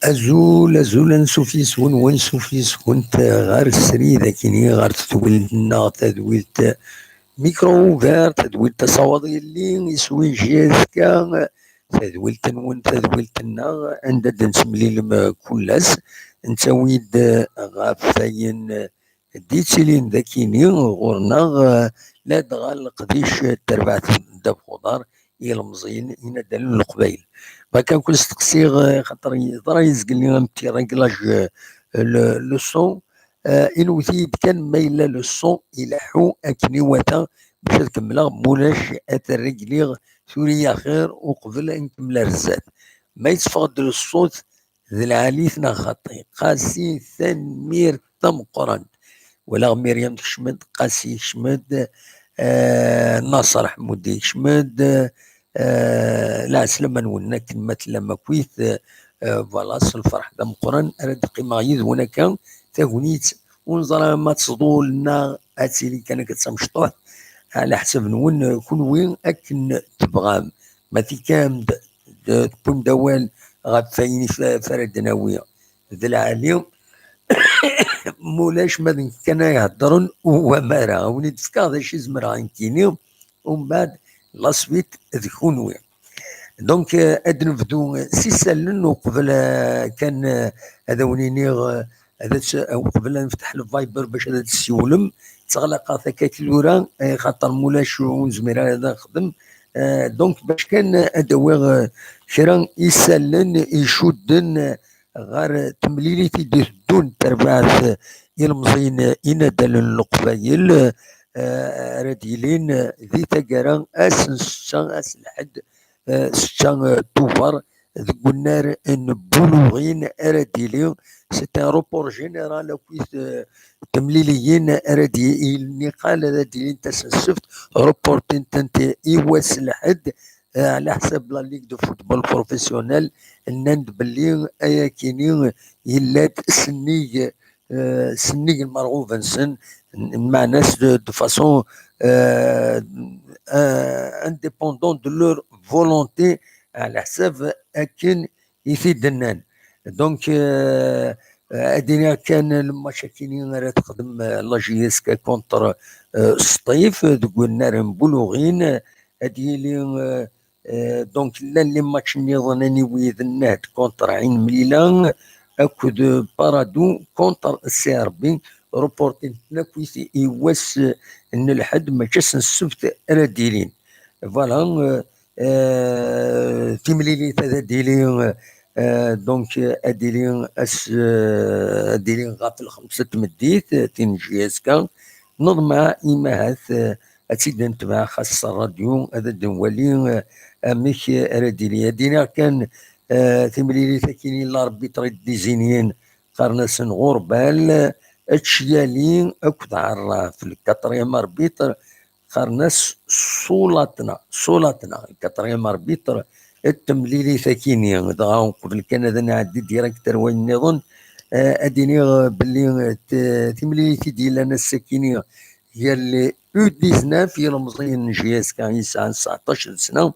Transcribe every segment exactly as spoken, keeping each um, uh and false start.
Azul, azul, ansuf yes-wen, wansuf yes-went ɣer srid akini, ɣer tedwilt-nneɣ, tadwilt Micro Ouvert, tadwilt Asawaḍ Yelli, iswi J S K, tadwilt-nwen, tadwilt-nneɣ, anda d-nettemlilem, eh, kul ass, nettawi-d, eh, ɣef wayen, eh, d-yettilin d akini ɣur-neɣ, eh, ladɣa leqdic, eh, n terbaɛt n ddabex uḍar, ilemẓiyen, inaddalen n Leqbayel. Baka ur ken-steqsiɣ, eh, xaṭer yeḍra yezgelli un petit réglage, eh, le, le son, eh, inwet-iyi-d kan ma yella le son ileḥḥu akken iwata bac ad kemmleɣ, mulac ad t-regliɣ tura axir uqbel ad nkemmel ar zdat. Ma yetteffeɣ-d le ṣṣut d lɛali-t neɣ xaṭi? Qasi, tanemmirt tameqqrant. Walaɣ Myriam tekcem-d, Qasi yekcem-d, eh, Naṣer Ḥmudi yekcem-d, eh, lɛeslama-nwen akken ma tellam akkit, eh, voilà, s lferḥ d ameqqran ara d-qqimeɣ yid-wen akka. Tagnit ur neẓra ma tḍul neɣ ad tili kan akka d tamecṭuḥt, ɛla ḥsab-nwen, eh, kunwi akken tebɣam. Ma tikkam-d d-, tewwim-d awal ɣef wayen i f-, f-, ara d-nawi d lɛali, mulac ma d nekk kan ay heddren u wamara. A wen-id-fkeɣ d acu i zemreɣ ad nekkini, umbeɛd la suite d kunwi. Donc, euh, ad nebdu s isallen uqbel, euh, kan, euh, ad awen-iniɣ, euh, ad as-, uqbel ad nefteḥ le Viber bac ad d-tessiwlem. Ttaɣlaqeɣ takakli tura, eh, xaṭer mulac ur nezmir ara ad nexdem. Euh, donc, bac kan ad awiɣ, euh, kra isallen icudden, euh, ɣer temlilit i d-iteddun n terbaɛt ilemẓiyen inaddalen n Leqbayel, eh, ara d-yilin di taggara ass n ssetta, ass n lḥedd, eh, ssetta, eh, Tubeṛ, deg unnar n Buluɣin ara d-yili. C'est un report général akkit, eh, temliliyin ara d-yili niqal ara d-yilin ass n ssebt, reportin-tent i wass n lḥedd, eh, ɛla ḥsab la Ligue de Football Professionnel, nnan-d belli ayakini yella-d sennig, eh, sennig lmerɣub-nsen, n-, lmeɛna-s de, de façon, eh, eh, indépendant de leur volonté, ɛla ḥsab akken i t-id-nnan. Donc, eh, ad iniɣ kan le match akini ara texdem, eh, la J S K contre, eh, Sṭif, deg unnar n Buluɣin, ad yili, eh, Eh, donc, llan les matchs nniḍen, aniwi d Nnehd contre Ɛin Mlila akked Paradou contre C R B, reportin-ten akkit i wass n lḥedd, mačči ass n ssebt ara d-ilin. Voilà, eh, eh, timlilit ad d-ili, eh, donc, ad d-ili ass, eh, ad d-ili ɣef lxemsa n tmeddit, eh, tin n J S K. Neḍmeɛ imahat, eh, ad tt-id-netbeɛ xas s ṛṛadyu, ad d-nwali, eh, amek ara d-ili. Ad d-iniɣ kan, eh, timlilit akkin i l'arbitre i d-izinyin, qqaren-asen Ɣurbal, eh, Tciyali akked Ɛerraf. Le quatrième arbitre qqaren-as Sulatna, Sulatna, le quatrième arbitre n temlilit akkin-i. Dɣa uqbel kan ad nɛeddi direct ar wayen nniḍen, eh, ad d-iniɣ, eh, belli, eh, t-, timlilit i d-yellan ass-akkin-i gar les U dix-neuf, ilemẓiyen n J S K yesɛan tseɛṭac n sna,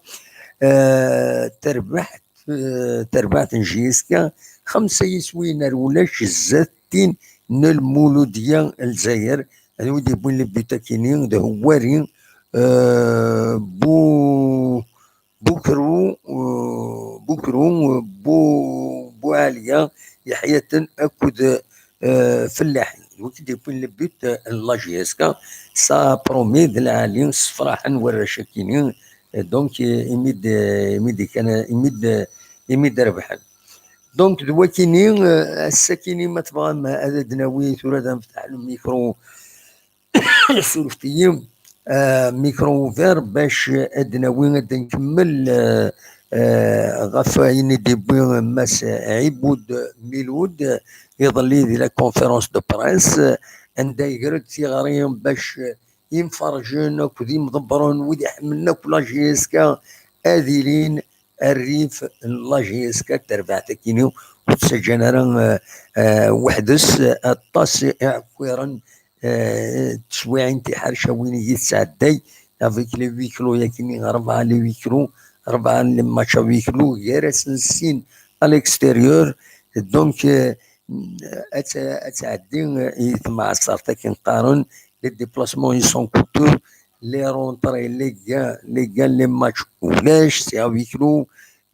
eh, terbeḥt, eh, terbaɛt n J S K, xemsa yiswiyen ar ulac zdat tin n Lmuludiya n Lezzayer. Anwa i d-yewwin le but akkin-i? D Hwari, eh, Bu-, Bukru, eh, Bukru, eh, Bu-, Buɛaliya, Yeḥyaten akked, eh, Fellaḥi. d wid i d-yewwin le but, euh, n la J S K. Ça a promis d lɛali, ssefraḥen warrac-akini, euh, donc, euh, imi d, euh, imi d kan, imi d, euh, imi d rebḥen. Donc, d wakini, euh, ass-akini, ma tebɣam, ad d-nawi tura, ad nfetḥ le micro, surfet-iyi, euh, micro ouvert, bac ad d-nawi, ad nkemmel, euh, euh, ɣef wayen i d-yewwi Mass Ɛibud Milud, iḍelli di la conférence de presse, anda yegra-d tiɣri bac imferrjen akked imḍebbren, wid iḥemmlen akk la J S K, ad ilin rrif n la J S K, d tarbaɛt akini ur ttaǧǧan ara, euh, euh, weḥd-s, aṭas iɛekkiren, euh, teswiɛin tiḥercawin i yi-tesɛedday, avec les huis clos yakini, rebɛa les huis clos, rebɛa les matchs à huis clos, gar-asen sin à l'extérieur. Donc, euh, ad t-, ad tɛeddi, euh, i temɛaṣert akken qqaren, les déplacements ils sont coûteux, les rentrées, les gains, les gains, les matchs ulac, c'est à huis clos.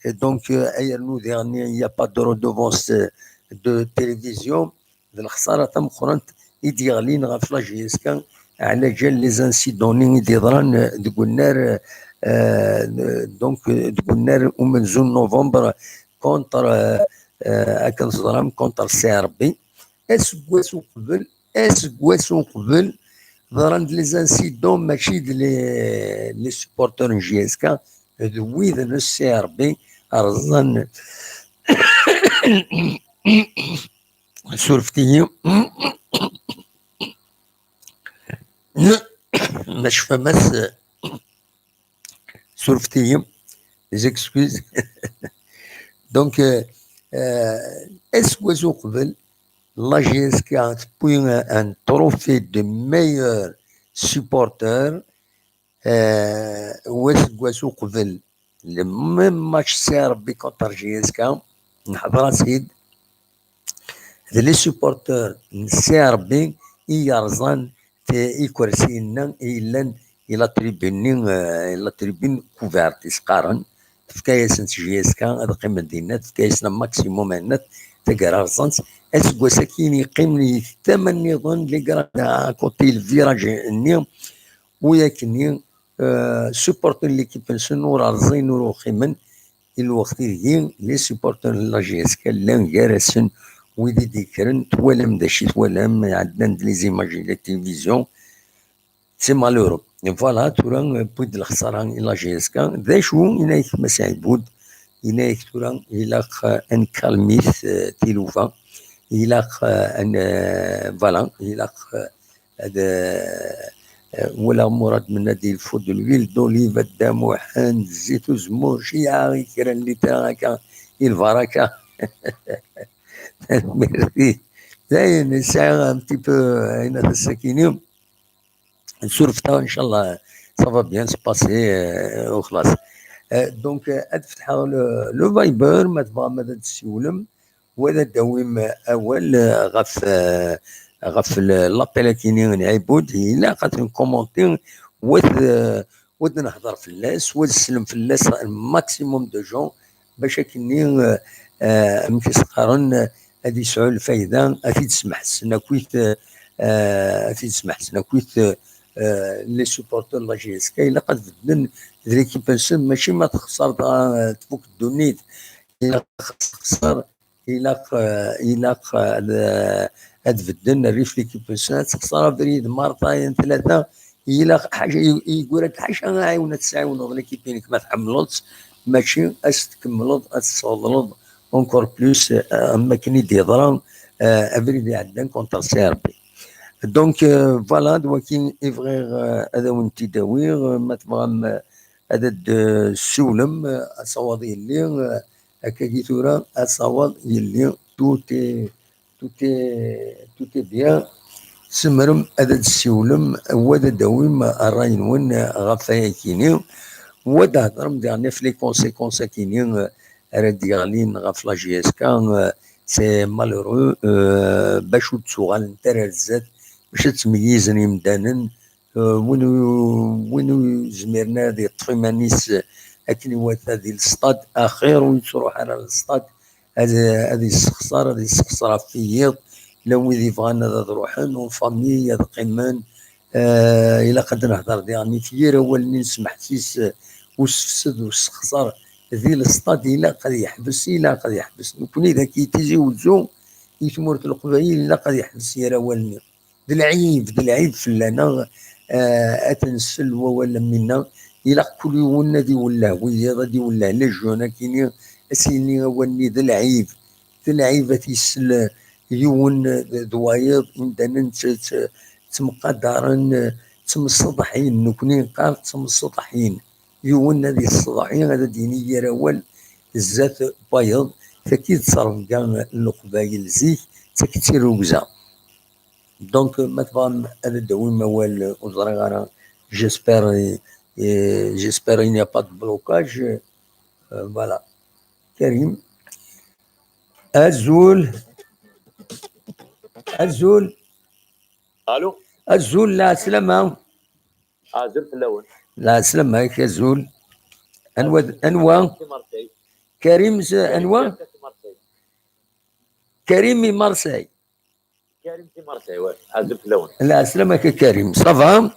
Et donc, euh, ayer nous dernier, il n'y a pas de redevance, euh, de télévision. D lexsara tameqqrant i d-yeɣlin ɣef la J S K, ɛla ǧal les incidents-nni i d-yeḍran, euh, deg unnar, euh, euh, donc, euh, deg unnar umenzu n novembre contre, euh, euh, akken teẓram, contre C R B. Aseggas uqbel, aseggas uqbel, ḍran-d les incidents, mačči d les, les supporters n J S K, d wid n C R B, rẓan, surfet-iyi, ma tecfam-as, surfet-iyi, les excuses. Donc, euh, euh, aseggas uqbel, la J S K tewwi un trophée de meilleur supporter, euh, u aseggas uqbel, le même match C R B contre J S K, neḥḍer-as-id, d les supporters n C R B i yerẓan ti-, ikersiyen-nni i yellan i la tribune-nni, euh, i la tribune couverte, i s-qqaren, tefka-yasent J S K ad qqimen dinna, tefka-yasen maximum, ayen taggara rẓan-tt. Aseggas-agi yeqqimen di tama nniḍen, les gradins à côté, le virage-nni, u yakkenni, euh, supporter l'équipe-nsen ur rẓin, ur uqimen. I lweqt ideg les supporters n la J S K llan gar-asen wid i d-yekkren, twalam d acu i twalam, ɛeddan-d les images di la télévision. C'est malheureux. Voilà, tura, euh, wwi-d lexsara i la J S K. D acu, yenna-yak Mass Ɛibud, yenna-yak tura, ilaq, euh, ad nkalmit, euh, tilufa, ilaq, euh, ad n-, euh, voilà, ilaq, euh, ad, euh, euh, walaɣ Murad Mennad, il faut de l'huile d'olive, a Dda Muḥend, zzit uzemmur, ceyɛa i kra n litra akka i lbaraka. Merci. Dayen, yesɛa un petit peu, euh, ayen ass-akini. Surfet-aɣ, inchallah, ça va bien se passer, euh, u xlas. Euh, donc, euh, ad fetḥeɣ le, le Viber, ma tebɣam ad d-tessiwlem, u ad d-tawim awal, euh, ɣef, euh, ɣef le, l'appel-akini n Ɛibud, ilaq ad nkumunti, u ad, euh, u ad nehder fell-as, u ad nsellem fell-as un maximum de gens, bac akkenni, euh, euh, amek i s-qqaren, euh, ad yesɛu lfayda, ad t-id-smeḥsen akkit, euh, euh, ad t-id-smeḥsen akkit, euh, euh, les supporters n la J S K, ilaq ad bedden d l'équipe-nsen, mačči ma texṣer dɣa, euh, tfuk ddunit, ilaq ad texṣer, ilaq, euh, ilaq, euh, ad, euh, ad bedden rrif l'équipe-nsen, ad texṣer abrid, marṭayen, tlata, ilaq ḥaca, i, i yeggra-d ḥaca aɛiwen ad tesɛiwneḍ l'équipe-inek ma tḥemmleḍ-tt, mačči ad s-tkemmleḍ, ad tessbeḍleḍ encore plus, euh, am wakken i d-yeḍra, euh, abrid iɛeddan contre C R B. Donc, euh, voilà, d waki i bɣiɣ, euh, ad awen-t-id-awiɣ, euh, ma tebɣam, euh, ad d-, euh, ssiwlem, euh, asawaḍ yelli, euh, akkagi tura, asawaḍ yelli, tout est, tout est, tout est bien. Tzemrem ad d-ssiwlem, u ad d-tawim ṛṛay-nwen ɣef wayakini, u ad d-thedrem diɣen ɣef les conséquences akini, euh, ara d-yeɣlin ɣef la J S K, euh, c'est malheureux, euh, bac ur d-ttuɣalent ara ar zdat, bac ad ttmeyyizen imdanen, euh, win u-, win ur zmiren ara ad yeṭṭef iman-is, euh, akken iwata di lestad, axir ur yettruḥ ara lestad, ad, ad yessexṣer, ad yessexṣer ɣef wiyiḍ, llan wid yebɣan ad, ad ruḥen, en famille, ad qqimen. Eh, ilaq ad nehder diɣen ɣef yir awal-nni n smeḥsis, eh, usefsed, usexṣer di lestad, ilaq ad yeḥbes, ilaq ad yeḥbes. Nekkni dagi Tizi Wezzu, i tmurt n Leqbayel, ilaq ad yeḥbes yir awal-nni. D lɛib, d lɛib fell-aneɣ, eh, ad t-nsel wawal am winna. Ilaq kul yiwen ad iwelleh wiyiḍ, ad iwelleh les jeunes, akini, ad s-yini awal-nni d lɛib. D lɛib ad t-yessel yiwen d, d wayeḍ, imdanen tt-, tt-, ttemqadaren, ttemseḍḥin, nekkni neqqar ttemseḍḥin. Yiwen ad yesseḍḥi, ad d-yini yir awal zdat wayeḍ, taki d ttrebga n Leqbayel zik, d taki d tirrugza. Donc, ma tebɣam ad d-tawim awal, ur ẓriɣ ara, j'espère, eh, j'espère il n'y a pas de blocage. Euh, voilà. Karim. Azul. Azul. Allô. Azul, lɛeslama. Azul fell-awen. Lɛeslama-k, azul. Anwa, anwa? Si Marseille. Karim, s-, anwa? Si Marseille. Karim i Marseille. Karim si Marseille, ouais. Azul fell-awen. Lɛeslama-k a Karim, ça va?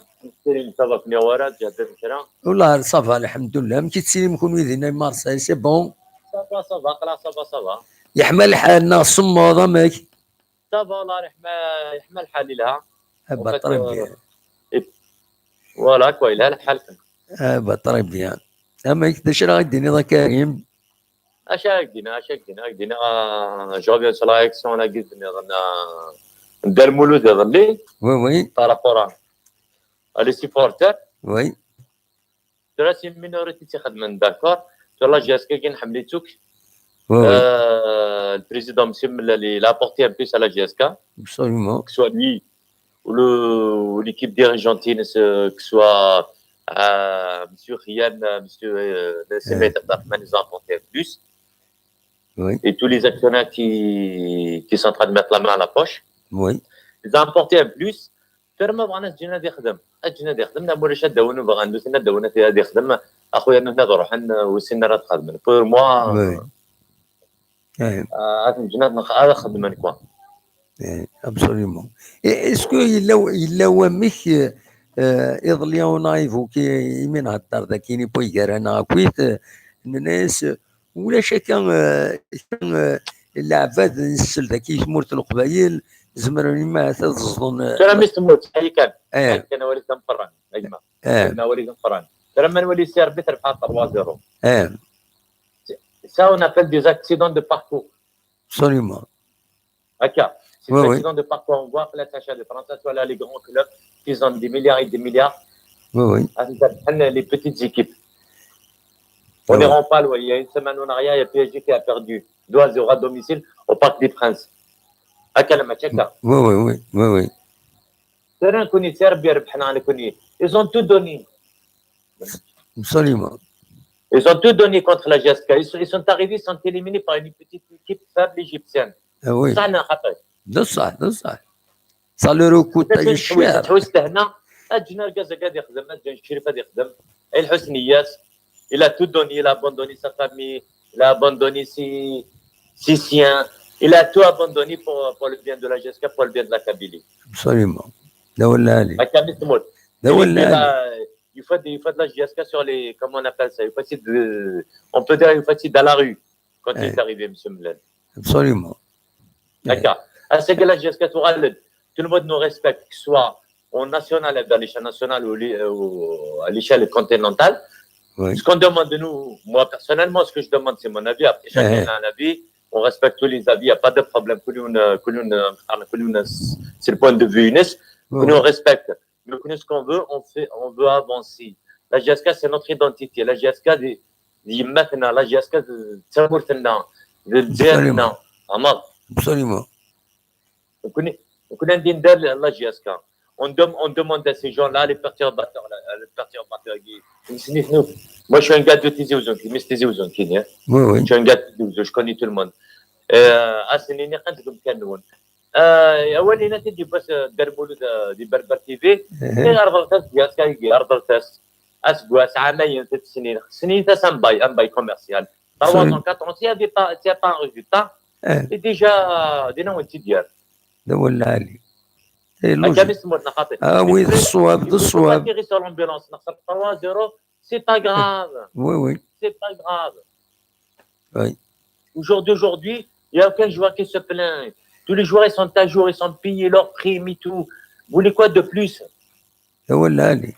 Karim, ça va, kniɣ wara, ǧehden kra. Wallah, ça va, lḥemdullah. Amek i tettilim kunwi dinna i Marseille, c'est bon? Ça va, ça va, aql-aɣ, ça va, ça va. Yeḥma lḥal neɣ semmeḍ, amek? Ça va, wallah, yeḥma, yeḥma lḥal, yelha. Ah bah, très bien. Voilà, quoi, yelha lḥal. Ah bah, très bien. Amek, d acu ara ɣ-d-tiniḍ a Karim? Acu ara k-d-iniɣ, acu ara k-d-iniɣ, ara k-d-iniɣ, ah, je reviens sur la réaction-agi nniḍen, ah, n Dda Lmulud iḍelli. Oui, oui. Par rapport à, à les supporters. Oui. Tura c'est une minorité i tt-ixedmen, d'accord. Tura la J S K-agi nḥemmel-itt akk. Oui, oui. Euh, le président Monsieur Mellal, il a apporté un plus à la J S K. Absolument. Que ce soit lui, ou le, ou l'équipe dirigeante, euh, que ce soit, euh, Monsieur Khian, euh, Monsieur, euh, le Semed Abderrahmane, ils ont apporté un plus. Oui. Et tous les actionnaires qui, qui sont en train de mettre la main à la poche, oui, ils ont apporté un plus. Tura ma bɣan ad ǧǧen ad ixdem, ad ǧǧen ad ixdem, neɣ ma ulac ad d-awin, bɣan nutni ad d-awin ad, ad ixdem, a xuya nutni ad ruḥen, ur ssinen ara ad xedmen. Pour moi, oui, euh, ad ten-ǧǧen ad, ad xedmen, quoi. Eh, absolument. Et est-ce que yella, yella wamek, euh, iḍelli on a évoqué, imi nhedder dagi i waygar-a neɣ akkit, euh, nenna-yas, euh, ulac akka, euh, kra, euh, leɛbad nsel dagi i tmurt n Leqbayel, zemren imahat ad ẓḍen, euh, tura mi s-temmut, ayi kan. Eh. Ayi kan awal-is d ameqqran, a gma. Eh. Ayi kan awal-is d ameqqran. Tura ma nwali si Rebbi terbeḥ trois zéro. Eh. Ça, on appelle des accidents de parcours. Absolument. Akka. C'est, oui, des, oui, accidents de parcours. On voit que la tâche de France, soit là, les grands clubs, ils ont des milliards et des milliards. Oui, oui. Ah, c'est ça, les petites équipes. On, ah, ne, oui, rend pas loin. Il y a une semaine en arrière, il y a P S G qui a perdu deux à zéro à domicile au Parc des Princes. Akka le match, akka. Oui, oui, oui, oui, oui. Tura nekkni, si Rebbi irebḥen-aɣ nekkni. Ils ont tout donné. Absolument. Ils ont tout donné contre la J S K. Ils sont, ils sont arrivés, ils sont éliminés par une petite équipe faible égyptienne. Ah oui. Ça, neɣ xaṭi? D ṣṣeḥ, d ṣṣeḥ. Ça leur a coûté cher. Tḥus tehna, ad ǧǧen argaz-agi ad ixdem, ad ǧǧen Crif ad ixdem. El Husniyas, il a tout donné, il a abandonné sa famille, il a abandonné ses, ses siens, il a tout abandonné pour, pour le bien de la J S K, pour le bien de la Kabylie. Absolument. D awal lɛali. Akka mi temmut. D awal lɛali. Il a, il faut de, il faut de la J S K sur les, comment on appelle ça, il faut essayer de, on peut dire, il faut essayer dans la rue quand il est arrivé, Monsieur Mellal. Absolument. D'accord. Ass-agi la J S K tuɣal-d, tout le monde nous respecte, que ce soit en national, à l'échelle nationale ou, li- ou à l'échelle continentale. Oui. Ce qu'on demande de nous, moi personnellement, ce que je demande, c'est mon avis. Après, chacun a un avis. On respecte tous les avis, il n'y a pas de problème. Kulun, euh, kulun, euh, kulun, euh, c'est le point de vue Younes. Oui. Kulun, on respecte. Mais nous, ce qu'on veut, on fait, on veut avancer. La J S K, c'est notre identité. La J S K, d, d yemma-tneɣ, la J S K, d, d tamurt-nneɣ, d Lezzayer-nneɣ. Absolument. Absolument. Donc, on est, donc, on est dans la J S K. On, dem- on demande à ces gens-là, les perturbateurs, là, les perturbateurs, qui, qui, qui, moi, je suis un gars de Tizi Ouzou, qui, mais Tizi Ouzou, qui, hein. Oui, oui. Je suis un gars de Tizi Ouzou, je connais tout le monde. Euh, ah, c'est une, une, une, une, Euh, awal-ina t-id-yewwas, euh, Dda Lmulud, euh, di Berber T V. Ihi. Ihi, rḍel-as-d, rḍel-as. Aseggas, ɛamayen, tis snin. Snin-as un bail, un bail commercial. Trois ans, quatre ans, s'il y avait pas, s'il y a pas un résultat, et déjà, euh, dinna wen-tt-id-yerr. D awal lɛali. C'est logique. Ah oui, d ṣṣwab, d ṣṣwab. Atterri sur l'ambulance, neɣ trois zéro, c'est pas grave. Oui, oui. C'est pas grave. Oui. Aujourd'hui, aujourd'hui, il n'y a aucun joueur qui se plaint. Tous les joueurs, ils sont à jour, ils sont payés leur prime et tout. Vous voulez quoi de plus? D awal lɛali.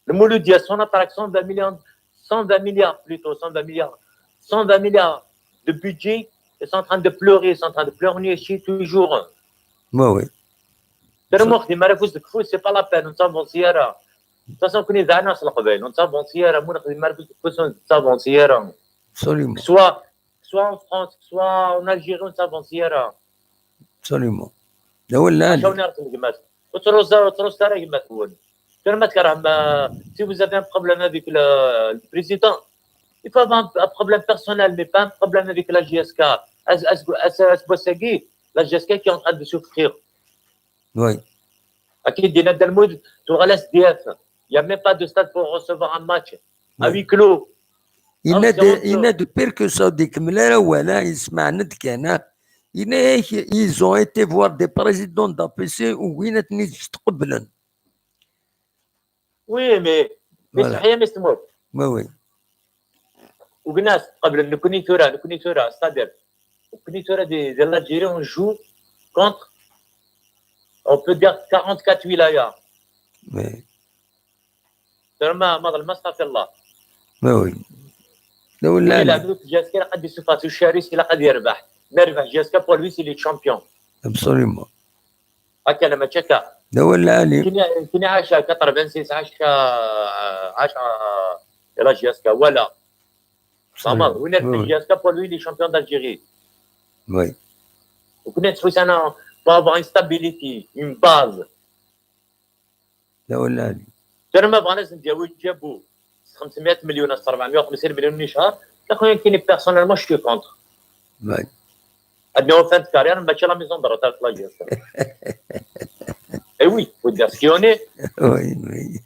Le Mouloudia, son attraction, cent vingt millions, cent vingt milliards plutôt, cent vingt milliards, cent vingt milliards de budget, ils sont en train de pleurer, ils sont en train de pleurnicher toujours. Oui, oui. Tellement que des marafous de fou, c'est pas la peine, on s'avance hier. De toute façon, on connaît Dana, c'est le Rebelle, on s'avance hier, on s'avance hier. Absolument. Soit, soit en France, soit en Algérie, on s'avance hier. Absolument. D awal lɛali. Ur ttruẓ ara gma-twen. Kra ma tkerhem, euh, si vous avez un problème avec le, le président, il faut avoir un, un problème personnel, mais pas un problème avec la J S K. As-, as-, as-, aseggas-agi, la J S K qui est en train de souffrir. Oui. Akken d-yenna Dda Lmud, tuɣal S D F. Il n'y a même pas de stade pour recevoir un match. À huis clos. Yenna-d, yenna-d pire que ça, ur d-ikemmel ara awal, ah, yesmeɛna-d kan, ah. Yenna-ak, ils ont été voir des présidents d'A P C, ugin ad ten-id-qeblen. Oui, mais, mais voilà. Saḥya, mais c'est mort. Oui, oui. Ugin ad ten-qeblen, nekkni tura, nekkni tura, c'est-à-dire, nekkni tura di, di l'Algérie, on joue contre, on peut dire, quarante-quatre wilayas. Oui. Tura ma, ma ḍelmeɣ, astafirlah. Oui, oui. D awal lɛali. Ilaq J S K, ilaq ad d-isuffeɣ s ucaris, ilaq ad yerbeḥ. Ma yerbeḥ J S K, pour lui, c'est le champion. Absolument. Akka, la mačči akka. D awal lɛali. Kini, kini ɛaca quatre-vingt-six, ɛaca, ɛaca, la J S K, voilà. Fehmeḍ? Win yerbeḥ J S K, pour lui, il est champion d'Algérie. Oui. Nekkni nettḥussu pour avoir une stabilité, une base. D awal lɛali. Tura ma bɣan ad sen-d-yawi Djabou s xemsemya melyun, s rebɛemya u xemsin melyun i ccher, d axuyan kini, personnellement, je suis contre. Oui. Ad nawi fin de carrière, mačči la maison de retraite, la J S K. Eh oui, faut dire ce qu'il en est. Oui, oui.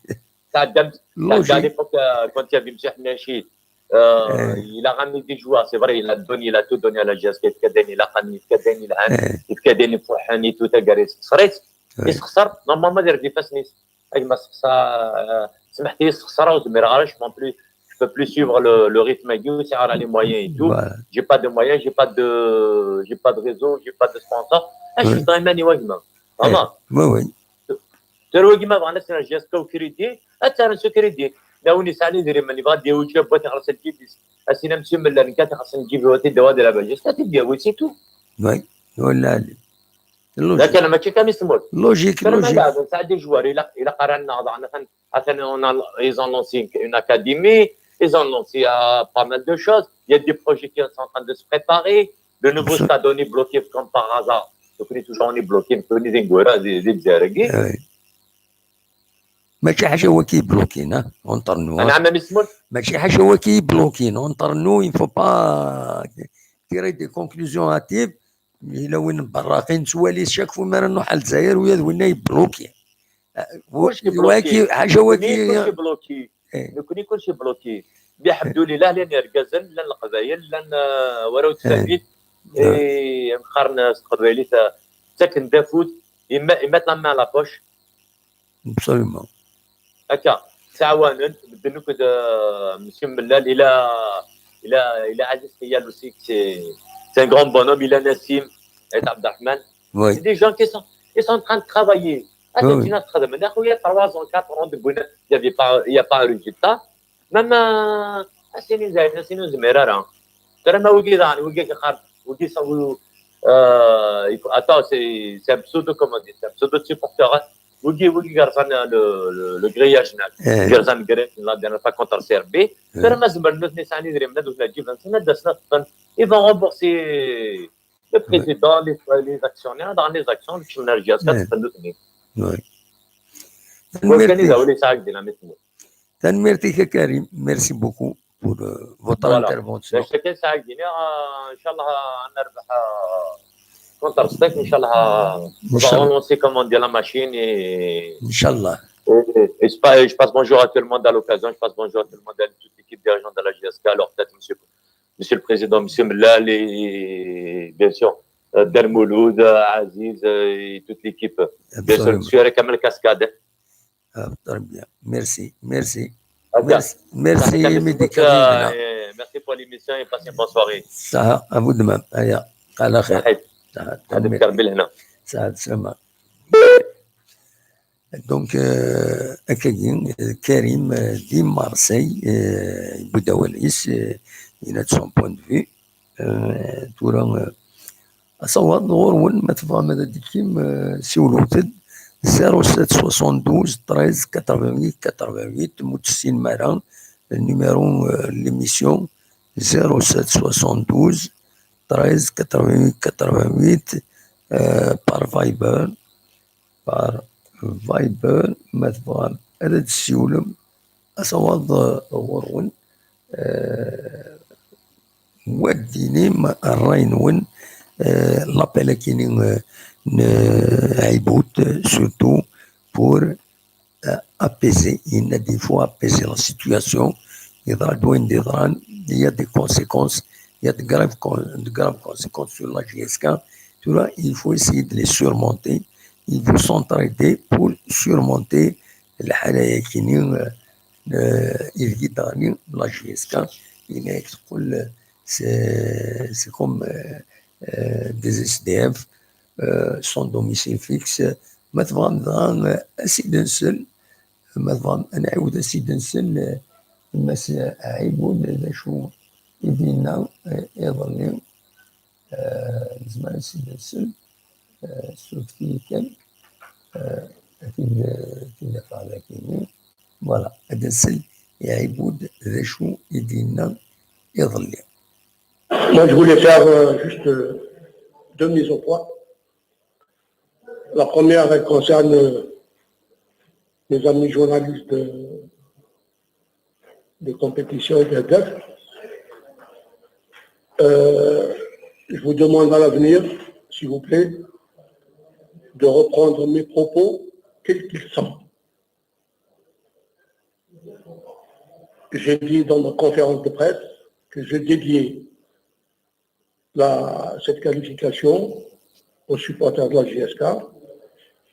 Tɛedda, tɛedda à l'époque, euh, quand il y avait Msih Nachi, euh, il a ramené des joueurs, c'est vrai, il a donné, il a tout donné à la J S K, yefka-d ayen ilaqen, yefka-d ayen yelhan, yefka-d ayen ifuḥen et tout, taggara yessexṣer-itt. Yessexṣer, normalement, ad yerr-d ifassen-is. A gma, sexṣer, euh, smeḥt-iyi, yessexṣer, ur zmireɣ ara, je peux plus, je peux plus suivre le, le rythme-agi, ur sɛiɣ ara les moyens et tout. J'ai pas de moyens, j'ai pas de, j'ai pas de réseau, j'ai pas de sponsor. Ah, je suis dans les mains, a gma. Vraiment. Oui, oui. Tura wagi ma bɣan ad s-nerr J S K au crédit, ad t-rren s ukridi. Ma win yesɛan idrimen, yebɣa ad d-yawi Djabou, ad t-ixelleṣ lǧib-is. Ad s-yini Msih Mlal, nekk ad t-ixellṣen lǧib-iw, ad t-id-awi ad yerbeḥ J S K, ad t-id-yawi, c'est tout. Oui, d awal lɛali. Logique. Lakin mačči kan i tmurt. Logique, logique. Tura ma leɛben, sɛan des joueurs, ilaq, ilaq ara nnaɣ daɣen, atan, atan, on a, ils ont lancé une, une académie, ils ont lancé, euh, pas mal de choses. Il y a des projets qui sont en train de se préparer. Le nouveau stade, on est bloqué comme par hasard. Donc, on est toujours, on est bloqué, nekkni d ineggura di, di Lezzayer-agi. Ah oui. Mačči ḥaca waki yeblokin, hein, entre nous, hein. Anɛam, a Miss Moon. Mačči ḥaca waki yeblokin, entre nous, il ne faut pas tirer des conclusions hâtives. Yella win n berraqi, nettwali chaque fois mi ara nruḥ ar Lezzayer, wiyaḍ winna yebloki. Kulci waki, bloqué. Ḥaca waki. Nekkni kulci bloqué. Eh. Nekkni kulci bloqué. Lḥemdulillah, llan irgazen, llan leqbayel, llan, euh, wara ur tfahmit. Eh. Eh, qqaren s teqbaylit, euh, ttaken-d afud, ils me-, ils mettent la main à la poche. Absolument. Akka, ttɛawanen, medden akk d, euh, Monsieur Mellal, il a, il a, il a Aziz Kiyal aussi, c'est, c'est un grand bonhomme, il a Nassim, et Abderrahmane. Oui. C'est des gens qui sont, ils sont en train de travailler. Ah, oui, c'est une autre, mais il y a trois ans, quatre ans de bonheur, il y avait pas, il y a pas un résultat. Même, euh, à Sini Zayn, à Sini Zmerara. Tura ma wigi daɣen, wigi yeqqar, wigi sa-, wi-, euh, il faut, attends, c'est, c'est un pseudo, comment dire, c'est un pseudo de supporter, hein. Wigi, wigi yerẓan le, le, le grillage, hein. Eh. Yerẓan le grillage la dernière fois contre C R B. Eh. Tura ma zemren nutni sɛan idrimen, ad wen-ǧǧen, ad d-asen ad ṭṭfen. Ils vont rembourser le président, les, les actionnaires, dans les actions, le chômage, ça, eh, c'est un autre. Oui. Tanemmirt-ik a Karim. Merci beaucoup pour, euh, votre intervention. Voilà. D acu kan sɛiɣ ad d-iniɣ, euh, inchallah, ad nerbeḥ, euh, contre Stek, inchallah, euh, on va relancer, comme on dit, la machine et, inchallah. Et, et je pa-, je passe bonjour à tout le monde à l'occasion, je passe bonjour à tout le monde, à toute l'équipe dirigeante de la J S K, à leur tête, monsieur, monsieur le président, monsieur Mellal, et bien sûr, euh, Dermouloud, euh, Aziz, euh, et toute l'équipe. Bien sûr, Absolument. je suis avec Kamel Cascade. Ah, très bien. Merci. Merci. Ok. Merci, merci, Merci, Mehdi beaucoup, Karim. euh, et merci pour l'émission et passez une bonne soirée. Ça, à vous demain. Allez, à la khair. Salut. Ça, Salut, Karim Belhna. Ça, ça va. Donc, euh, akkagi, euh, Karim, euh, di Marseille, euh, yewwi-d awal-is, euh, il a son point de vue. Euh, tura, euh, asawaḍ ɣur-wen, ma tebɣam ad d-tekkim, euh, siwlet-d, zéro sept soixante-douze treize quatre-vingt-huit quatre-vingt-huit, ma ur tessinem ara le numéro, euh, l'émission, zéro sept soixante-douze treize quatre-vingt-huit quatre-vingt-huit, euh, par Viber, par Viber, ma tebɣam ad d-tessiwlem, asawaḍ, euh, ɣur-wen, euh, wa d-inim ṛṛay-nwen, euh, l'appel akini, euh, n Ɛibud, surtout pour, euh, apaiser. Il faut apaiser la situation. Yeḍra-d wayen d-yeḍran, il y a des conséquences, il y a de graves, con- de graves conséquences sur la J S K. Tura, il faut essayer de les surmonter. Il faut s'entraider pour surmonter lḥala-yakini, euh, euh, ideg i d-ɣli la J S K. Yenna-yak teqqel, c'est c'est comme, euh, euh, des S D F, euh, sans domicile fixe. Ma tebɣam dɣa, euh, ad s-id-nsel, ma tebɣam ad nɛiwed ad s-id-nsel, euh, Mass Ɛibud d acu i d-yenna, euh, iḍelli. Euh, nezmer ad s-id-nsel, euh, surfet-iyi kan, euh, ad t-id- ad t-id-afeɣ dagi. Voilà, ad nsel i Ɛibud d acu i d-yenna iḍelli. Moi, je voulais faire euh, juste euh, deux mises au point. La première, elle concerne euh, mes amis journalistes de, de compétition et de def. Euh, je vous demande à l'avenir, s'il vous plaît, de reprendre mes propos tels qu'ils sont. J'ai dit dans ma conférence de presse que je dédiais la, cette qualification aux supporters de la J S K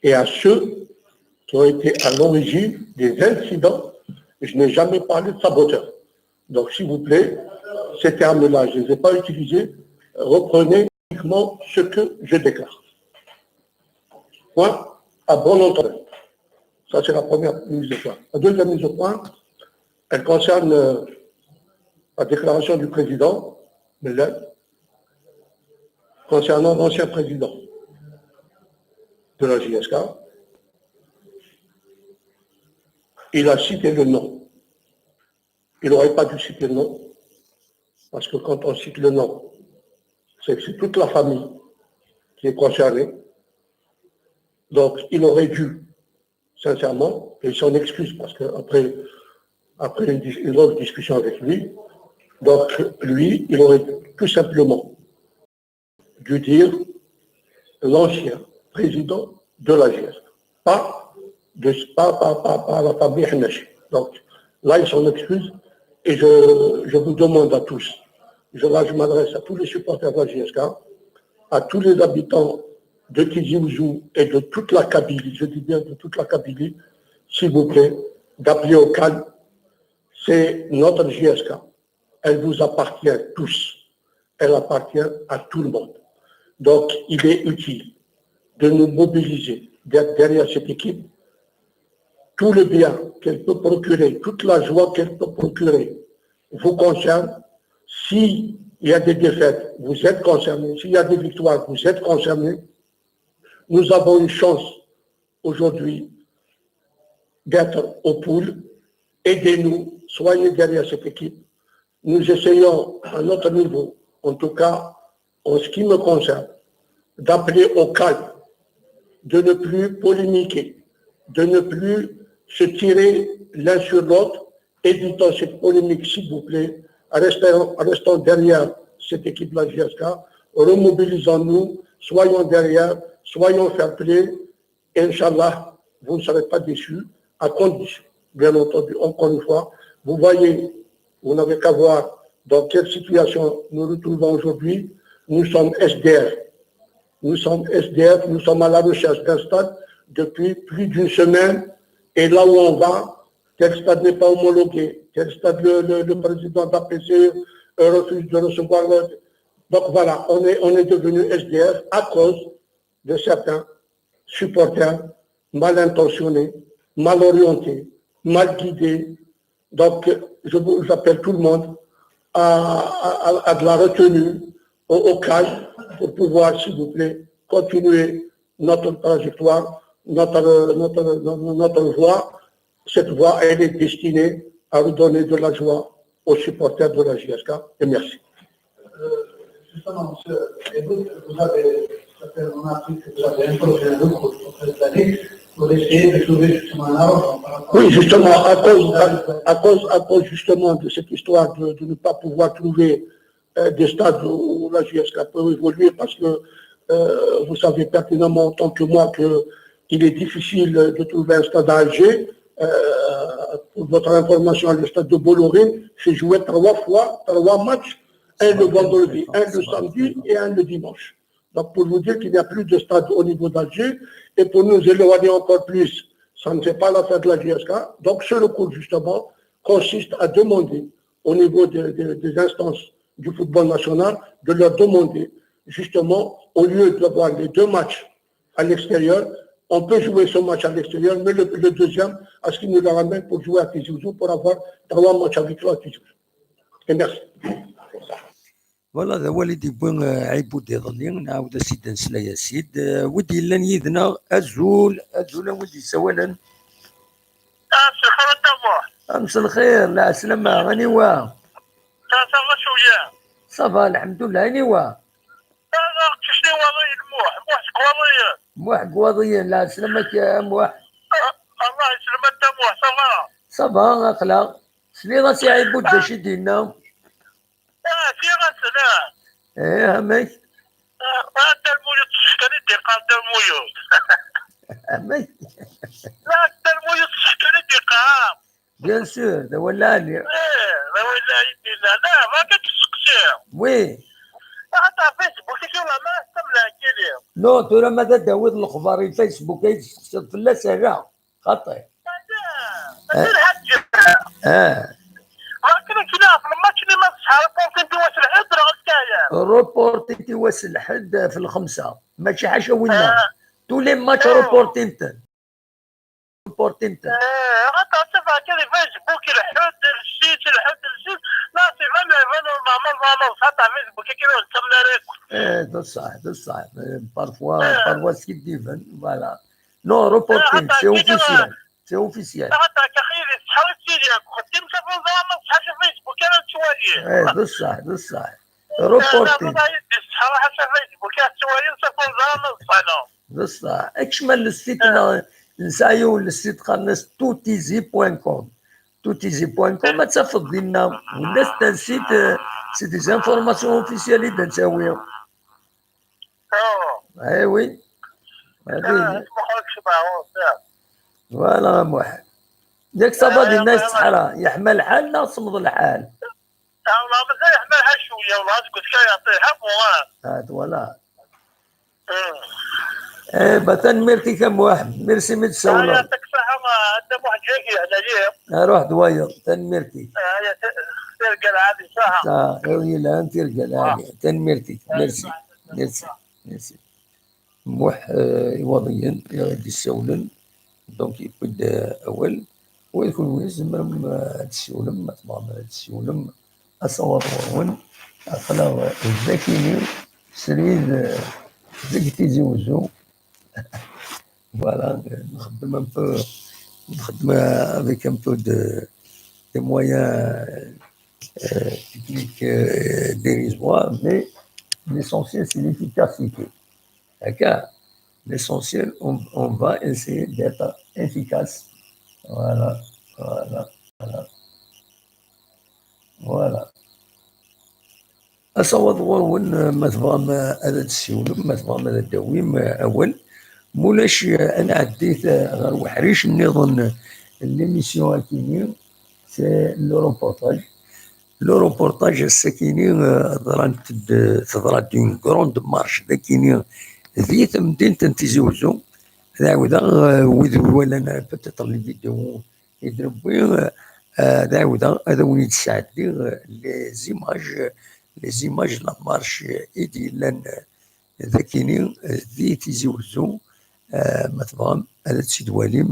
et à ceux qui ont été à l'origine des incidents. Je n'ai jamais parlé de saboteurs. Donc, s'il vous plaît, ces termes-là, je ne les ai pas utilisés. Reprenez uniquement ce que je déclare. Point. À bon entendeur. Ça, c'est la première mise au point. La deuxième mise au point, elle concerne euh, la déclaration du président Mellal concernant l'ancien président de la J S K. Il a cité le nom. Il n'aurait pas dû citer le nom, parce que quand on cite le nom, c'est que c'est toute la famille qui est concernée. Donc, il aurait dû, sincèrement, et il s'en excuse, parce qu'après après une, dis- une longue discussion avec lui, donc lui, il aurait tout simplement dû dire l'ancien président de la J S, pas, de, pas, pas, pas, pas la famille Hnachi. Donc là, il s'en excuse et je, je vous demande à tous, je, là, je m'adresse à tous les supporters de la J S K, à tous les habitants de Tizi Ouzou et de toute la Kabylie, je dis bien de toute la Kabylie, s'il vous plaît, d'appeler au calme. C'est notre J S K. Elle vous appartient tous. Elle appartient à tout le monde. Donc, il est utile de nous mobiliser, d'être derrière cette équipe. Tout le bien qu'elle peut procurer, toute la joie qu'elle peut procurer vous concerne. S'il y a des défaites, vous êtes concernés. S'il y a des victoires, vous êtes concernés. Nous avons une chance aujourd'hui d'être au pool. Aidez-nous, soyez derrière cette équipe. Nous essayons à notre niveau, en tout cas en ce qui me concerne, d'appeler au calme, de ne plus polémiquer, de ne plus se tirer l'un sur l'autre. Évitons cette polémique, s'il vous plaît. Restons, restons derrière cette équipe-là, J S K. Remobilisons-nous, soyons derrière, soyons fair-play. Inch'Allah, vous ne serez pas déçus, à condition, bien entendu, encore une fois, vous voyez, vous n'avez qu'à voir dans quelle situation nous nous retrouvons aujourd'hui. Nous sommes S D F. Nous sommes S D F, nous sommes à la recherche d'un stade depuis plus d'une semaine. Et là où on va, tel stade n'est pas homologué, tel stade, le, le- le président de la P C E refuse de recevoir. Le- Donc voilà, on est, on est devenu S D F à cause de certains supporters mal intentionnés, mal orientés, mal guidés. Donc, je vous appelle tout le monde à, à- à- à de la retenue, au, au calme, pour pouvoir, s'il vous plaît, continuer notre trajectoire, notre, notre, notre voie. Cette voie, elle est destinée à redonner de la joie aux supporters de la J S K. Et merci. Justement, monsieur, et vous, vous avez, ça fait, on a appris que vous avez un projet, un recours auprès de la Ligue pour essayer de trouver justement un arrangement par rapport Oui, justement, à cause, à, à cause, à cause justement de cette histoire de, de ne pas pouvoir trouver euh, des stades où la J S K peut évoluer parce que euh, vous savez pertinemment autant que moi que il est difficile de trouver un stade à Alger. Euh, pour votre information, le stade de Bolloré s'est joué trois fois, trois matchs, un le vendredi, un le samedi et un le dimanche. Donc pour vous dire qu'il n'y a plus de stade au niveau d'Alger et pour nous éloigner encore plus, ça ne fait pas l'affaire de la J S K. Donc ce recours justement consiste à demander au niveau de- de- des instances du football national de leur demander justement, au lieu d'avoir les deux matchs à l'extérieur, on peut jouer ce match à l'extérieur, mais le, le deuxième, à ce qu'ils nous le ramènent pour jouer à Tizi Ouzou, pour avoir trois matchs à victoire à Tizi Ouzou. Et merci. Voilà, d awal i d-yewwi eh, Ɛibud iḍelli, nɛawed ad s-id-nsel a Yasid. Eh, wid yellan yid-neɣ, azul, azul a wid yessawalen. Ah, c'est Khaled Tamour. Mselxir, lɛeslama, aniwa? Ça, ça va, Chouya. Ça va, lḥemdullah, aniwa? Ah, aqcic-nni Waḍiyen, Muḥ, Muḥ seg Waḍiyen. Muḥ deg Waḍiyen, lɛeslama-k a Muḥ. Ah, Allah yesselmad a Muḥ, ça va. Ça va, aql-aɣ. Sliɣ-as i Ɛibud d acu i d-yenna. Ah, sliɣ-asen, ah. Eh, amek? Ah, ah, Dda Lmuyuḍ s kan i d-yeqqar Dda Lmuyuḍ. Amek? Ah, Dda Lmuyuḍ s kan i d-yeqqar. Bien sûr, d awal lɛali. Eh, d awal lɛali. La, la, bɣiɣ ad k-sseqsiɣ. Oui. Axaṭer Facebook-agi wala ma testamleḥ-iyi. Non, tura ma d ad d-tawiḍ lexbar i Facebook ay testeqsiḍ fell-as, ala. Xaṭi. Mačči lḥaǧa. Ah. Akken ad k-iniɣ ɣef lmatch-nni ma tesɛa reporting i wass lḥedd neɣ ad t-tɛayam. Reporting i wass lḥedd fi lxemsa. Mačči ḥaca winna. Ah. Tous les matchs Ah. reporting-ten. Reporting-ten. Eh, axaṭer ttafeɣ kan di Facebook lḥedd lsins, lḥedd lsins. Non, c'est vraiment, vraiment normal, vraiment, xaṭer Facebook akken ur nettamel ara akk. Eh, d ṣṣeḥ, d ṣṣeḥ. Eh, parfois, Ah. Parfois skiddiben, voilà. Non, reporting, Ah, c'est ah, officiel. C'est officiel. Axaṭer akka xir tettḥawi tili akk. Xeddim s afunẓar ma tettḥaca Facebook ara nettwali. Eh, d ṣṣeḥ, d ṣṣeḥ. Reporting. Tettḥawa ḥaca Facebook ara tettwali s afunẓar ma tettḥaca. D ṣṣeḥ. Kcem ar le site neɣ nesɛa yiwen le site qqaren-as toutizi point com. Toutizi point com ad tafeḍ dinna. Ula c'est un site, euh, c'est des informations officielles i d-nettawi. Oh. Eh oui. Hadi. Ah, Muḥ, kcem ar ɣur-s. Voilà, Muḥ. Yak ça va dinna s ṣṣeḥra. Yeḥma lḥal neɣ semmeḍ lḥal? Ah, والله مازال يحملها شوية، والله تقول كي يعطيها بوغان. Ah, voilà. Eh, bah, tanemmirt-ik a Muḥ. Merci mi d-tsawleḍ. يعطيك الصحة، عندنا واحد جاي هنا ليه. Ruḥ d wayeḍ. Tanemmirt-ik. Tirga lɛali, saha. Ah, iḍ yelhan, tirga lɛali. Tanemmirt-ik. Merci. Merci. Merci. Muḥ, eh, Iwaḍiyen i ɣ-d-issawlen. Donc, yewwi-d, eh, awal. Wa d kunwi tzemrem, eh, ad tessiwlem, ma tebɣam ad tessiwlem. Asawaḍ ɣur-wen, aql-aɣ deg akini, srid, eh, deg Tizi Wezzu. Voilà, eh, nxeddem un peu, nxeddem, eh, avec un peu de, des moyens, eh, techniques, eh, dérisoires, mais l'essentiel, c'est l'efficacité. D'accord ? L'essentiel, on, on va essayer d'être efficace. Voilà, voilà, voilà. Voilà. Asawaḍ ɣur-wen, eh, ma tebɣam, eh, ad d-tessiwlem, ma tebɣam ad d-tawim, eh, awal. Mulac, eh, ad nɛeddit, eh, ɣer uḥric nniḍen, eh, n l'émission akini, c'est le reportage. Le reportage ass-akini, eh, ḍrant-d, teḍra-d une grande marche dakini di temdint n Tizi Uzzu. Ad ɛawdeɣ, eh, wid ur walan ara peut-être les vidéos i d-newwi, eh, ad ɛawdeɣ ad awen-id-sɛeddiɣ, eh, les images, les images n la marche i d-yellan, eh, d akini, eh, di Tizi Uzzu. Eh, ma tebɣam ad tt-id-twalim,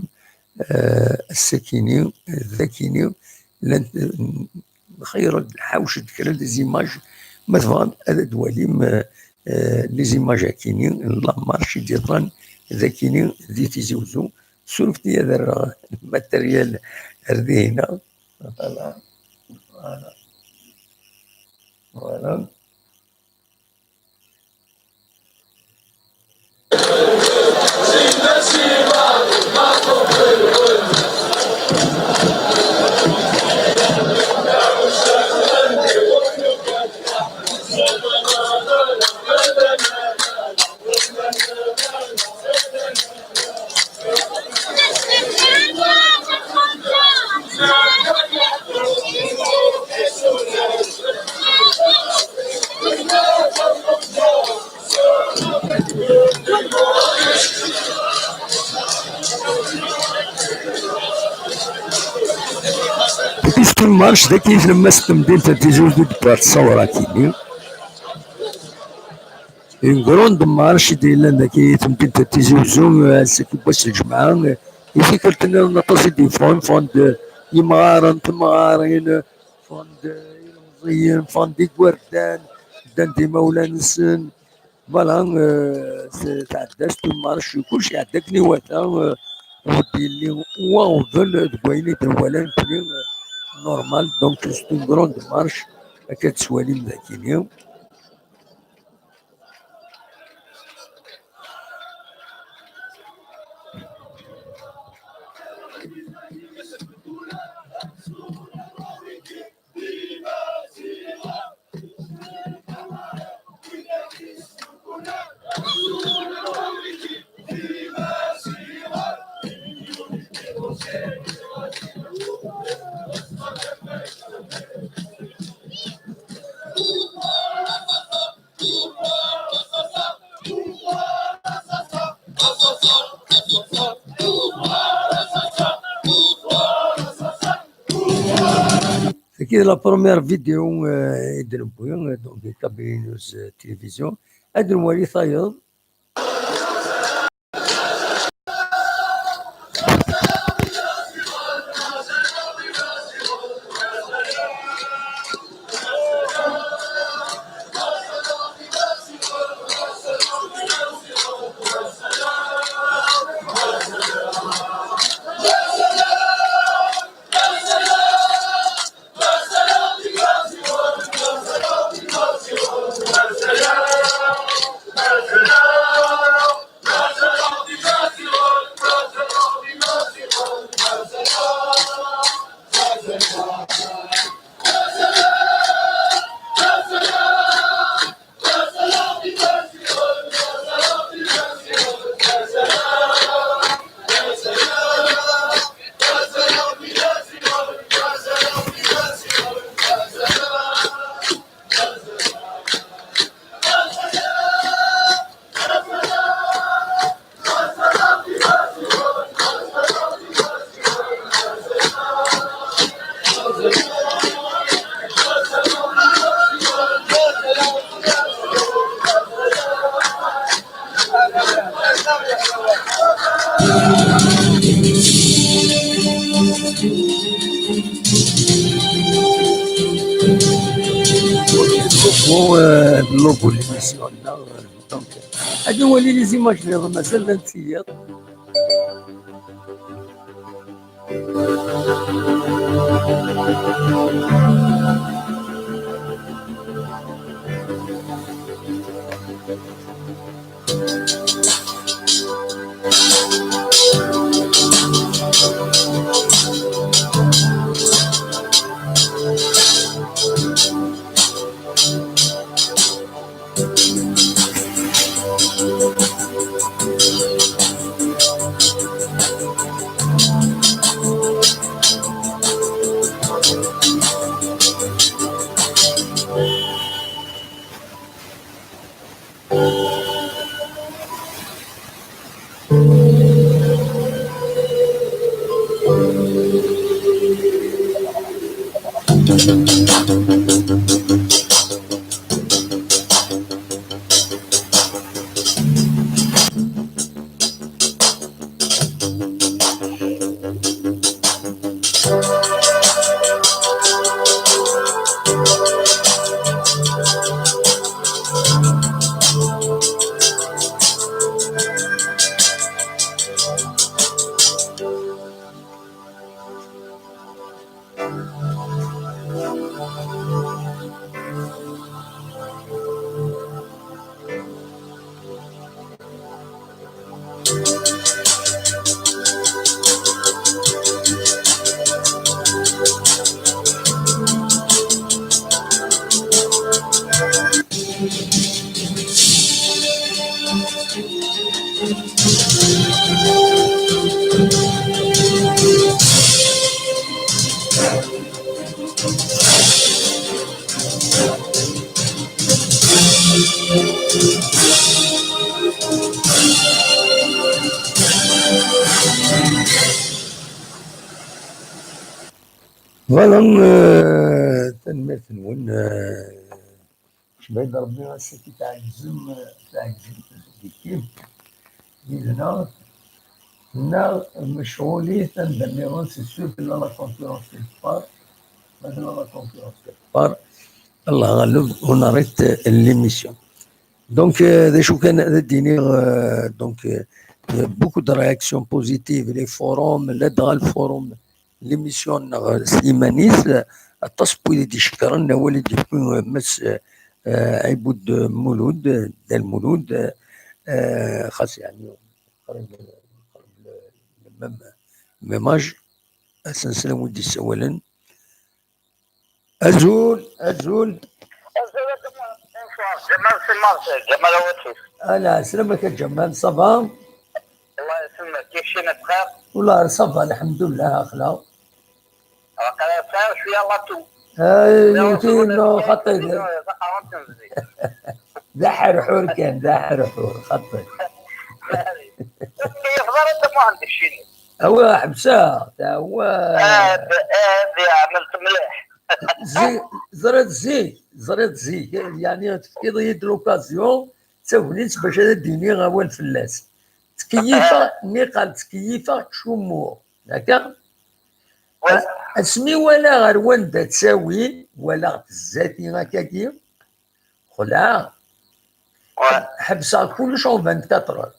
eh, ass-akini, eh, d akini, llant, eh, xeyr-d, ḥawcet kra des images, ma tebɣam ad d-twalim, eh, eh, les images akini, n la marche i d-yeḍran d akini di Tizi Uzzu. Surfet-iyi ad rreɣ matériel ar dihina. Voilà. Voilà. Voilà. Puisque le match dagi tlemmast n temdint n Tizi Uzzu d-tewwer ṣṣawra-agi. Une grande marche i d-yellan dagi i temdint n Tizi Uzzu, ass-agi n wass n lǧemɛa. I tikkelt-nniḍen aṭas i d-yeffɣen, ffɣen-d yimɣaren, temɣarin, ffɣen-d ilemẓiyen, ffɣen-d igerdan, ddan-d imawlan-nsen. Voilà, euh, c'est, tɛedda-s une marche, kullec iɛedda akken iwata, euh, ur d-yelli wa uɣbel deg wayen i d-nwala nekkni, euh, normal. Donc c'est une grande marche, akka tettwalim dagini. Tagi d la première vidéo, euh, i d-newwi, euh, donc, di Kabylie News, euh, Télévision. Ad nwali tayeḍ. Bon, euh, le logo de l'émission, là, euh, donc, euh, ad nwali les images nniḍen, mazal llant tiyaḍ. Voilà, euh, tanemmirt-nwen, euh, Cbayd Rebbi ass-agi tɛezzem, tɛezzem deg-i, yid-neɣ, neɣ mecɣulit anda nniḍen, c'est sûr tella la concurrence quelque part, ma tella la concurrence quelque part, Allah ɣaleb, on arrête l'émission. Donc, euh, d acu kan ad d-iniɣ, euh, donc, euh, beaucoup de réactions positives, les forums, ladɣa lforum, l'émission-nneɣ s yiman-is, aṭas n wid i d-icekkren, awal i d-yewwi, euh, Mass, euh, Ɛibud Mulud, euh, Dda Lmulud, euh, xas yeɛni, qrib, qrib le, le même, même âge, ad s-nsel wi d-yessawalen. Azul, azul. Azul, bonsoir. Jamal, c'est Marseille. Jamal Awatif. Ala, selamek a Jamal, ça va? Allah yesselmek, kif cini bxir? Wallah, ça va, lḥemdullah, axla. Waqila tesɛiḍ cwiya laṭu. Ay, yewti-inu xaṭi. D aḥerḥur kan, d aḥerḥur, xaṭi. Ur tkeyyfeḍ ara Dda Muḥend Ccini. Awa, ḥebseɣ, awa. Ad, ad yeɛmel mliḥ. Zi-, ẓriḍ zik, ẓriḍ zik, yeɛni tefkiḍ-iyi-d l'occasion, d tagnit bac ad d-iniɣ awal fell-as. Ttkeyyifeɣ, niqal ttkeyyifeɣ ttcummuɣ, akka? Ouais. A-, asmi walaɣ ar wanda ttawin, walaɣ-t zdat-i akkagi, xelɛeɣ. Ouais. Ḥebseɣ kullec en vingt-quatre heures.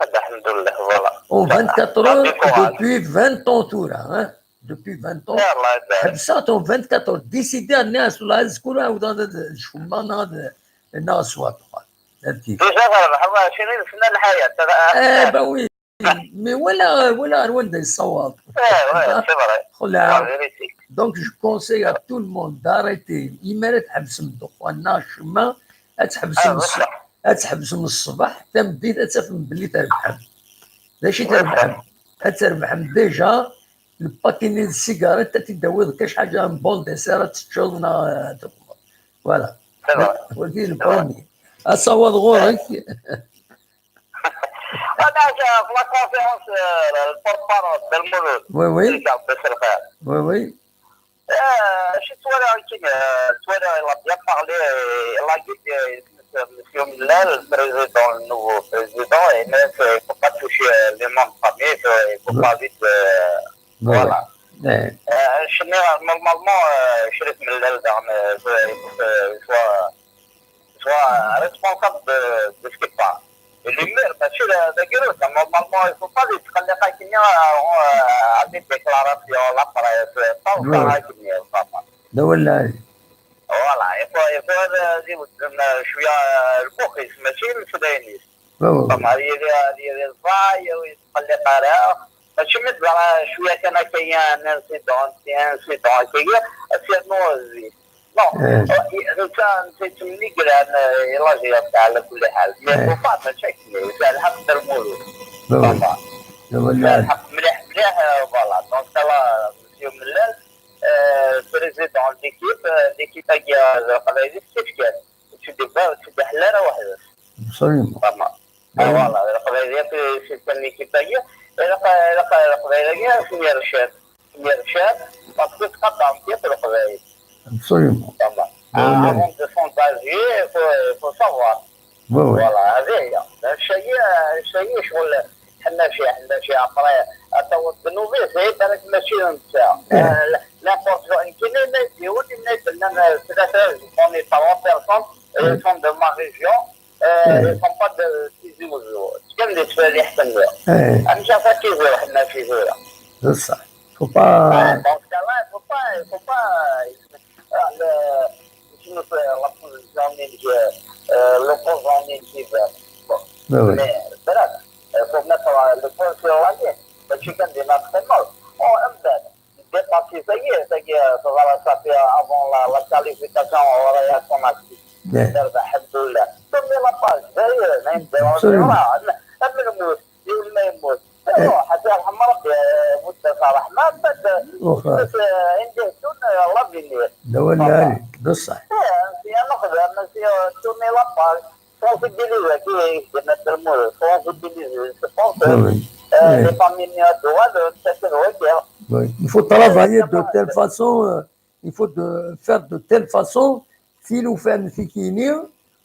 Alḥemdulillah, voilà. En vingt-quatre heures, depuis vingt ans tura, hein. Depuis vingt ans. Yallah, yallah. Ḥebseɣ-t en vingt-quatre heures. Décidé, rniɣ-as, wallah, azekka ur ɛawdeɣ ad, ad cummeɣ neɣ ad, neɣ ad sweɣ ddexxan. Déjà terbeḥ ɛecrin sna lḥayat. Eh, bah oui. Mais walaɣ, walaɣ ar wanda yessawaḍ. Eh, ouais, c'est vrai. Xelɛeɣ. La vérité. Donc, je conseille à tout le monde d'arrêter. Imi ara tḥebsem ddexxan neɣ ccemma, ad tḥebsem ṣṣ-, ad tḥebsem ṣṣbeḥ, tameddit ad tafem belli trebḥem. D acu i trebḥem? Ad trebḥem déjà, le paquet-nni n ssigaret, ad t-id-tawiḍ kac ḥaǧa, un bon dessert, ad teččeḍ neɣ ad txedmeḍ. Voilà. C'est vrai. Wagi le premier. Asawaḍ ɣur-k. Voilà, c'est la conférence, euh, le porte-parole, Dda Lmulud. Oui, oui. Richard Besselkhir. Oui, oui. Euh, je suis allé en Kenya, euh, je suis allé, il a bien parlé, euh, il a dit que, euh, Monsieur Millal, le président, le nouveau président, et mais, euh, il faut pas toucher, euh, les noms de famille, il faut, il faut pas vite, euh, voilà. Euh, je n'ai, normalement, euh, Chérif Millal, euh, il faut que, il soit soit responsable de, de ce qui se passe. Et le maire, parce que la, la gueule, ça, normalement, il faut pas les تخليها كيما، euh, avec déclaration, la presse, pas ça كيما, vraiment. Voilà, il faut, il faut, euh, dire, euh, شوية، euh, البوخيس، ماشي السودانيس. Vraiment, هذه، هذه، هذه الضايع ويتقلق عليها. ماشي من برا شوية كان كاين incident، كاين incident، كاين سيرنو زيد. Non. انت، انت تمني قران، آه، يلا جاي تاع على كل حال. Mais faut pas مشاكل، تاع الحق ديال المولود. Vraiment. تاع الحق مليح، مليح، آه، voilà. Donc ça va, monsieur Millal, euh, président de l'équipe, euh, l'équipe تاع القبايلي كيف كان. تشد با-، تشد حلة راه واحد. Absolument. Vraiment. آه، voilà، القبايلية في، في السيستم كيفاهي. الق-، الق-، القبايلية سمية رشاد. سمية رشاد، parce que تقدم كيف القبايل. Absolument. Vraiment. آه، avant de s'engager, il faut, il faut savoir. Oui, oui. Voilà، هذه هي. الشيء، الشيء شغل حنا شي، حنا شي après. أتو الذنوب، c'est بالك ماشي نتاع. آه، لا، n'importe quoi. يمكن ما يديهوش، ما يدير لنا ثلاثة، on est trois personnes, ils sont de ma région. آه، ils sont pas de Tizi Ouzou. كان دي سؤال يحسن له. أنا شايفها Tizi Ouzou، حنا Tizi Ouzou. بصح. Faut pas. آه، donc ça va, faut pas, faut pas. euh, le poison qui va. Bon. Ah oui. Mais bref, euh, faut mettre, euh, le point sur la ligne. Mačči kan dinna teqqimeḍ. Oh, anda dépassé ça y est, ça y est, ça va, ça fait avant la, la qualification, on va y attendre. Nerbeḥ, alḥemdulillah. Tourner la page, ça y est, ma yemdawa. Absolument. Am lmut, yiwen ma yemmut. Iruḥ, ad t-yerḥem Rebbi, eh, mudda s ṛṛeḥma, ma d-, waxa. Bas, eh, anda hdun, eh, l'avenir. D awal lɛali, d ṣṣeḥ. Eh, si ad nexdem, si, eh, tourner la page, sensibiliser, qui est de mettre le mot, sensibiliser, je pense, eh, les familles ad d-uɣalent, ad d-uɣalent. Oui. Il faut travailler de telle façon, euh, il faut de, faire de telle façon, tilufan tikini,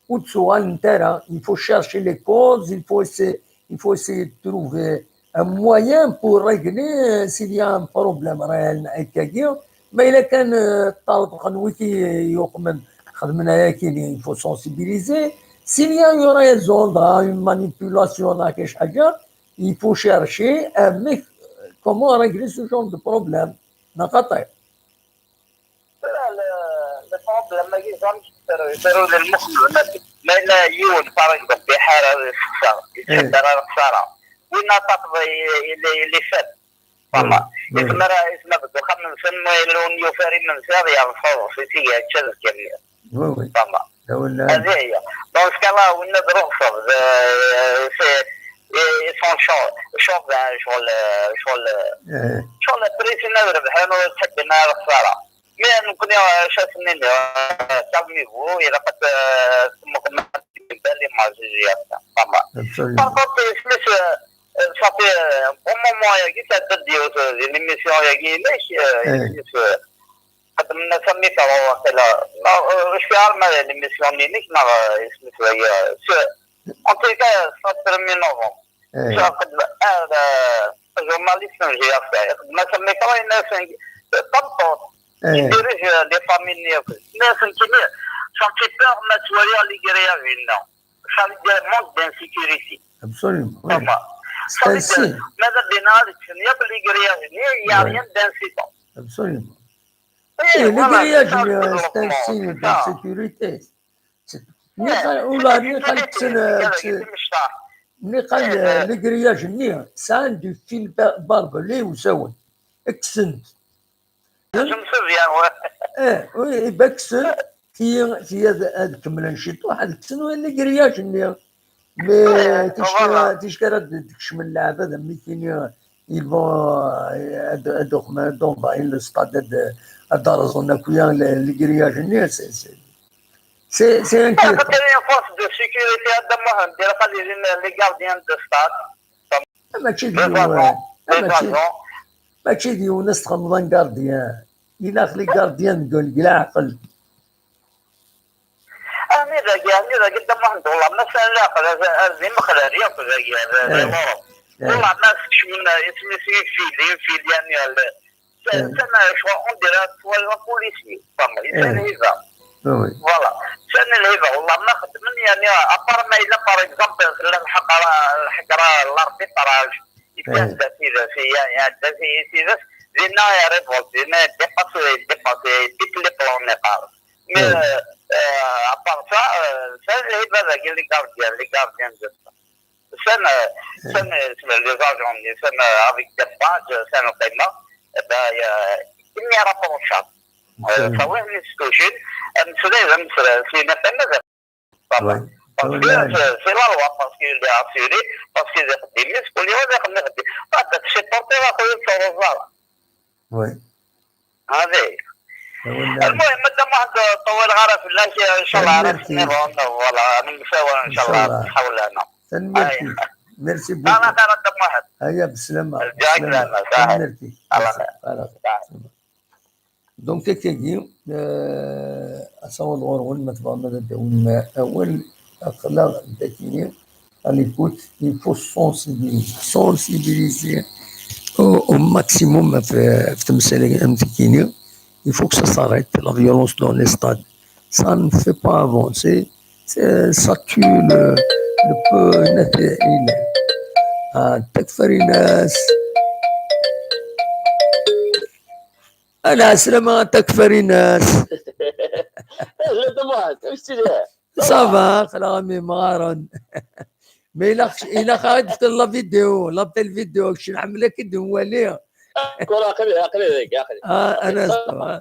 ur d-ttuɣalent ara. Il faut chercher les causes, il faut essayer, il faut essayer de trouver un moyen pour régler, euh, s'il y a un problème réel, akkagi. Ma yella kan, euh, ṭṭerḍqen wiki yuqmen, xedmen ayakini, il faut sensibiliser. S'il y a une raison, une manipulation, la quelque chose, il faut chercher un mec, comment régler ce genre de problème. Neɣ xaṭi? Le, le problème-agi, ẓer amek yettaru, yettaru d lmuxellel. Ma yella yiwen, par exemple, iḥar ad yessexṣer, yettḥibbar ara lexsara. Winna taṭṭeḍ, il, il, il est faible. Fama. Yezmer, yezmer deg uxxam-nsen, ma yella ur yufar imensi, ad yerẓ aḍebsi, yečča azekka-nni. Fama. Hadi hiya. Dans ce cas-là, winna d leɣṣeb, d, c'est, ils sont chau-, chauvins, ccɣel, ccɣel, ccɣel pressés ad rebḥen, ur ttḥibben ara lexsara. Mais nekkni, acu ad sen-nini, calmez-vous, ilaq ad, euh, temmuqmem les images, fama. Absolument. Par contre, isem-is, euh, ça fait, euh, un bon moment-agi, tɛedda-d yiwet, euh, di l'émission-agi-inek, euh, isem-is, euh, xedmen-as amicro, waqila. Ma, euh, ur cfiɣ ara ma d l'émission-inek, neɣ, euh, isem-is wagi, euh, en tout cas, ça termine novembre. Xedm-, ah, d, d journaliste n G R C, xedm-as amicro, yenna-as, tameṭṭut, qui dirige, euh, les familles-nni akk. Tenna-as nekkini, ça me fait peur ma ttwaliɣ les grillages-nni. Ça veut dire manque d'insécurité. Absolument, oui. Fama. Ça veut dire, ma d addin ad kksen yakk les grillages-nni, il y a rien d'insécurité. Absolument. Eh, les grillages-nni, c'est un signe d'insécurité. Niqal, ula niqal kksen, kksen, niqal, les grillages-nni sɛan du fil ba-, barbelé usawen. Kksen-t. Je me souviens, ouais. Eh, oui, iba kksen, ti, ti ad, ad kemmlen ciṭuḥ, ad kksen les grillages-nni. Mais ticki, ticki ara d-, d-kecmen leɛbad am nekkini, ils vont, euh, ad, ad uxmen, ad envahir le stade, ad, ad rẓen akk les, les grillages-nni, c'est, c'est, c'est, c'est inquiétant. Xaṭer une force de sécurité, ad d-amuhent, ilaq ad ilin les gardiens de stade. Mačči d yiwen, mačči, mačči d yiwen ad s-txedmeḍ un gardien. Ilaq les gardiens deg, deg leɛqel. Armi dagi, armi dagi, Dda Muḥend, wallah, ma sɛan leɛqel, ar, ar d imexlal yakk dagi, ar, ar Luṛup. Wallah, ma skecmen, isem-is, infil, infil, yani, al-, sɛan, sɛan, ccɣel, on dirait, twalaḍ policier, fehmeḍ, sɛan lhiba. Voilà. Sɛan lhiba, wallah, ma xeddmen, yani, à part ma yella, par exemple, tella lḥeqra, lḥeqra, l'arbitrage, iɛedda tidet, iɛedda tidet, dinna i révolte, dinna i dépasse, i dépasse, i dépasse les plans, yeqqar. Mais, euh, euh, à part ça, euh, c'est les, les gardiens, les gardiens de ça. C'est, euh, c'est, euh, les agents, c'est, euh, avec des badges, c'est le paiement. Eh ben, il y a, il n'y a pas de chat. Euh, ça, oui, c'est ce que je, euh, c'est les, c'est les, c'est les paiements. Parce que c'est, c'est la loi, parce qu'il est assuré, parce qu'il est démis, parce qu'il est démis. Pas de supporter la couleur sur le voile. Oui. هذه. المهم، Dda Muḥend, ur ṭṭawaleɣ ara fell-ak, إن شاء الله, ara s-nniḍen, voilà, nemsawal, إن شاء الله, ḥawlana. Tanemmirt-ik. Merci beaucoup. Ala xir, Dda Muḥend. Aya, beslama. Lǧayak lana, saḥit. Tanemmirt-ik. Ala xir. Donc, akkagi, euh, asawaḍ ɣur-wen, ma tebɣam ad d-tawim awal, aql-aɣ dakini. À l'écoute, il faut sensibiliser, sensibiliser au, au maximum ɣef, ɣef temsal am tikini. Il faut que ça s'arrête, la violence dans les stades. Ça ne fait pas avancer. C'est, ça tue le, le peu, ah, takfarinas. Ala, slama, takfarinas. Ahlan, Dda Muḥend, amek tiliḍ? Ça va, aql-aɣ am imɣaren. Mais ilaq, ilaq ad d-tefkeḍ la vidéo, l'appel vidéo, kečč nḥemmel ad k-id-nwali. Kul aql-, aql-i deg, aql-i. Ah, un instant, ah.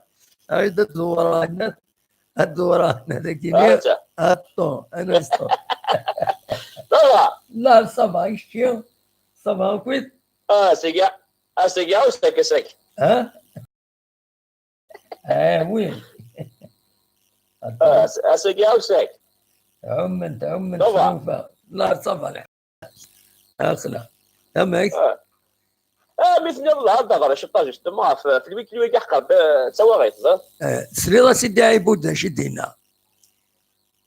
Ad d-ḍewreɣ, ad d-ḍewreɣ, ad d-ḍewreɣ, ad d-ḍewreɣ, ad d-ḍewreɣ, ad d-ḍewreɣ. Attends, un instant. Ça va. Là, ça va, kečči? Ça va, akkit? Ah, c'est gars. Ah, c'est gars, ou c'est que c'est? Hein? Ah oui. Ah, c'est, ah, c'est gars, ou c'est? Ɛument, ɛument. Ça va. Tlufa. Là, ça va, الحمد لله. Aql-aɣ. Amek? Ah. Ah, mi tenniḍ la, ad d-aɣer ciṭṭac, justement, ɣef, ɣef lwikli-agi ḥqer, eh, d tawaɣit, eh? Eh, tesliḍ-as i Dda Ɛibud d acu i d-yenna?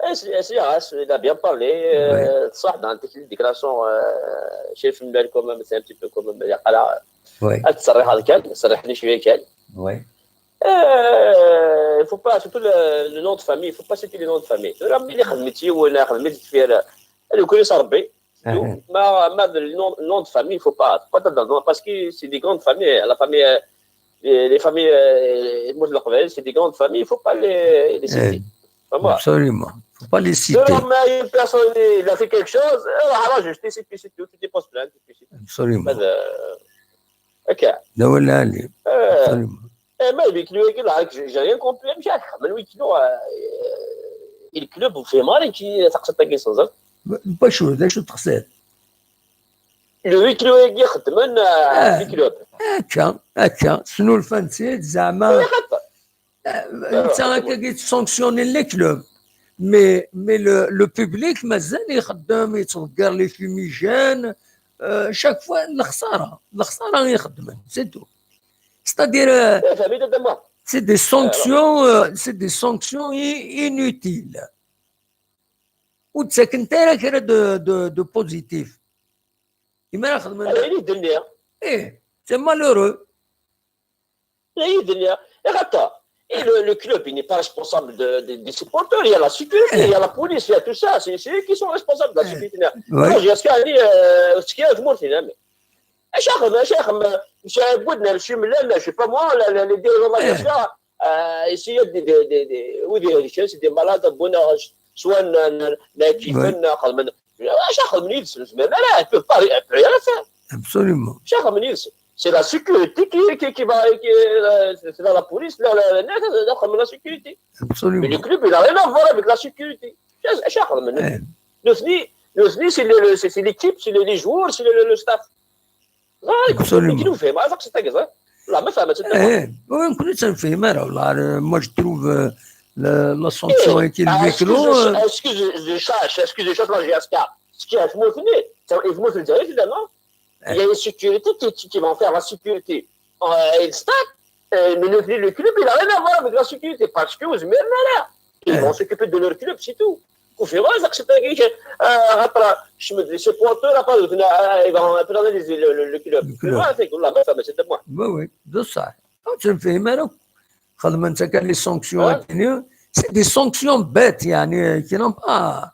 Eh, sli-, sliɣ-as, il a bien parlé, eh, oui, d ṣṣeḥ, dans la déclaration, eh, chez Femlal quand même, c'est un petit peu quand même, il y a pas là, oui, ad ttṣerriḥeḍ kan, ṣerriḥ-nni cwiya kan. Oui. Eh, il faut pas, surtout le, le nom de famille, il faut pas citer le nom de famille. Tura mi xedmet yiwen, xedmet deffir, ad iwekkel-as Rebbi. Aha. Ma, ma de nom, nom de famille, il faut pas, faut pas être dans le nom, parce que c'est des grandes familles, la famille, euh, les, les familles, euh, Tmurt n Leqbayel, c'est des grandes familles, il faut pas les, les citer. Eh, vraiment. Absolument. Faut pas les citer. Selon moi, une personne, il a fait quelque chose, euh, alors, je, c'est, c'est, c'est tout, tu déposes plainte, et puis c'est tout. Absolument. Pas de, ok. D awal lɛali. Euh, absolument. Eh, ma d wiklu-agi, là, j'ai, j'ai rien compris. Amek ara xedmen wiklu, euh, euh, le club, ur fhimeɣ ara nekk taqsiṭ-agi, teẓriḍ? Bacu, d acu texsiḍ? Le wiklu-agi xeddmen, euh, ah, le club. Akka, akka, snulfan-tt-id, zeɛma. Eh, xaṭer. Eh, netta, ah, akka i yettsanctionnin le club. Mais, mais le, le public, mazal ixeddem, yettḍeggiṛ les fumigènes, euh, chaque fois, lexṣara, lexṣara i ixeddmen, c'est tout. C'est-à-dire, euh, c'est des sanctions, euh, c'est des sanctions i-, inutiles. Ur d-ttakent ara kra de, de, de positif. Imir ara xedmen. Eh, c'est malheureux. Et le, le club, il n'est pas responsable de, de, des supporters. Il y a la sécurité, il y a la police, il y a tout ça. C'est, c'est eux qui sont responsables de la sécurité. Oui. Moi, j'ai acheté, euh, ce qu'il y a, je m'en fous, mais Acu ara xedmen, acu ara xedmen, mec Ɛibud, mec Melal, je sais pas moi, la, la, les dirigeants de la J S K, euh, essayer de, de, de, de, ou des riches, c'est des malades, bon, euh, soit na, na, na, kifen, na, xedmen. Acu ara xedmen yid-sen, zemren ara, ils peuvent pas, ils peuvent rien faire. Absolument. Acu ara xedmen yid-sen. C'est la sécurité qui, qui, qui va, qui, euh, c'est la, la police, la, la, la, la, la, la, la sécurité. Absolument. Mais le club, il a rien à voir avec la sécurité. Acu ara xedmen. Eh. Nutni, nutni, c'est le, le, c'est, c'est l'équipe, c'est le, les joueurs, c'est le, le, le staff. Absolument. Ur fhimeɣ ara taqsiṭ-agi, ẓer. La, ma fehmeɣ-tt. Eh, ur nekkni ur tt-nefhim ara, والله, moi, je trouve, euh, la, la sanction, eh, est une, ah, huis clos, excuse, euh, excuse, je cherche, excuse, je cherche la J S K. Ce qui est à Tmutni, c'est, et Tmutni, c'est là, non? Eh. Il y a une sécurité qui, qui, qui va faire la sécurité. Euh, et le stade, euh, mais le, le club, il a rien à voir avec la sécurité, parce que vous, ils vont s'occuper de leur club, c'est tout. Ur fhimeɣ ara taqsiṭ-agi, ah, xaṭer, kecmen-d les supporters, après, ils vont analyser le, le, le club. Le club. Ah, c'est, والله, ma fehmeɣ-tt. Oui, oui, d ṣṣeḥ. Ur tt-nefhim ara akk. Xedmen-tt akka les sanctions, hein? Akkenni. C'est des sanctions bêtes, يعني, qui n'ont pas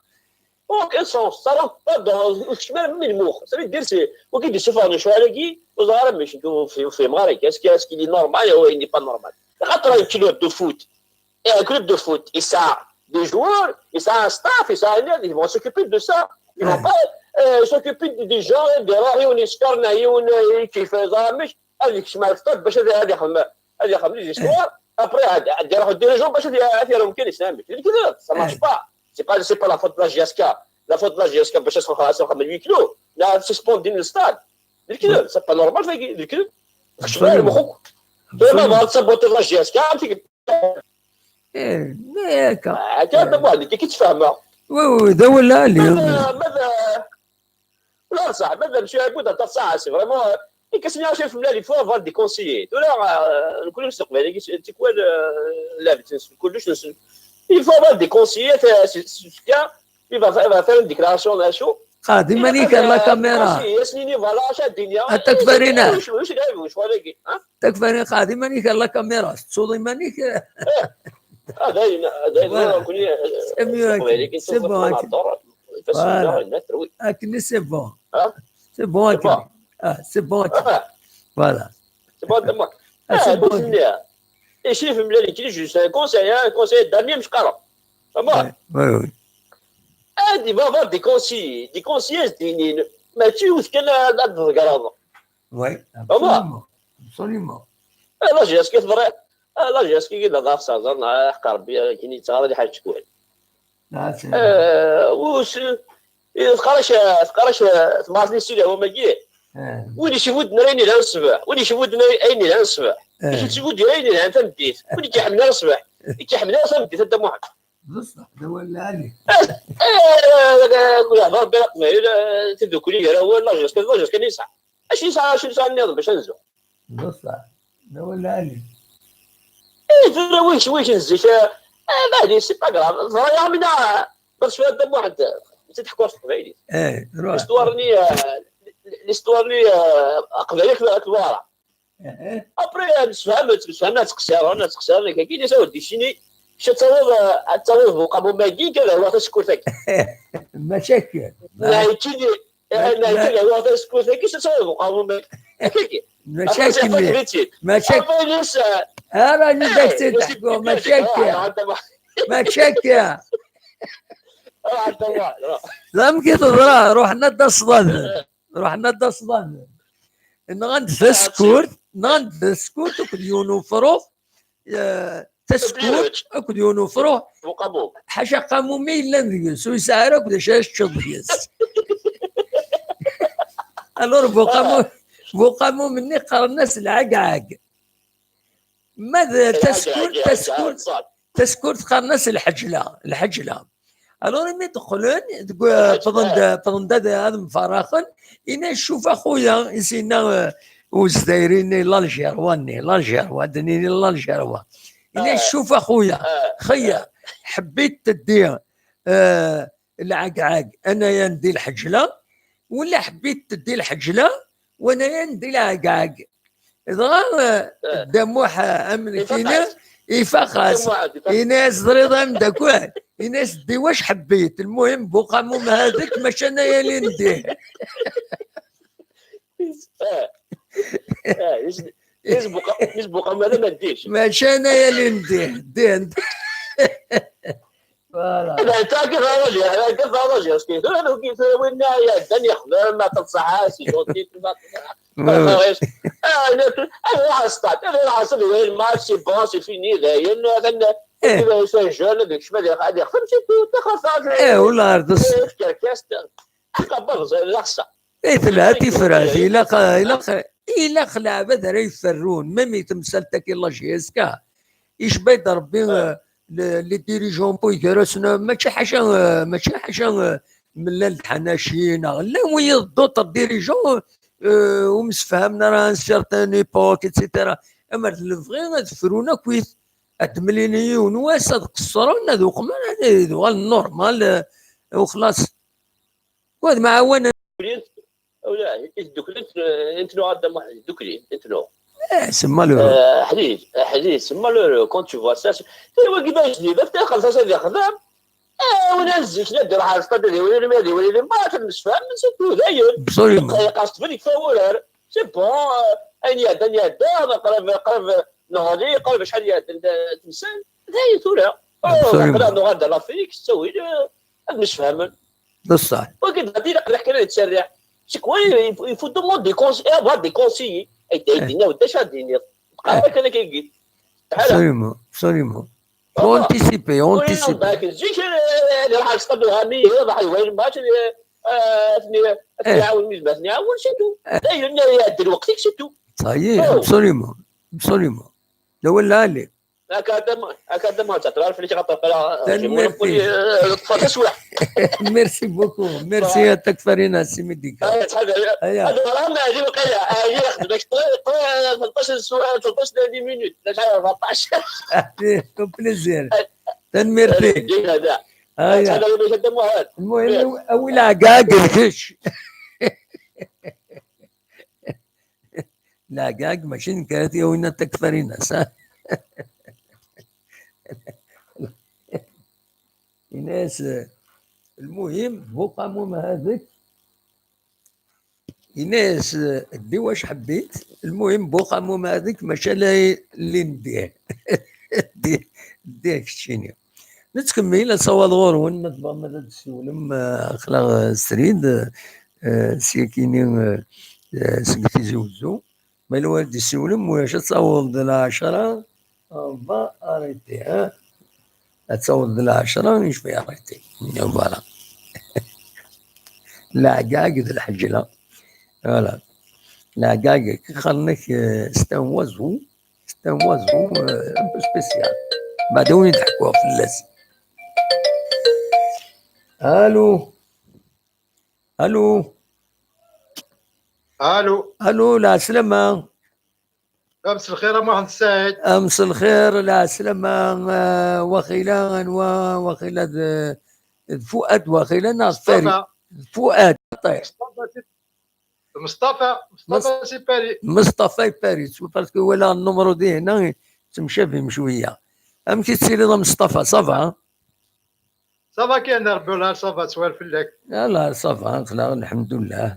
aucun sens. Ça rentre pas dans, ur keččem ara même lmux. Ça veut dire, c'est, wagi d-isuffɣen lecɣal-agi, ur ẓriɣ ara, mais ur fhimeɣ ara. Est-ce que, est-ce qu'il est normal ou il n'est pas normal? Xaṭer un club de foot, et un club de foot, il a des joueurs, il a un staff, il a un aide, ils vont s'occuper de ça. Ils vont pas, euh, s'occuper de, des gens, des rares, on est scarnaillé, on est qui fait ça, mais avec ce mal, باش هذا هذا يخدم، هذا يخدم les histoires. Après, هذا يروح les dirigeants باش هذا يروح كاين يسلمك. Ça marche pas. C'est pas, c'est pas la faute de la J S K. La faute de la J S K باش تخلص من huis clos. لا، suspend le stade. C'est pas normal, ça. خشمال مخك. كيما ما تسبوتي la J S K، عرفتي؟ ايه، لا، هكا. هكا هذا واحد اللي كي تفهمها. وي، وي، هذا ولا عليه. ماذا، ماذا، لا صح، ماذا مشي عبود هذا صح، c'est vraiment. كي سمعنا شي في بلاد، il faut avoir des conseillers. ولا، آه، نقول لك سوق بالك، c'est quoi le، لا، كلش نسل. Il faut avoir des conseillers، c'est، c'est، c'est، il va faire، il va faire une déclaration là-dessus. قاعد ماني كان la caméra. Conseiller، سنيني، voilà، شاد الدنيا. أنت كفارينا. واش، واش قاعد، واش ولا كي، ها؟ تكفى، أنا قاعد ماني كان la caméra، تصوضي ماني ك-. آه، باين، باين، آه، كوني، آه، c'est mieux، سوق بالك، c'est bon، أكيد. Voilà. أكني c'est bon. ها؟ C'est bon، أكني. آه، c'est bon، أكني. Voilà. C'est bon، تمام. آه، c'est bon. إيشي في ملالي كي juste un conseil، un conseil dernier مش قرا. فهمت؟ وي، وي، وي. ad d-ibaḍ des conseillers, des conseillers s-d-inin, mačči yiwet kan ad ad tḍegreḍ. Oui, Vraiment. Absolument. Absolument. Eh, la G S K teḍra, eh, la G S K i d aḍar saẓan, eh, ḥqa Rebbi, akken yettɣaḍ lḥal tkun. Ah, c'est- Eh, us, eh, teqqar-ak, teqqar-ak, eh, temɣart-nni s tilawam-agi, eh, win yecbudden ayen yelhan ṣṣbeḥ, win yecbudden ayen yelhan ṣṣbeḥ, eh, yettbuddi ayen yelhan tameddit, win yekkaḥmen ara ṣṣbeḥ, yekkaḥmen ara tameddit a Dda Muḥend. بصح، هذا هو اللي عليه. Eh, eh, eh, yehḍer Rebbi leqbayel, eh, tidukli gar-awen, la G S K, la G S K kan yesɛa. Acu yesɛa, acu yesɛa nniḍen bac ad nzu? بصح، هذا هو اللي عليه. Eh, tura win, win n zik, eh, eh, maɛlic, c'est pas grave. Ẓriɣ mina, ɣer cwiya Dda Muḥend, netta teḥkuṛ s teqbaylit. ايه، روح. L'histoire-nni, eh, l'histoire-nni, eh, aqbayli akked, akked Wara. ايه. Après, eh, msefhamen, msefhamen, ad ttqesiren, ad ttqesiren, akka, kini sa ur d-icini, kec ad tawiḍ, eh, ad tawiḍ bu uqamum-agi, kan ad awiɣ tasekkurt-agi. مشاكل. Neɣ yettini, eh, neɣ yettini, ad awiɣ tasekkurt-agi, kec ad tawiḍ bu uqamum-agi. Akka-agi. مشاكل. Après, مشاكل. après, eh, اه، راني eh, داك ماشي تحكو، كيف مشاكل. آه، عندها واحد. مشاكل. آه، عندها واحد، آه. لا، مكي تضرا، روح ندى الصداد. روح ندى الصداد. نغند تسكورت، نغند تسكورت، وكل يونو فروخ. آه، تسكورت، وكل يونو فروخ. Bu uqamum. حاشا قامومي إلا ندير، سوي سعرك ولا شاش تشوف يس. الور بو قاموم، بو قاموم مني قرناس العقعق. ماذا تسكورت، تسكورت، تسكورت قرناس الحجلة، الحجلة. الور مي دخلن، تقول، فضن دا، فضن دا، دا، هذا مفرخن. إنا شوف أخويا، إسينا، آه، وزدايريني لالجيروا، ني لالجيروا، دنيني لالجيروا. إنا شوف أخويا، خيا، حبيت تدي، آه، العقعق، أنايا ندي الحجلة، ولا حبيت تدي الحجلة، وأنايا ندي العقعق. دغا، آه، دموح، آه، أمن كينا، يفخس. إناس ضريضة من داكوان. إناس دي واش حبيت. المهم، بوقاموم هذاك، ماشي أنايا اللي نديه. آه. آه، يس-، يسبق، يسبق، ما ما نديش. ماشي أنايا اللي نديه، ديه. فوالا. لا، انت كيف راجل، انا كيف راجل، اسكي، انا كيف وين يا دنيا خدمه، ما تنصحها، سي جونتي، ما تنصحها. ما تنصحهاش. آه، انا، انا راح استعد، انا راح اصلي وين ما سي بون، سي فيني، لا، ين، هذا، إيه. كذا، سي جون، هذاك، شمال، هذا، خمسة، تخاف، إيه، والله، عرض الص- كركاست. حق برز، لا، خصها. إيه، ثلاثة فرات، إلا خ-، إلا خ-، إلا خلع بذر يفرون، ميم يتمثل تاكي لا جي اس كا. يشبه ربي، آه، ل-، لي ديريجون بوي كراسنا، ماشي حاجة، آه، ماشي حاجة، آه، من لا الحناشينا. لا، وين الدوتر ديريجون، آه، ومسفهمنا راه ان سيرتان ايبوك، ايتترا. أما اللي بغينا تفرونا كويس. هاد مليونيون واس، هاد قصرون، هاد وقمان، هاد يدوغال نورمال، آه، وخلاص. وهاد معاون. ولا يدوكلت، انت لو هذا ما يدوكلي، انت لو. إيه، سما له. آه، حديث، حديث، سما له، كونت تو فوا سا، سي، ايوا كيفاش جديد، افتح خلص هذا يخدم. آه، وانا نزيك لا دير حاجه، قد لي ولا ما لي ولا ما تنسفهم، من سيتو داير. ابسوليومون. قاست بالك فورر. سي بون، آه، ان يدا، ان يدا، قرب، قرب، نهاري، قرب شحال يدا، تمسان، داير ثورة. ابسوليومون. قرا نغاد لافريك، تسوي، آه، نسفهم. بصح. وقد غادي نقدر نحكي لك تسرع. C'est quoi, il faut, il faut demander des conseils, et avoir des conseillers. اي دينا ودا شاديني. بقى هكا انا كيقول. تعال. ابسوليومون، ابسوليومون. فو انتيسيبي، وين انتيسيبي. باك نجيك، آه، اللي راح تقبلها مية، راح يوين ماتش، آه، اثنين، اثنين عاون مية، اثنين عاون، سي تو. داير لنا يا دير وقتك، سي تو. صحيح، ابسوليومون، ابسوليومون. لا ولا عليك. هكا دم، هكا دم، تعرف اللي تغطى فيها. تنميرتي. تفضل شويه. ميرسي بوكو، ميرسي، يعطيك فرينا سي ميديكال. آه، تحب. أيا. هذا راه ما عجبك، ايا، ايا، ياخذ باش ثلاثطاش سؤال، ثلاطاش دي مينوت، لا شحال، أربعطاش. بليزير. تنميرتي. الجيل هذا. ايا. هذا اللي بيخدم واحد. المهم، اول عقاق الفيش. لا، عقاق ماشي نكرت يا وين تكفرينا، صح؟ الناس، المهم، بوقاموم هذاك. الناس، دي واش حبيت. المهم، بوقاموم هذاك، ماشي لا اللي نديه. دي، ديه كتشيني. Nettkemmil, ad tawaḍ ɣur-wen, ma tebɣam ad d-tessiwlem, eh, aql-aɣ, eh, srid, eh, syakini, eh, eh, seg Tizi Wezzu. Ma yella wara d-yessiwlem, wiyac ad taweḍ d lɛecṛa, va arrêter, eh? Ad taweḍ d lɛecṛa, il faut arrêter. Voilà. Leɛgag d lḥeǧla. Voilà. Leɛgag, qqaren-ak, eh, c'est un oiseau, c'est un oiseau, euh, un peu spécial. Baɛda win d-ḥkuɣ fell-as. Allô? Allô? Allô? Allô, lɛeslama. Mselxir a Muḥend Saɛid. Mselxir, lɛeslama, eh, waxila, anwa, waxila d, d Fuad, waxila, neɣ d Fari? Mustafa. D Fuad, xaṭi. Mustafa si, Mustafa Must-, si Paris. Mustafa i Paris, parce que walaɣ nnumru di hna, yettemcabim cwiya. Amek i tettiliḍ a Mustafa, ça va? Ça va kan, Rebbi ur lɛal, ça va, ttwal fell-ak. Yalla, ça va, aql-aɣ, lḥemdullah.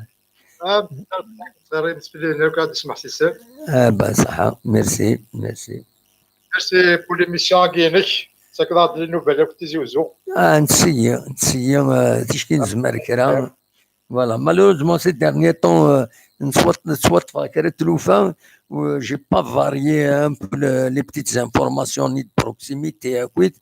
Ah, ttxerrim s fell-i, nekk ad smeḥsisen. Ah, ben, ṣaḥa, merci, merci. Merci pour l'émission-agi-inek. Tessakiḍ-aɣ-d les nouvelles akk Tizi Wezzu. Ah, nesseyyi, nesseyyi, eh, ticki nezmer kra. Voilà, malheureusement, ces derniers temps, euh, nettwat-, nettwaṭṭfeɣ kra n tlufa, euh, j'ai pas varié un peu le, les petites informations ni de proximité, akkit.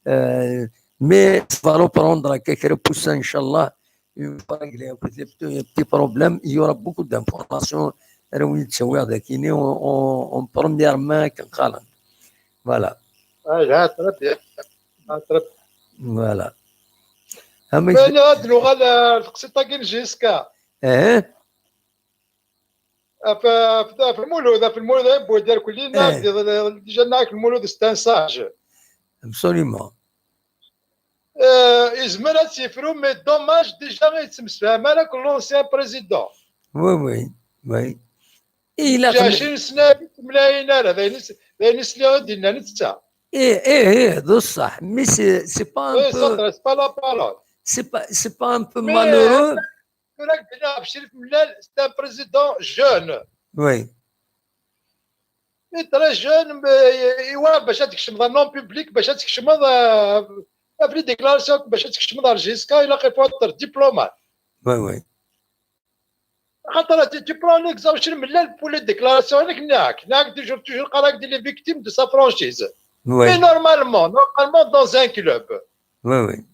Euh, mais ça va reprendre akka kra n wussan, inchallah. Une fois réglé, akkit, les petits, les petits problèmes, il y aura beaucoup d'informations. Ara wen-d-ttawiɣ dakini, on, on, en première main, akken qqaren. Voilà. Ah, yelha, très bien. Ah, très bien. Voilà. Amek... Mais ad nuɣal, euh, teqsiṭ-agi n Jiska. Eh? Ɣef, ɣef, ɣef Lmulud, ɣef Lmulud, ay, Boudir Kulina, eh, déjà, nɛak Lmulud, c'est un sage. Absolument. Euh, yezmer ad tt-yefru, mais dommage, déjà, ur yettemsefham ara akked l'ancien président. Oui, oui, oui. Ilaq... Ɛecrin sna ur ttemlayin ara, d ayen i s-, d ayen i sliɣ i d-yenna netta. Eh, eh, eh, d ṣṣeḥ. Mais c'est, c'est pas un peu, c'est pas la parole. C'est pas, c'est pas un peu malheureux. Tura d-nniɣ ɣef Crif Mellal, c'est un président jeune. Oui. Il est très jeune, mais il va, bac ad tkecmeḍ en nom public, bac ad tkecmeḍ, euh, ɣef les déclarations, bac ad tkecmeḍ ɣer Jiska, ilaq, il faut être diplomate. Oui, oui. Xaṭer, tu, tu prends l'exemple, Crif Mellal, pour les déclarations, nekk, nekk, nekk, toujours, toujours, qqareɣ-ak, il est victime de sa franchise. Oui. Mais normalement, normalement, dans un club, oui, oui,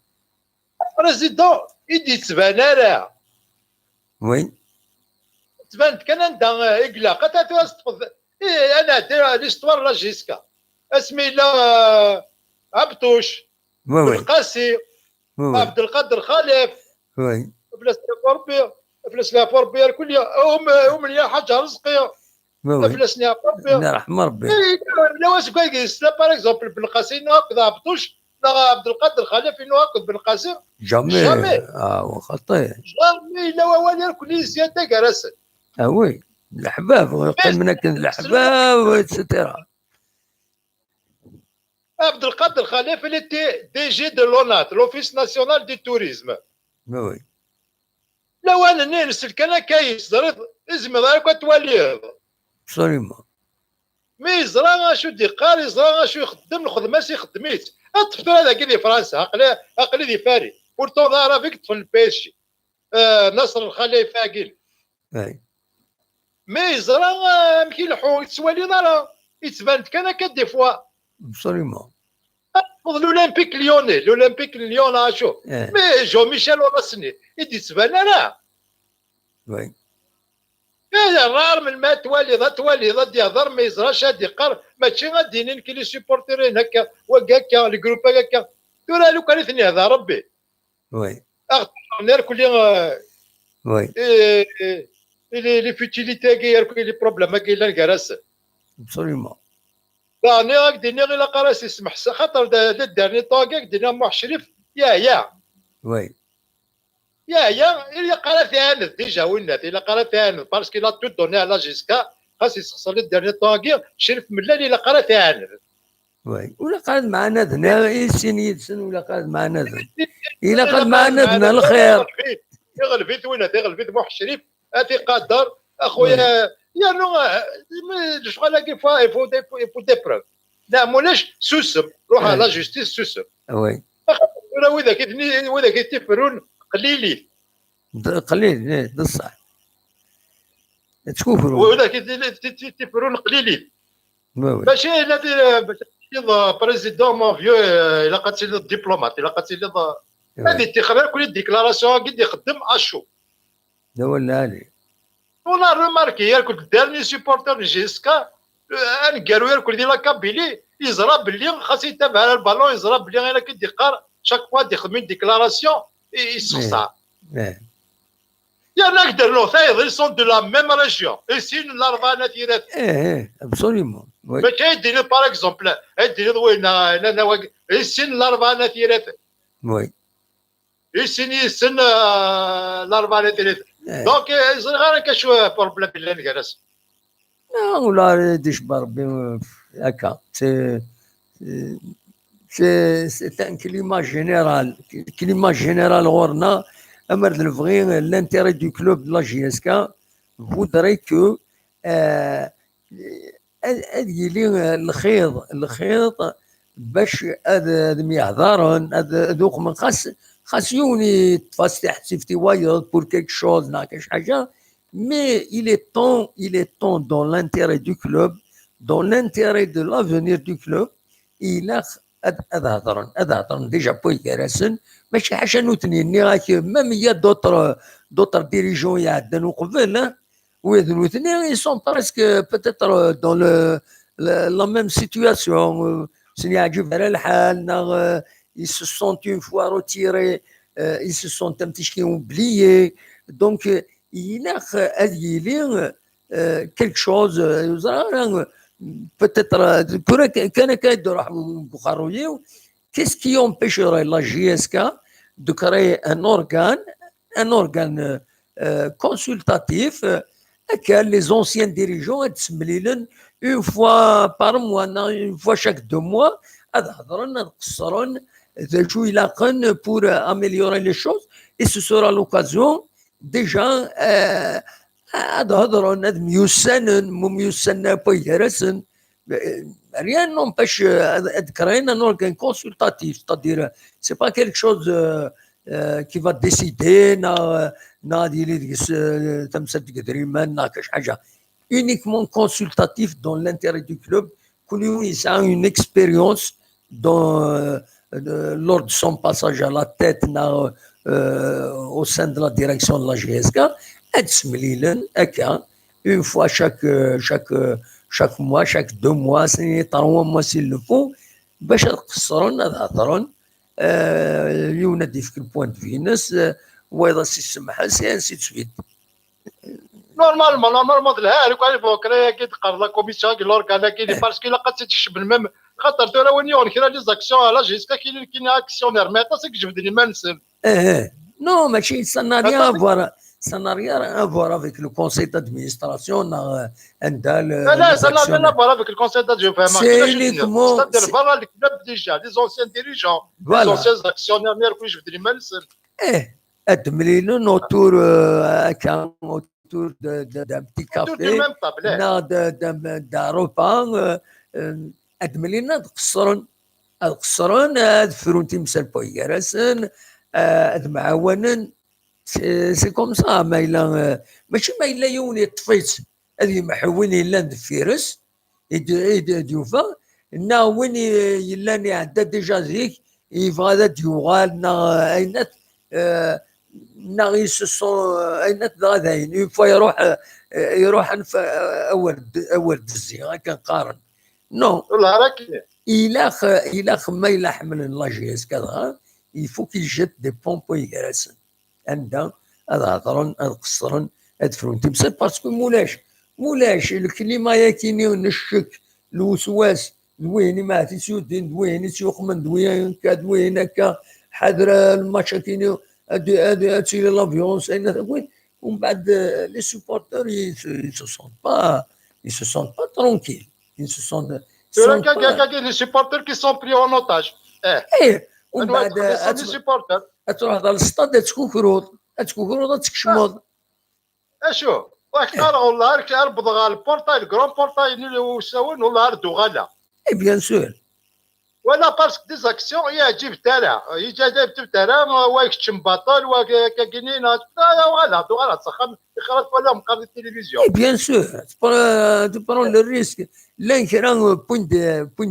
président, ur d-yettban ara. Oui. Yettban-d kan anda, eh, i ilaq. Ata tura teṭṭfeḍ, eh, ad nɛeddi l'histoire là jusqu'à asmi yella, eh, Abṭuc, oui, oui, Belqasi, oui, oui, Abdelkader Khalef. Oui. Fell-as leɛfu Rebbi, fell-as leɛfu Rebbi ar kulli. Um, um, ya Ḥaǧ Rezqi. Oui, oui. Fell-as leɛfu Rebbi. Yerḥem Rebbi. Eh, yella waseggas, par exemple, Belqasi, neɣ akked Abṭuc, neɣ Abdelkader Khalef, neɣ akked Belqasi. Jamais. Jamais. Ah, wa xaṭi. Jamais yella wawal ar kulli zzyada gar-asen. Ah oui. Leḥbab, qqimen akken d leḥbab, et cetera. Abdelkader Khalef, il était D G de l'ONAT, l'Office National du Tourisme. Oui, oui. Lawan-nni nsel kan akka, teẓriḍ, ur tezmireḍ ara akk ad twaliḍ. Absolument. Mi yeẓra acu d-yeqqar, yeẓra acu ixeddem, lxedma-s ixeddem-itt. Ṭṭef tura dagi di Fransa, aql-, aql-i di Paris. Pourtant d Aɛrab i yeṭṭfen le P S G. Eh, Nasser Lxalifi-agi. Ay. Mais yeẓra, eh, amek ileḥḥu, ur yettwaliḍ ara. Yettban-d kan akka des fois. Absolument. Teṭṭfeḍ l'Olympique Lyonnais, l'Olympique Lyon, acu. Eh. Mais Jean-Michel Aulas-nni, ur d-yettban ara. Oui. Eh, rare melmi ad twaliḍ, ad twaliḍ, ad d-yehḍer, ma yeẓra acu ad d-yeqqar, mačči ad d-yini nekk les supporters-in akka, wagi akka, le groupe-agi akka. Tura lukan i ten-yehḍer Rebbi. Oui. Aɣ-d-qqaren irkelli, euh, oui, eh, eh, les, les futilités-agi, irkelli, les problèmes-agi yellan gar-asen. Absolument. Daɣen, ad ak-d-iniɣ, ilaq ara s-ismeḥs-, xaṭer d, d dernier temps-agi, ad ak-d-iniɣ Muḥ Crif, yeɛya. Oui. Yeɛya, ilaq ara t-iɛaned, déjà, winnat, ilaq ara t-iɛaned, parce qu'il a tout donné à la Giscard, xas yessexṣer le dernier temps-agi, Crif Mellal, ilaq ara t-iɛaned. Oui. Ur ilaq ara ad mɛanaden, i sin yid-sen ur ilaq ara ad mɛanaden. Ilaq ad mɛanaden lxir. Iɣleb-it, iɣleb-it winna, iɣleb-it Muḥ Crif, ad t-iqader, a xuya. Oui. Yernu, eh, lecɣal-agi, il faut, il faut, il faut des preuves. Neɣ mulac, susem. Ruḥ à la justice, susem. Oui. Tura widak i ten-, widak i tifrun qlilit. Qlil, eh, d ṣṣeḥ. Ttkukru. Widak i ti-, ti-, ti-, tifrun qlilit. Oui, oui. Mačči illa di, bac ad tiliḍ, euh, président, mon vieux, euh, ilaq ad tiliḍ diplomate, ilaq ad tiliḍ, euh, Oui. Ad ittixer irkel i déclaration-agi d-ixeddem acu. D awal lɛali. On a remarqué, irkel d dernier supporter n J S K, euh, aneggaru irkel di la Kabylie, yeẓra belli xas yettabaɛ le ballon, yeẓra belli ayen akka i d-iqqar, chaque fois d-ixdem une déclaration, i, yessexṣar. Eh. Yerna ak-d-rnuɣ tayeḍ, ils sont de la même région. I sin n Larebɛa n At Yiraten. Eh, eh, absolument. Oui. Mačči ay d-tiniḍ, par exemple, ay d-tiniḍ wayen, euh, nana wagi, i sin n Larebɛa n At Yiraten. Oui. I sin yis-sen, euh, Larebɛa n At Yiraten. Eh. Donc, euh, ẓriɣ ara kacu, euh, problème yellan gar-asen. Non, ula d icebba Rebbi, euh, akka. C'est, euh, c'est, c'est un climat général. Climat général ɣur-neɣ, amer d lebɣi, l'intérêt du club de la J S K voudrait que, euh, ad, ad yili, euh, lxiḍ, lxiḍ bac ad, ad myeḥḍaren, ad, ad uqmen. Xas, xas yiwen yeṭṭef-as tiḥessift i wayeḍ pour quelque chose, neɣ quelque ḥaǧa, mais il est temps, il est temps dans l'intérêt du club, dans l'intérêt de l'avenir du club, ilaq ad, ad hedren, ad hedren déjà wway gar-asen, mačči ḥaca nutni, nniɣ-ak, même il y a d'autres, d'autres dirigeants iɛeddan uqbel, hein, oui, nutni, ils sont presque peut-être dans le, le, la même situation, euh, ur sen-yeɛǧib ara lḥal, neɣ, euh, ils se sont une fois retirés, euh, ils se sont un petit peu oubliés. Donc, euh, ilaq ad yili, euh, quelque chose, euh, ur ẓriɣ ara, euh, peut-être, euh, tura kan akka i d-iruḥ deg uqerruy-iw, qu'est-ce qui empêcherait la J S K de créer un organe, un organe, euh, consultatif, euh, akka les anciens dirigeants ad d-semlilen une fois par mois, neɣ une fois chaque deux mois, ad hedren, ad qeṣṣren d acu ilaqen pour, euh, améliorer les choses, et ce sera l'occasion déjà, euh, ad hedren, ad myussanen, ma myussanen ara wway gar-asen. Euh, rien n'empêche, euh, ad, ad créer un organe consultatif, c'est-à-dire, euh, c'est pas quelque chose, euh, euh, qui va décider, neɣ, neɣ ad yili deg-s, euh, tamsalt deg idrimen, neɣ quelque ḥaǧa. Uniquement consultatif dans l'intérêt du club, kul yiwen yesɛa une expérience dans, euh, euh, lors de son passage à la tête, neɣ, euh, au sein de la direction de la J S K, ad semlilen akka, une fois chaque, euh, chaque, euh, chaque mois, chaque deux mois, c'est trois mois s'il le faut, bac ad qeṣṣren, ad hedren, euh, yiwen ad d-yefk le point de vue-ines, euh, wayeḍ ad s-isemḥes, et ainsi de suite. Normalement, normalement, d lɛali, quoi, il faut créer, agi d-qqar la commission, agi l'organe, agi, parce que ilaq ad tt-id-kecmen même, xaṭer tura win yuɣen kra les actions, là, jusqu'à qu'il, qu'il actionnaire, mais aṭas i ijebden iman-nsen. Eh, eh. Non, mačči, ça n'a rien à voir, ça n'a rien à voir avec le conseil d'administration, neɣ, euh, anda le, لا، لا، les ça n'a rien à actionnaires. Voir avec le conseil d'administration. C'est uniquement, C'est-à-dire, c'est- voilà, le club déjà, les anciens dirigeants, les Voilà. Anciens actionnaires, mais que je veux dire, même, c'est- Eh, ad mlilen autour, euh, akka, autour de, de, d'un petit Autour du café, même table. neɣ de, de, d'un repas, euh, euh, ad mlilen ad qeṣṣren, ad qeṣṣren, ad frun timsal wway gar-asen, euh, ad mɛawanen. C'est, c'est comme ça, ma yella, euh, mačči ma yella yiwen yeṭṭef-itt, ad yemḥu win yellan deffir-s, i d-, i d-, i d-yufa, neɣ win i-, yellan iɛedda déjà zik, yebɣa ad d-yuɣal, neɣ, euh, ayen at-, euh, neɣ ils se sont, euh, ayen at-, dɣa dayen, une fois iruḥ, euh, iruḥ anef, euh, awer d-, awer d-zzi, akken qqaren. Non, والله راك ilaq, ilaq ma yella ḥemmlen la J S K dɣa, il faut qu'ils jettent des ponts wway gar-asen. Anda ad hedren, ad qeṣṣren, ad frun timsal, parce que mulac, mulac, le climat-yagi-ni n ccek, lweswas, d wihin i ma ad t-yuddin, d wihin i tt-yuqmen, d wihin akka, d wihin akka, ḥader le match-agi-ni, ad, ad, ad tili la violence, ayen ad, oui, ومن بعد, euh, les supporters, ils se, ils se sentent pas, ils se sentent pas tranquilles. Ils se sentent, tura sentent كاين pas. كاين les supporters qui sont pris en otage. ايه ايه، ومن انواع بعد, euh, les supporters. ad تروح على الستاد, ad تكوكروض, ad تكوكروض, ad تكشمض. اشو؟ راك قال والله راك اربط غا البورتاي، الكرون بورتاي اللي هو ساوين والله رد وغلا. Et bien sûr. Voilà, parce que des actions, yeɛǧib-t ara. Yeɛǧib-t ara, wa ikeččem baṭel, wa kagini, voilà, tuɣaleḍ s axxam, ixrat wala meqqar di télévision. Et bien sûr, tu prends, tu prends le risque. Llan kra n win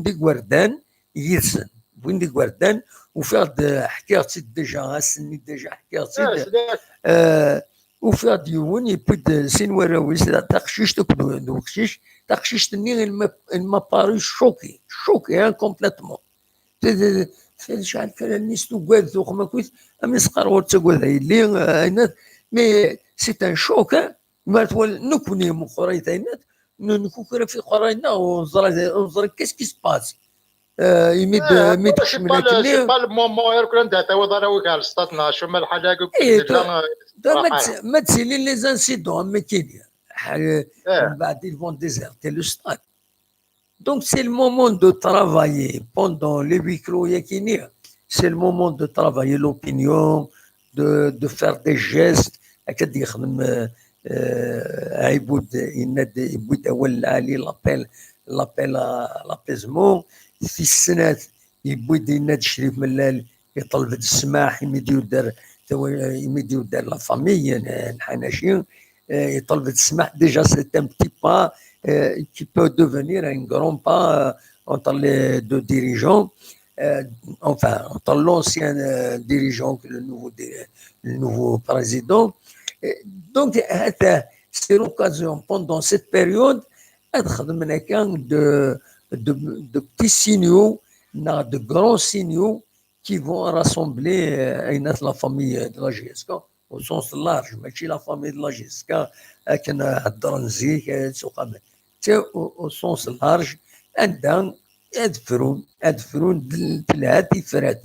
d igerdan yid-sen, win d igerdan, ufiɣ-d, ḥkiɣ-tt-id déjà, ass-nni déjà ḥkiɣ-tt-id. Ufiɣ-d yiwen, yewwi-d sin warraw-is, taqcict akked d uqcic. Taqcict-nni, elle m'a paru choquée, choquée, hein, complètement. Tecɛel kan allen-is, tugad, tuxem akkit, am isqar ur ttagad a yelli, ayen, mais c'est un choc, hein. Ma twal nekkni meqqrit ayen, nekkukra fi qrayna, ur neẓri qu'est-ce qui se passe. Imi d imi d-kecmen akkenni. C'est pas le moment, irkul anda tawiḍ ara wik ar stade neɣ acuma lḥal-agi. Ma d-tilin les incidents am akkenni, mbeɛd ils vont déserter le stade. Donc, c'est le moment de travailler pendant les huis clos, yakini. C'est le moment de travailler l'opinion, de, de faire des gestes. Akka d-yexdem Ɛibud, yenna-d, yewwi-d awal lɛali, l'appel, l'appel à l'apaisement. Tis snat, yewwi-d, yenna-d Crif Mellal, yeṭleb-d ssmaḥ imi d-yudder, imi d-yudder la famille n Ḥanaci. Yeṭleb-d ssmaḥ, déjà c'est un petit pas qui peut devenir un grand pas entre les deux dirigeants, enfin, entre l'ancien dirigeant et le nouveau, le nouveau président. Donc, c'est l'occasion pendant cette période de, de, de petits signaux, de grands signaux qui vont rassembler la famille de la J S K au sens large, mačči la famille de la J S K akken heddren zik, c'est au sens large, anda ad frun, ad frun telha tifrat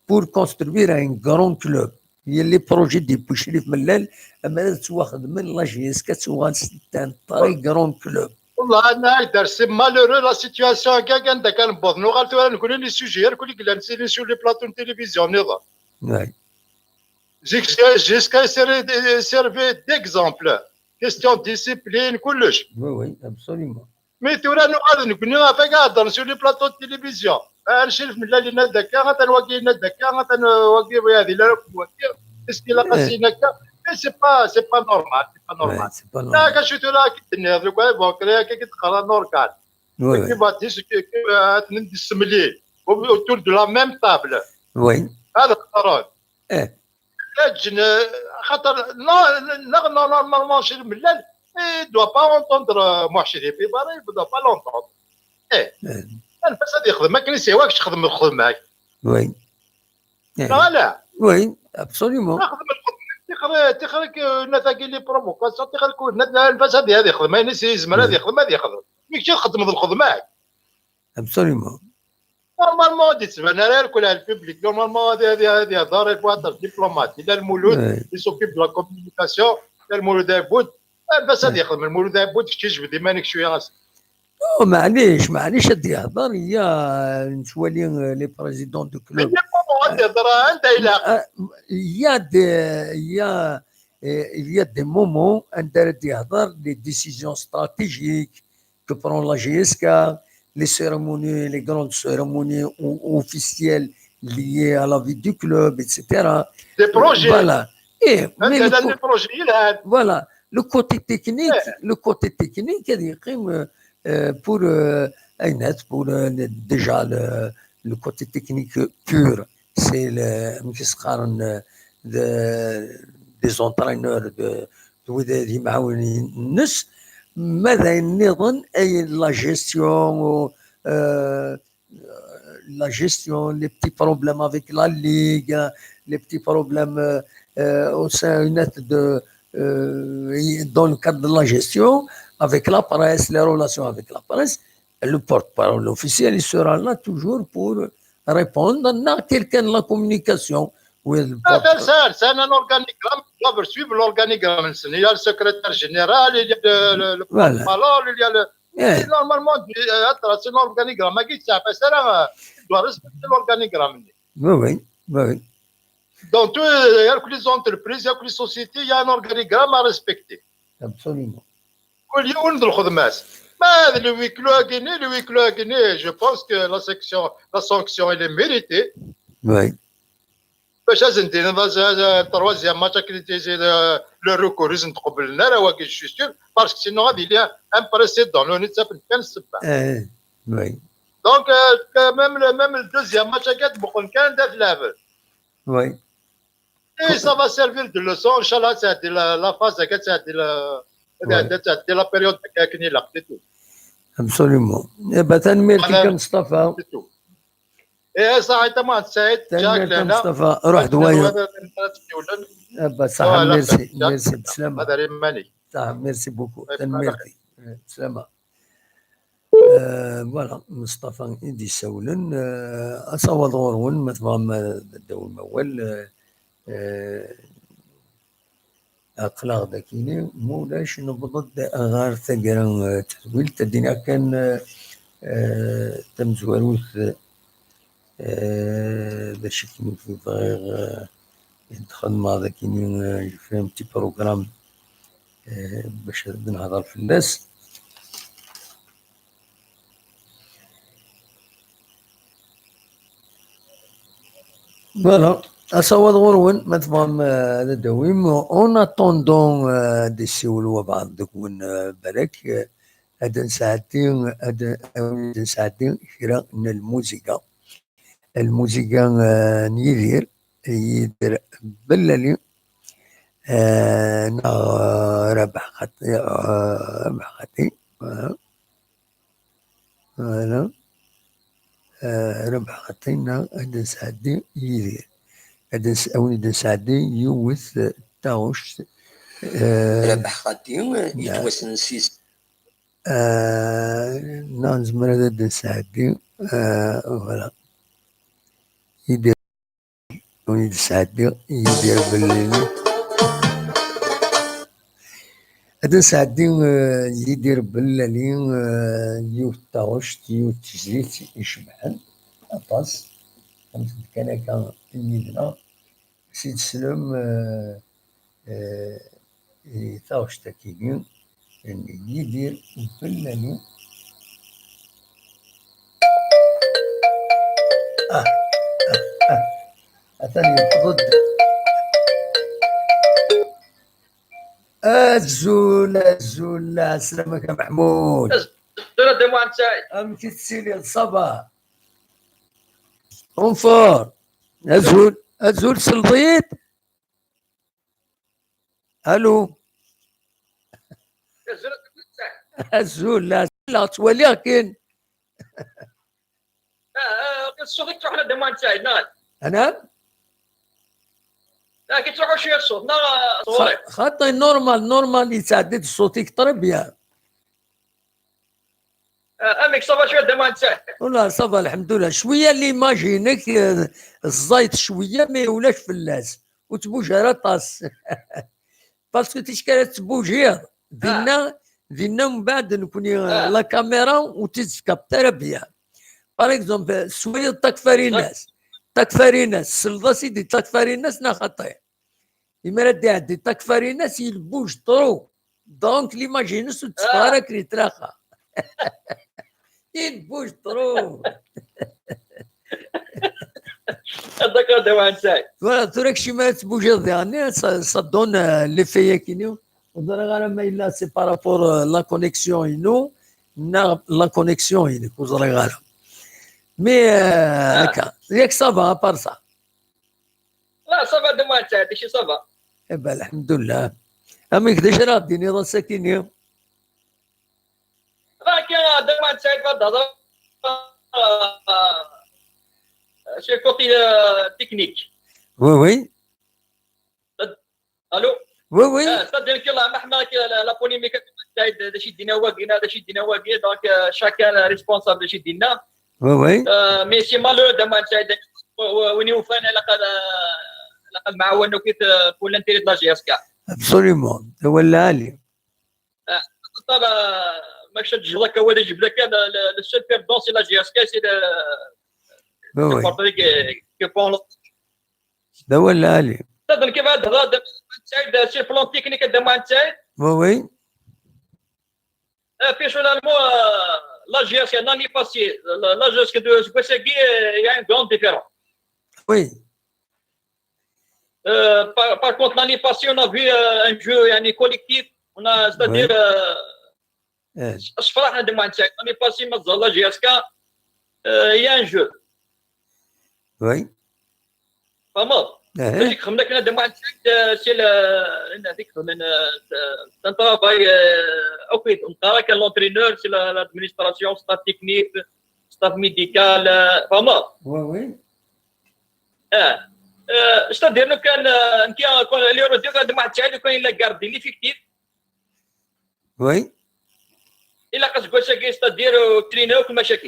pour construire un grand club. Les projets de Crif Mellal, ammer ad ttwaxedmen, la J S K ad tuɣal c'est un très grand club. Wallah, c'est malheureux la situation. Anda kan newweḍ, nuɣal tura nekkni les sujets irkul i yellan sur les plateaux de télévision niḍen. Zik, J S K servait d'exemple. Question de discipline, kullec. Oui, oui, absolument. Mais tura nuɣal nekkni ɣef akka heddren sur les plateaux de télévision. Crif Mellal yenna-d akka, atan wagi yenna-d akka, atan wagi, wagi, est-ce qu'il a passé akka? Mais c'est pas, c'est pas normal, c'est pas normal. Tura akka tenniḍ, deg wayen bon, kra akka i d-teqqar un organe. Qui va discuter, ad ten-id-issemlil autour de la même table. Oui. Ad xeṭren. Ǧǧen, xaṭer, non, non, normalement, Crif Mellal, il doit pas entendre Muḥ Crif Ibari, il doit pas l'entendre. Eh. Anef-as ad yexdem akken i s-yehwa, kečč xdem lxedma-k. Oui. Neɣ ala? Oui, absolument. Xdem lxedma-k, tixer-ik, nna tagi les provocations, tixer-ik, anef-as ad yexdem ayen i s-yezmer ad yexdem, ad yexdem. Mi kečč txeddmeḍ lxedma-k. Absolument. Normalement, ad d-yettban ara irkul ar le public. Normalement, ad, ad, ad yehder, il faut être diplomate. Yella Lmulud, il s'occupe de la communication. Yella Lmulud Ɛebud. Bas ad yexdem Lmulud Ɛebud, kečč jbed iman-ik cwiya. Oh, maɛlic, maɛlic, ad yehder, ya, nettwali, euh, les présidents de club. Ad yehder, anda ilaq. Il y a des, il y a, euh, il y a des moments anda ara d-yehder, des décisions stratégiques que prend la J S K, les cérémonies, les grandes cérémonies officielles liées à la vie du club, et cetera. Des projets. Voilà. Et, mais le, projets, voilà. Le côté technique, le côté technique, euh, pour, euh, pour euh, déjà le, le côté technique pur, c'est le, des entraîneurs de, de, de, mais la gestion, euh, la gestion, les petits problèmes avec la Ligue, les petits problèmes euh, au sein de, euh, dans le cadre de la gestion, avec la presse, les relations avec la presse. Le porte-parole officiel, il sera là toujours pour répondre à quelqu'un de la communication. C'est un organigramme, il doit suivre l'organigramme. Il y a le secrétaire général, il y a le, le, le porte-parole, il y a le... Et normalement, c'est un organigramme. Il doit respecter l'organigramme. Oui, oui, oui, oui. Dans toutes les entreprises, il y a les sociétés, il y a un organigramme à respecter. Absolument. كل يوم ذو الخدمات. Ma d le huis clos-agi-nni, le huis clos-agi-nni, je pense que la section, la sanction, elle est méritée. Oui. Bac ad sen-tiniḍ, euh, troisième match, akken i d-, le, le recours, ur sen-t-qebblen ara wagi, je suis sûr, parce que sinon ad yili un précédent, ur nettafen kan ssebba. Eh, oui. Donc, euh, que même le, même le deuxième match, ad muqlen kan d at leɛbed. Oui. Et ça va servir de leçon, inchallah, c'est la, la phase, c'est la, c'est la période, c'est tout. Absolument. Eh ben, tanemmirt-ik a Mustafa. Eh, saɛid, a Muḥend Saɛid, tanemmirt a Mustafa. Ruḥ d wayeḍ. Eh ben, saḥa, merci, merci, bslama. Saḥa, merci beaucoup. Tanemmirt-ik. Bslama. Euh, voilà, Mustafa i d-yessawlen. Euh, asawaḍ ɣur-wen, ma tebɣam, euh, ad d-tawim awal. Euh, euh, aql-aɣ-d akini, ma ulac, newweḍ-d ɣer taggara, euh, tadwilt, ad d-iniɣ kan, euh, euh, tamezwarut, euh, d acu akken i bɣiɣ, euh, ad xedmeɣ d akini, euh, je fais un petit programme, euh, bac ad nehḍer fell-as. Voilà, asawaḍ ɣur-wen, ma tebɣam, euh, ad d-tawim. En attendant, euh, ad d-yessiwel wabɛaḍ deg-wen, euh, balak, euh, ad d-nesɛeddi, ad d-, ad d-nesɛeddi kra n lmuziga. Lmuziga, euh, n Yidir, Yidir Bellali, euh, neɣ, euh, Rabaḥ Xati, euh, Rabaḥ Xati, voilà. Voilà. Euh, Rabaḥ Xati, neɣ ad d-nesɛeddi Yidir. Ad d-nes-, ad wen-id-nesɛeddi yiwet, euh, taɣect. Euh, Rabaḥ Xati, euh, yettwassen s yis- euh, neɣ nezmer ad d-nesɛeddi, euh, voilà. Yidir, ad wen-id-sɛeddi Yidir Bellali. Ad nesɛeddi, euh, Yidir Bellali, euh, yiwet taɣect, yiwet tezlit icebḥen aṭas. Am kan akka yid-neɣ, si teslem, euh, euh, i taɣect-agi n Yidir Bellali. Ah, ah, ah. Atan yewweḍ-d. Azul, azul, ɛeslama-k a Meḥmud. Azul a Dda Muḥend Saɛid. Amek i tettiliḍ, ça va? En forme. Azul, azul, selḍit. Allô. Azul a Dda Muḥend Saɛid. Azul, la, la, ttwaliɣ kan. Ah, ah, ṣṣut-ik yettruḥu a Dda Muḥend Saɛid, neɣ? Ana? Ah, yettruḥu cwiya ṣṣut, neɣ, ah, ɣur-i? Xa-, xaṭi, normal, normal, yettɛeddi-d ṣṣut-ik, très bien. Ah, amek, ça va cwiya a Dda Muḥend Saɛid? Wallah, ça va, lḥemdullah. Cwiya l'image-inek, eh, ẓẓayet cwiya, mais ulac fell-as. Ur ttbuj ara aṭas. Parce que ticki ara tettbujiḍ. Dinna, dinna mbeɛd nekni, eh, la caméra ur tt-id-tcapte ara bien. Par exemple, teswayeḍ takfarinas. Takfarinas, selleḍ-as-id i takfarinas neɣ xaṭi? Imir ad d-iɛeddi takfarinas, il bouge trop. Donc, l'image-ines ur d-teffeɣ ara akken yettlaqa. Il bouge trop. D'accord, a Dda Muḥend Saɛid. Voilà, tura kečči mi ara tettbujiḍ diɣenni, ça, ça donne, euh, l'effet-agi-nni. Ur ẓriɣ ara ma yella c'est par rapport, euh, la connexion-inu neɣ la connexion-inek, ur ẓriɣ ara. Mais, euh, akka, yak ça va, à part ça. Là, ça va, a Dda Muḥend Saɛid, ici ça va. Eh ben, lḥemdullah. Amek, d acu ara ɣ-d-tiniḍ ass-agi-nni? Là, a Dda Muḥend Saɛid, va d-, euh, sur le côté, euh, technique. Oui, oui. Allô? Oui, oui. Ah, c'est-à-dire que là, مهما que la, la polémique, a Dda Muḥend Saɛid, d acu i d-yenna wagi, d acu i d-yenna wagi, donc, euh, chacun est responsable d acu i d-yenna. Oui, oui. Euh, mais c'est malheureux, a Dda Muḥend Saɛid, w-, w-, win yufan, ilaq ad, ilaq ad nɛawen akk, euh, pour l'intérêt de la J S K. Absolument. D awal lɛali. Ah, طبعا, ما كنتش تجي لك ولا يجيب لك، le, le, le seul perdant, c'est la J S K, c'est le, Oui, oui. supporter que, que prend le D awal lɛali. تظن كيف هذا، هذا سعيد، sur le plan technique, a Dda Muḥend Saɛid. Oui, oui. Euh, personnellement, euh, la G S K, l'année passée, la, la G S K de ce que c'est, euh, il y a une grande différence. Oui. Euh, par, par contre, l'année passée, on a vu euh, un jeu, un collectif. On a, c'est-à-dire, oui. Euh, eh. L'année passée, la G S K, euh, il y a un jeu. Oui. Pas mal. Eh. C'est le, c'est un travail, euh, ok, donc, avec l'entraîneur, c'est l'administration, staff technique, staff médical, euh, pas mal. Oui, oui. Eh, eh, c'est-à-dire, nous, quand, euh, quand, quand les retours de match, quand il a gardé l'effectif, oui. Il a cassé, c'est-à-dire, euh, traîner comme chaque.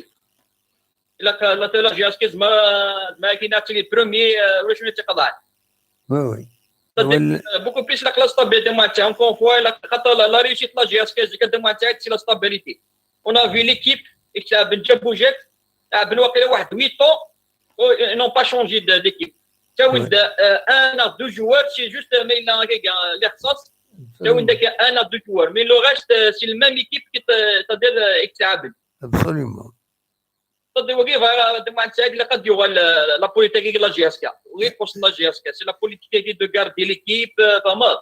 Il a, la, la G S K, ma, ma, qui n'a que les premiers, euh, oui, oui. C'est-à-dire, euh, beaucoup plus la classe stabilité de match, encore une fois, la, la, la réussite de la G S K, c'est que de match, c'est la stabilité. On a vu l'équipe, et que ça a bien bougé, ça a bien fait huit ans, oh, ils n'ont pas changé de, d'équipe. Ça, oui. Euh, un à deux joueurs, c'est juste, euh, mais il a, euh, les ressources. Ça, oui, un à deux joueurs. Mais le reste, euh, c'est la même équipe qui te, c'est-à-dire, euh, qui te. Absolument. C'est-à-dire, oui, voilà, de match, c'est la, la politique de la G S K. Oui, pour la G S K. C'est la politique de garder l'équipe, euh, pas mal.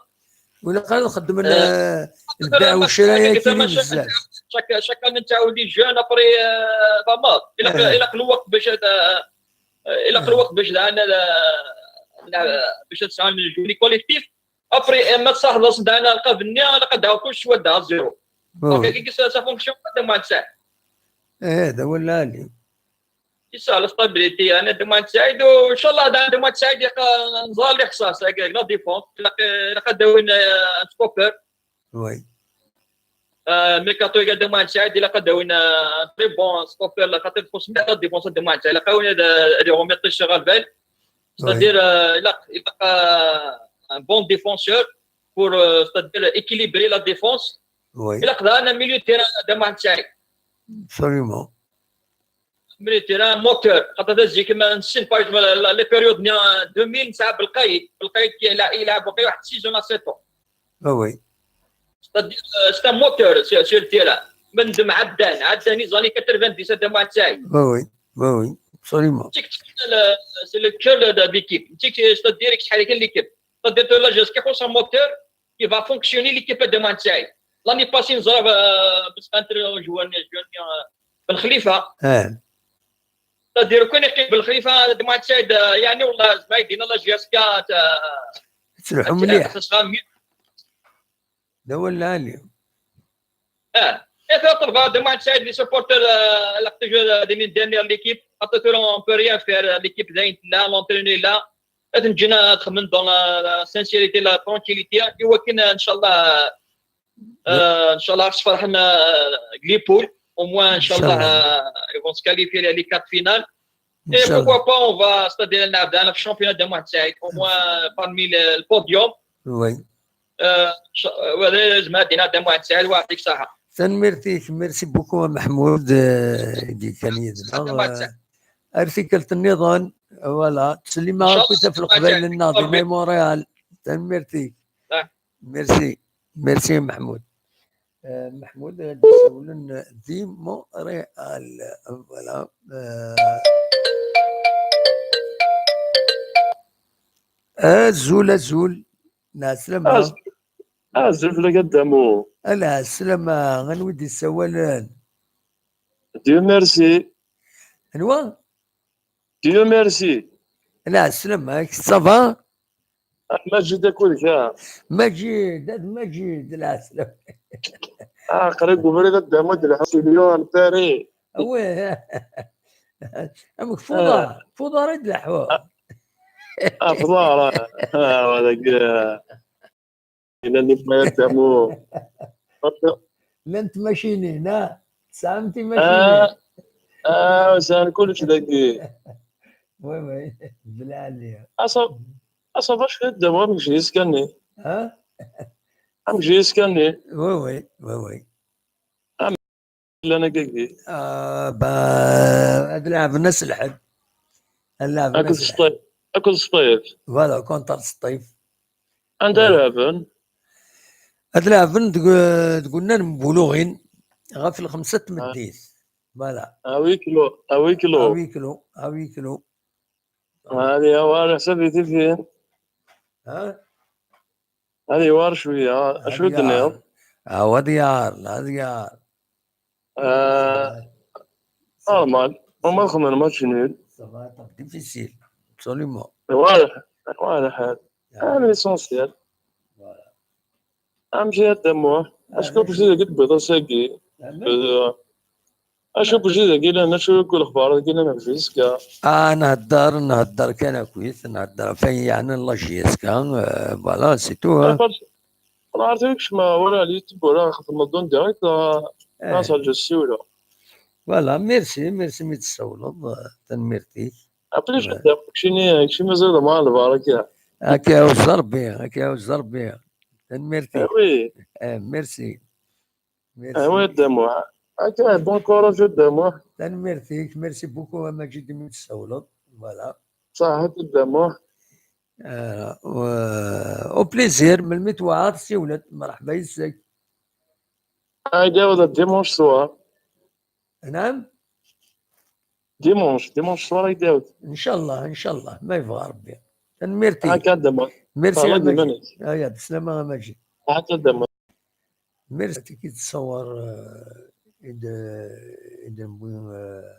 ولا قال نخدم آه، البيع والشراء كاين بزاف. Chaque chaque année نتاعو les jeunes après, euh, pas mal. Il a il a الوقت باش، il a الوقت باش دعنا باش تسعى les collectifs. Après ما تصح دعنا القى بني على قد كل شويه دار zéro. Donc كي ça fonctionne pas de match. ايه هذا هو اللي C'est ça, la stabilité. أنا دمعت سعيد، وإن شاء الله دمعت سعيد يلقى نزار اللي خصها، c'est-à-dire la défense، يلقى داوين، آه، stopper. Oui. آه، mercato يلقى دمعت سعيد يلقى داوين، آه، très bon stopper، لا خاطر تخص مع la défense دمعت سعيد يلقى وين هذا اللي هو ميطيش شغال بال. C'est-à-dire، آه، يلقى un bon défenseur pour، آه، c'est-à-dire équilibrer la défense. Oui. يلقى أنا milieu de terrain دمعت سعيد. Absolument. Milieu de terrain moteur، خاطر هذا الزيك ما نسين باج، ما لا، لا، les périodes نيا deux mille نسعى بالقايد، بالقايد كي يلعب، يلعب وقيل واحد six ans à sept ans. Ah oui. C'est-à-dire, euh, c'est un moteur sur, sur le terrain. من دم عدان، عدان les années quatre-vingt-dix هذا ما تسعي. Ah oui, ah oui, absolument. C'est le cœur de l'équipe. C'est-à-dire شحال كاين l'équipe. C'est-à-dire la G S K كي يخص un moteur qui va fonctionner l'équipe de Manchester. L'année passée نزرب، آه، بس كانت joueur jeune، آه، بن خليفه. اه. C'est-à-dire كون يقيم بن خليفه هذا ما تساعد، آه، يعني والله زعما يدينا la G S K، آه، تلحم مليح. لا ولا عليهم. اه. اي فيها طلبه هذا ما تساعد les supporters، آه، لا تجو دي من dernière l'équipe، حطيتو لهم on peut rien faire، l'équipe داين لا، l'entraîneur لا. غادي نجينا نخمم dans la sincérité, la tranquillité. ايوا كاين ان شاء الله، آه، ان شاء الله راك فرحنا، آه، les poules. Au moins ان شاء الله، آه، ils vont se qualifier les quarts de finale. Et pourquoi pas, on va, c'est-à-dire نلعب انا في championnat de Manchester, au moins parmi le podium. Oui. آه، وهذا لازم هادينا de Manchester، ويعطيك الصحه. تنميرتيك، merci beaucoup محمود، آه، اللي كان يدنا. ارتكلت النظام، voilà، تسلم كنت في القبائل الناظمه مونريال. تنميرتيك. Merci. Merci محمود. آه، محمود غادي يسولن دي مونريال. Voilà. آه. أزول، أزول. العسلامة. أز-، أزول فلاك الدمو. العسلامة، غنودي السوالن. Dieu merci. أنوا؟ Dieu merci. العسلامة، ça va؟ مجيد أكل كا. مجيد، هاد مجيد، العسلامة. آه، قريب وبريد الدمو د الحسيليون، باري. وي. أمك فوضى، آه. فوضى ريد الحوا. آه، فضار، آه. آه، هذاك، آه. إلا اللي بغا يدعمو. لانت ماشيني، نا. سامتي ماشيني. آه، آه، سان كلش داكي. وي، وي. بلا عليا. أصا-، أصا باش يدعمو، مش يسكني. ها؟ مش يسكني. وي، وي، وي، وي. لنا كيكي. آه، با-، هاد لعبنا سلحد. هاد لعبنا أكل سلحد. سطيف. أكل سطيف. Voilà، كونتر سطيف. أنت لعبن؟ هاد لعبن تقو-، تقولنا المبولوغين. ɣef lxemsa n tmeddit. Voilà. À huis clos, à huis À clos. huis clos, à huis clos. هذه هو على حسب التلفزيون. ها؟ هذه وار شوية. شو تنيض؟ هذا يار، هذا يار. آه، normal. وما خمن match nul. Ça va être difficile. Absolument. واضح، واضح. هذا l'essentiel. Voilà. أهم شيء الدموع. أشكو بجي قد بيضا ساقي. أشكو بجي قد لنا شو يقول أخبار قد لنا في السكا. آه، نهدر، نهدر كان كويس، نهدر فين يعني الله جيسكا، آه، voilà، c'est tout, hein. ما عرفتش ما ولا اليوتيوب ولا خاطر ما دون direct. إيه. ناس على السيولة. Voilà، merci، merci مي تسولض، آه، تنميرتي. أبليش قدام شيني شي مازال مع البركة. هكا وزربي، هكا وزربي. تنميرتي. Oui. آه، merci. Merci. آه، وين الدموع؟ هكا bon courage الدموع. تنميرتي، merci beaucoup مجيد مي تسولض. Voilà. صحة الدموع. آه، و-، au plaisir، من المتوعة تسولت، مرحبا يسك. هاي داود dimanche soir. نعم. Dimanche، dimanche soir هاي داود. إن شاء الله، إن شاء الله، ما يبغى ربي. تنميرتي. هاك الدموع. Merci الله مجيد. يديمنك. آه، يا بسلامة مجيد. هاك الدموع. Merci كي تصور، آه، إذا، إذا نبغي، آه،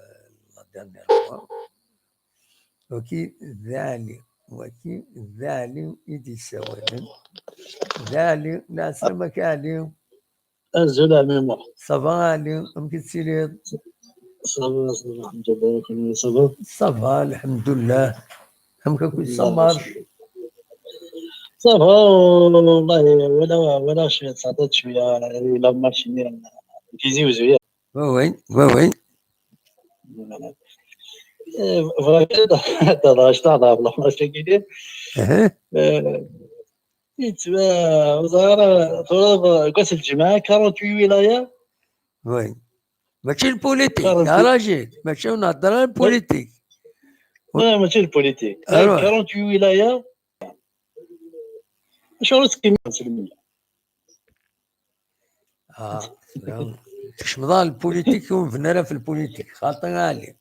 la dernière fois. وكي ذالي، وكي ذالي إيدي سوالن. ذالي، لا سلامك علي. أزول عميمة. Ça va علي، أم كتسيلي؟ Ça va، ça va، الحمد لله، كل ça va. Ça va، الحمد لله. أم كوكو سمارش؟ Ça va، والله ولا، ولا شوية، تعطيت شوية، إلا ماشي تيزي وزوية. Oui, oui, oui, oui. إيه، فرنسا، هذا اش تهضر، والله ما شي كيدير. أها. إيه، إيه، وزارة، تراب، كاس الجماعة، quarante-huit ولاية. Oui. ماشي البوليتيك، quarante-huit. يا راجل، ماشي نهضر على البوليتيك. لا، ماشي البوليتيك. أيوة. quarante-huit ولاية. شو راسك كيما سلمية؟ آه، لا. تكشمض على البوليتيك ونبنى راه في البوليتيك، خاطر علي.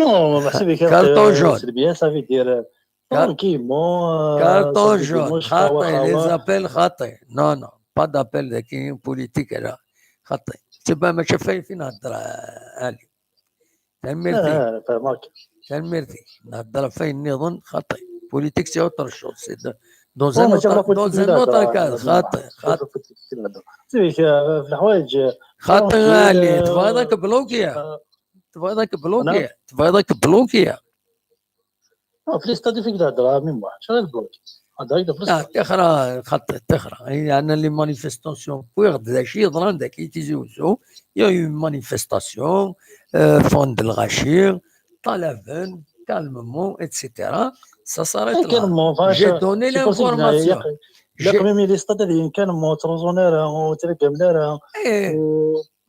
Non، ما حسبي كان Carton jaune. سلمية، ça veut dire، Car-، tranquillement، Carton jaune، خاطي، les appels خاطي. Non, non, pas d'appel ذاك بوليتيك، لا. خاطي. تبا ما شاف فين هضر علي. تنميرتي. آه، فهمك. تنميرتي. نهضر فين نظن خاطي. Politique c'est autre chose. C'est de-، dans Non, un mais autre, c'est pas dans un politique، autre لا، cadre. لا، خاطي، لا، خاطي. سيبك، آه، في الحوايج، آه، خاطي tranquille، غالي، آه، تبغى ذاك بلوكيا. آه، تبغى ذاك بلوكيا. تبغى ذاك بلوكيا. آه، في الاستاد فيك تهضر، آه، ميم واحد. شنو البلوك؟ هذا هيدا في آه، الاستاد. تخرا، خاطي، تخرا. هي عندنا les manifestations. ويغد ذا شي يضران ذاك يتيزي وزو. Il y a eu une manifestation, euh, Fond de l'Rachir, Talaven, calmement, et cetera. Ça s'arrête là. Calmement، فاش J'ai donné c'est possible، l'information. لا، ميم لي ستاد هذه كان مو تروزونير، مو تريكاملر. إيه.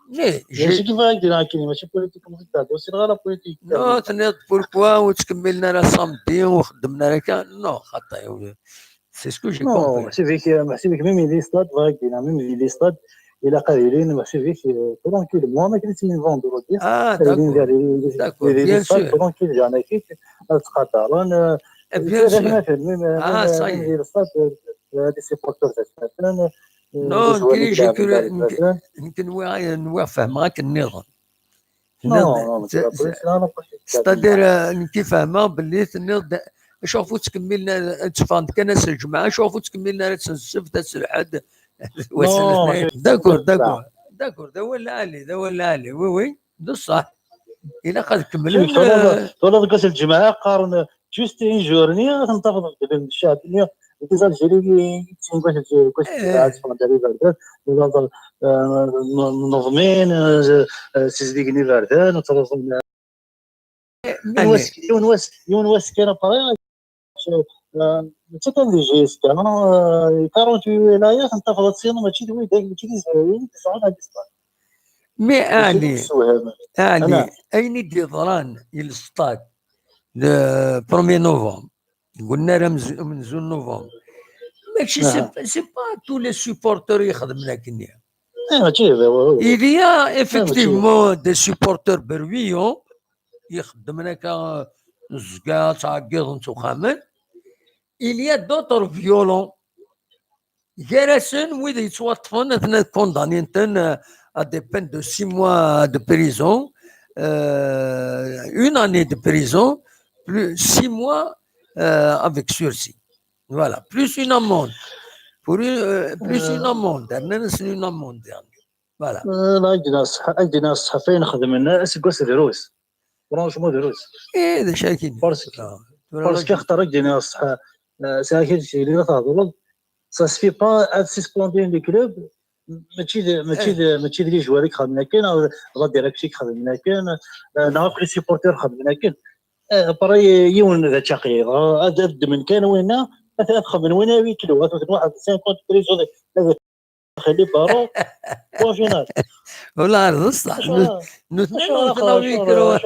Mais ماشي كيف هكذا، كاين ماشي بوليتيك، ماشي تاع دوسي، غير بوليتيك. Non, تنيض pourquoi وتكملنا راه samedi وخدمنا راه كان. Non، خاطي. C'est ce que j'ai Non، compris. محسوبك، محسوبك ميم لي ستاد، فاكينا ميم لي ستاد، إلا قايلين محسوبك tranquillement، ما كاين سين فوندردي. Ah, d'accord. D'accord, bien sûr. Tranquille، جانا كيك، تخاطرون. Eh, bien sûr. Ah, ça y est. لي ستاد، دي سيبورتور تاعنا. Non, يمكن j'ai cru، يمكن، يمكن نوا-، نوا فهمك النظام. Non، non، C'est-à-dire، آه، نكي فاهمة باللي تنيض، شوفوا تكملنا، تفاند كان ناس الجمعة، شوفوا تكملنا ناس السبت، ناس الحد. Non، D'accord، d'accord. D'accord، ذا هو العالي، ذا هو العالي. Oui, oui، بصح. إلا قد كملنا، تولى، تولى كاس الجمعة قارن juste une journée، تنتفض قبل الشعب. Les Algériens، كاش، كاش، إيه. منظمين، سيزديك نيفاردان، وترزم. Mais يونس، يونس، يونس كان باغي. ماشي كان دي جي اس كان، quarante-huit ولايات، انت فلسطين ماشي دوي داك، ماشي دي زوين، تسعود على الاسبان. Mais علي، السوهام. علي، أنا. أين يدي ضران يلصطاد le premier novembre؟ قلنا راه من ز-، من deux novembre. ماشي، c'est أها. pas، c'est pas tous les supporters يخدم لك هنا. Eh, mačči d, Il y a effectivement des supporters bruyants, ixeddmen akka zga ttɛeggiḍen s uxxamen. Il y a d'autres violents. Gar-asen wid yettwaṭṭfen, atni ad condamnen-ten à des peines de six mois de prison, euh, une année de prison, plus six mois, euh, avec sursis. Voilà, plus une amende. Pour une, euh, plus une amende. Rnan-asen une amende. Voilà. Ad k-d-iniɣ ṣṣeḥ, ad k-d-iniɣ ṣṣeḥ, ayen xedmen aseggas drus. Franchement drus. Eh, d acu akin? Parce que, parce que axaṭer ad k-d-iniɣ ṣṣeḥ, sɛiɣ kra n tili la thedreḍ, ça suffit pas ad suspendu le club. Mačči d, mačči d, mačči d les joueurs i ixedmen akken, la direction i ixedmen akken, neɣ akk les supporters xedmen akken. Après, yiwen d ačaqid, ad ddmen kan winna, ad xedmen winna à huis clos, ad ten-waḥed cinquante prison, ad xli baro. Au final. Wala, d ṣṣeḥ. Nutni ur ten-à huis clos.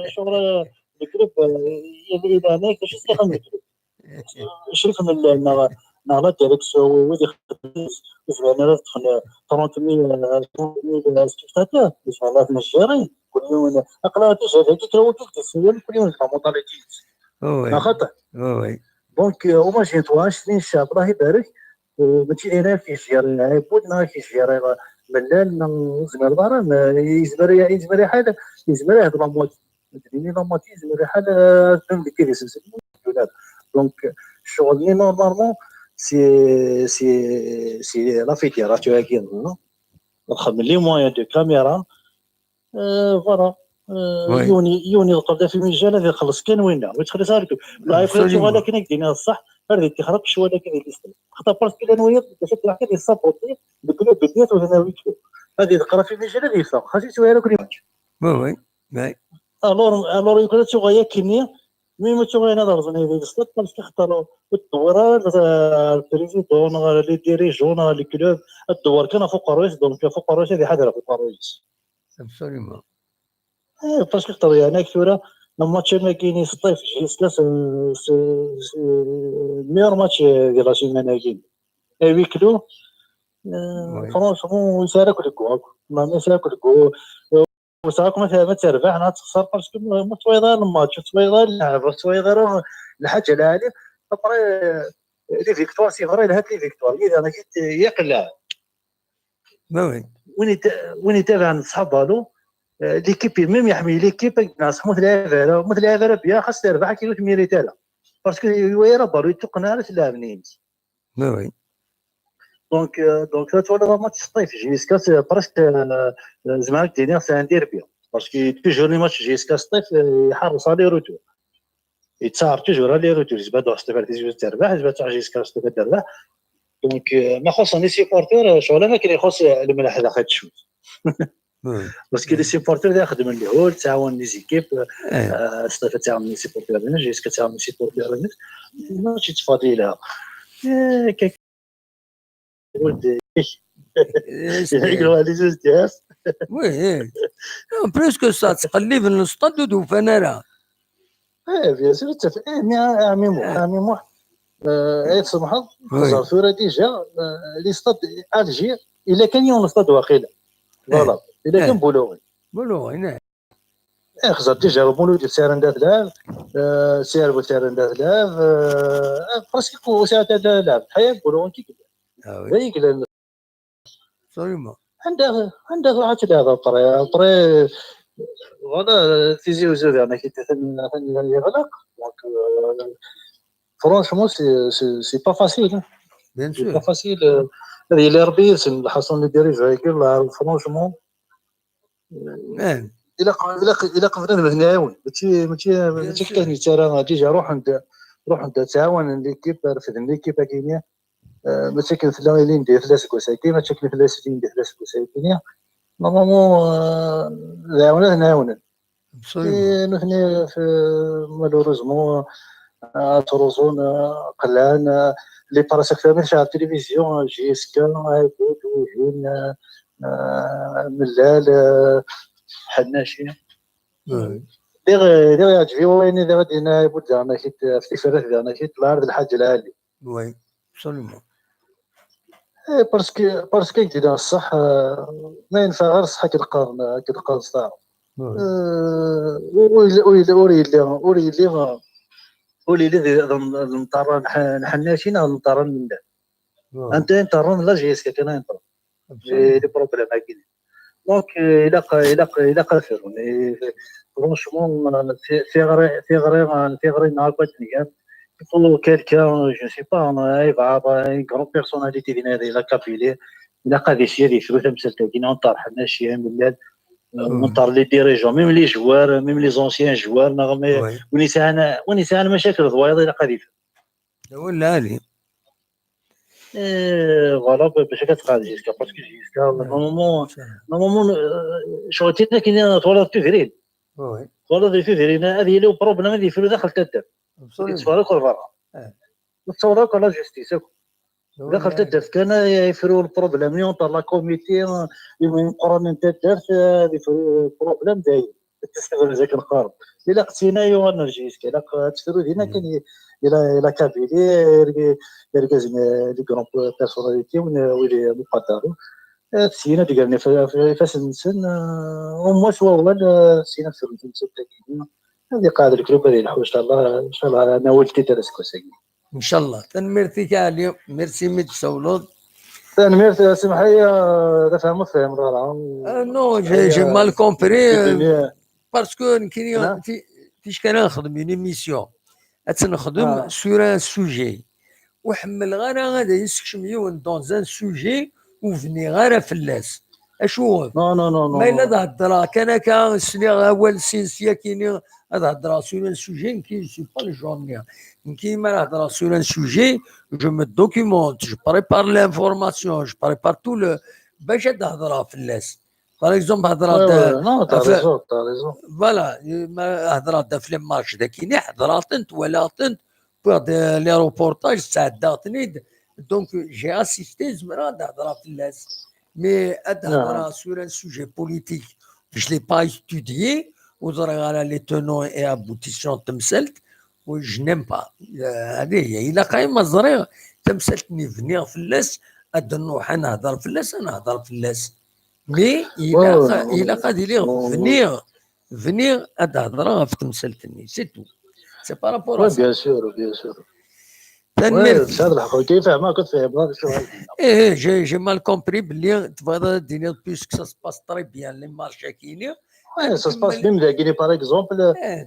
Acuɣer le club, il est là, acu i s-ixdem le club? Acu i xedmen, neɣ, neɣ la direction, wid ixedmen, ur zmiren ara ad ṭṭfen trente mille, trente mille spectateurs, ur zmiren ara ad ten-gérer. Kul yiwen, aql-aɣ déjà dagi kra wagi deg-sen, kul yiwen d la mentalité-is. Neɣ xaṭi? Donc, au moins, j'ai trois, عشرين شاب، الله يبارك. Mačči d ayen ara k-yejjir lɛibud neɣ ara k-yejjir mellal neɣ ur tezmireḍ ara, yezmer, yezmer lḥal, yezmer ahat la moitié, la moitié yezmer lḥal ad ddun deg idis-nsen. Donc, ccɣel-nni normalement c'est, c'est, c'est la fédération-agi, ad xedmen les moyens de caméra. Voilà. Yiwen, yiwen yeḍqel d afimijal ad ixelleṣ kan winna, ur yettxelliṣ ara lekdeb. Lɛib ad tuɣal akken ad k-d-iniɣ ṣṣeḥ, ar d ittixraq ccwal akken di lista. Xaṭer parce que llan wiyaḍ d acu ad d-iɛqil yessapoti deg club d-nniɣ ur d-nawi club. Ad iḍeqqer afimijal ad yeffeɣ, xas yettwali akk les matchs. Oui, oui. Alors, alors, yukan ad tuɣal akkenni, mi ma tuɣal ad rẓen di lista, parce que xaṭer ur tdewwir ara le président neɣ les dirigeants neɣ le club, ad tdewwer kan ɣef uqerruy-is, donc ɣef uqerruy-is ad iḥader ɣef uqerruy-is. Absolument. Eh, parce que xaṭer yeɛni tura, match-agi-nni s Ṭif, jusqu'à ce, ce, ce meilleur match de la semaine-agi. À huis clos, franchement, yesɛa akk deg wakk. Meɛna yesɛa akk deg wakk. Ur tesɛa akk ma terbeḥ neɣ ad texṣer, parce que ma tettwayeḍ ara le match, ur tettwayeḍ ara llɛeb, ur tettwayeḍ ara lḥaǧa lɛali. Après, les victoires, c'est vrai, lhant les victoires. Yid-neɣ yeqleɛ. Win yetabaɛen ṣṣḥab balon, l'équipe, même yeḥmel l'équipe, akken neɣ ṣṣeḥ ma ur tleɛɛeb ara, ma ur tleɛɛeb ara bien, xas terbeḥ akken ur tmirit ara. Parce que yewwi ara balon, yettuqqen ara s lɛeb-nni-ines. Donc, donc, la twalaḍ match s Ṭif, jusqu'à presque, zemreɣ ad k-d-iniɣ c'est un derby. Parce que toujours les matchs jusqu'à s Ṭif, iḥerres aller-retour. Yettaɛer toujours aller-retour, yezmer ad iruḥ s Ṭif ar Tizi Wezzu terbeḥ, yezmer ad truḥ jusqu'à s Ṭif ad terbeḥ. Donc, ma xuṣṣen les supporters, ccɣel am akken ixuṣṣ lemleḥ daxel tcud. Parce que les supporters da xeddmen lehul, ttɛawanen les équipes, s Ṭif ad ttɛawanen les supporters-nnes, jusqu'à ttɛawanen les supporters-nnes. Mačči d ttfaḍila. Oui. En plus que ça, ttqelliben le stade ur d-ufan ara. Eh, bien sûr, ttaf-, eh, mais, ah, Ɛmi Muḥ, Ɛmi Muḥ, eh, ay tsemḥeḍ, xẓer tura déjà, eh, les stades Alger, yella kan yiwen le stade waqila. Voilà, yella kan Boulogne. Boulogne, eh. Eh, xẓer déjà, Mulud ur tesɛi ara anda tleɛɛeb, eh, Serb ur tesɛi ara anda tleɛɛeb, eh, presque ur tesɛi ara anda tleɛɛeb. Ḥaya Boulogne kik. D ay yellan. Absolument. Anda, anda ad tleɛɛeb après, après, voilà, Tizi Wezzu diɣen atan, atan yeɣleq. Donc, euh, franchement, c'est, c'est, c'est pas facile, hein. Bien C'est sûr. Pas facile, euh, ad yili Rebbi yid-sen, lḥaṣun les dirigeants-agi, franchement. Ilaq, ilaq, ilaq bnadem ad nɛiwen. Mačči, mačči, mačči akka nettarra, déjà ruḥen-d, ruḥen-d ad ttɛawanen l'équipe, refden l'équipe-agi-nni. Eh, mačči akken tella ilindi tella seg wass-agi, mačči akken tella ilindi tella seg wass-agi-nni. Normalement, eh, d ɛiwen ad nɛiwnen. Absolument. Nutni, malheureusement, eh, ttruẓun, eh, qelɛen, eh, les parasakfami tecɛel tilivizyu, eh, J S K, Aɛbud, wihin, eh, eh, Mellal, eh, Ḥennaci. Oui. Diɣ, diɣ yeɛǧeb-iyi wayen i diɣ ad d-yenna Aɛbud diɣen akit, ɣef tifrat diɣen akit, lɛar d lḥaǧa lɛali. Oui, absolument. Eh, parce que, parce que, d ṣṣeḥ, eh, ma yenfeɛ ɣer ṣṣeḥ, akken qqaren, akken qqaren s taɛrabt. Eh, ur yelli, ur yelli, ur yelli, ur yelli, ur yelli d, d, d nṭerra n ḥ-, n ḥennaci neɣ d nṭerra n lmal. Anta i nṭerran la J S K kan ay nṭerran. Eh, les problèmes-agi. Donc, eh, ilaq, ilaq, ilaq ad ferun. Eh, franchement, eh, ti-, tiɣri, tiɣri, eh, tiɣri-nneɣ akk ad tt-ngan. Il faut quelqu'un, je ne sais pas, eh, ayebɛaḍ, eh, une grande personnalité din, eh, di la Kabylie. Ilaq ad isi ad yefru tamsalt-agi, neɣ nṭerr ḥennaci, amellal, eh, nṭerr les dirigeants, même les joueurs, même les anciens joueurs, neɣ ma, win yesɛan, win yesɛan macakil d wayeḍ, ilaq ad yefru. D awal lɛali. Eh, voilà, ba-, bac akka tqeɛɛed J S K, parce que J S K, normalement, normalement, eh, ccɣel tin akken twalaḍ tudrin. Twalaḍ di tudrin, ad yili uproblem, ad yefru daxel taddart. Ur yetteffeɣ akk ar berra. Ur tettaweḍ akk la justice akk. Daxel taddart kan ay yefru lproblem, yunṭer la comité, eh, imeqqranen n taddart, eh, ad yefru lproblem dayen. Ad tessebrez akken qqaren. Ilaq d tin ay yuɣalen ar J S K, ilaq ad tefru dinna kan i, i la, i la Kabylie, irg-, irgazen, eh, les grandes personnalités, win, wid muqaddarin. Eh, syin ad d-gren ifa-, ifassen-nsen, eh, au moins s wawal, eh, syin ad ferun tamsalt-agi. Ad iqeɛɛed leklub, ad yelḥu, inchallah, inchallah, ad nawel-t-id ar aseggas-agi. Inchallah. Tanemmirt-ik a Ali. Merci mi d-tsawleḍ. Tanemmirt, semmeḥ-iyi, eh, d afham ur tefhimeḍ ara. Euh, non, j'ai, j'ai mal compris, euh, parce que nekkini ti-, ticki ara nexdem une émission. Ad tt-nexdem sur un sujet. Ur ḥemmleɣ ara ad yi-sekcem yiwen dans un sujet ur bniɣ ara fell-as. Acu? Non, non, non, non, ma yella ad heddreɣ kan akka, sliɣ awal sin sya kini, ad heddreɣ sur un sujet, nekki, je suis pas le genre-nni. Nekki, ma ara heddreɣ sur un sujet, je me documente, je prépare l'information, je prépare tout le, bac ad heddreɣ fell-as. Par exemple, heddreɣ-d, ouais, ouais, non, t'as raison, t'as raison. Voilà, ma heddreɣ-d ɣef les matchs, dakini, heddreɣ-tent, walaɣ-tent, wwiɣ-d les reportages, sɛeddaɣ-ten-id. Donc, j'ai assisté, zemreɣ ad heddreɣ fell-as. Mais ad heddreɣ sur un sujet politique, je l'ai pas étudié, ur ẓriɣ ara les tenants et aboutissants n temsalt, je n'aime pas. Euh, allez, ilaq ay ma ẓriɣ tamsalt-nni bniɣ fell-as, ad nruḥ ad nehder fell-as, ad nehder fell-as. Mais ilaq, ilaq ad iliɣ bniɣ, bniɣ ad heddreɣ ɣef temsalt-nni, c'est tout. C'est par rapport à ça. Bien sûr, bien sûr. Tanemmirt. Tesɛiḍ lḥeqq, kif fehmeɣ, kif fehmeɣ, d acu ara d-iniɣ. Eh, eh, j'ai, j'ai mal compris belli tebɣiḍ ad d-tiniḍ puisque ça se passe très bien, les matchs-agi-ni. Ouais, ça se passe bien dagini, par exemple,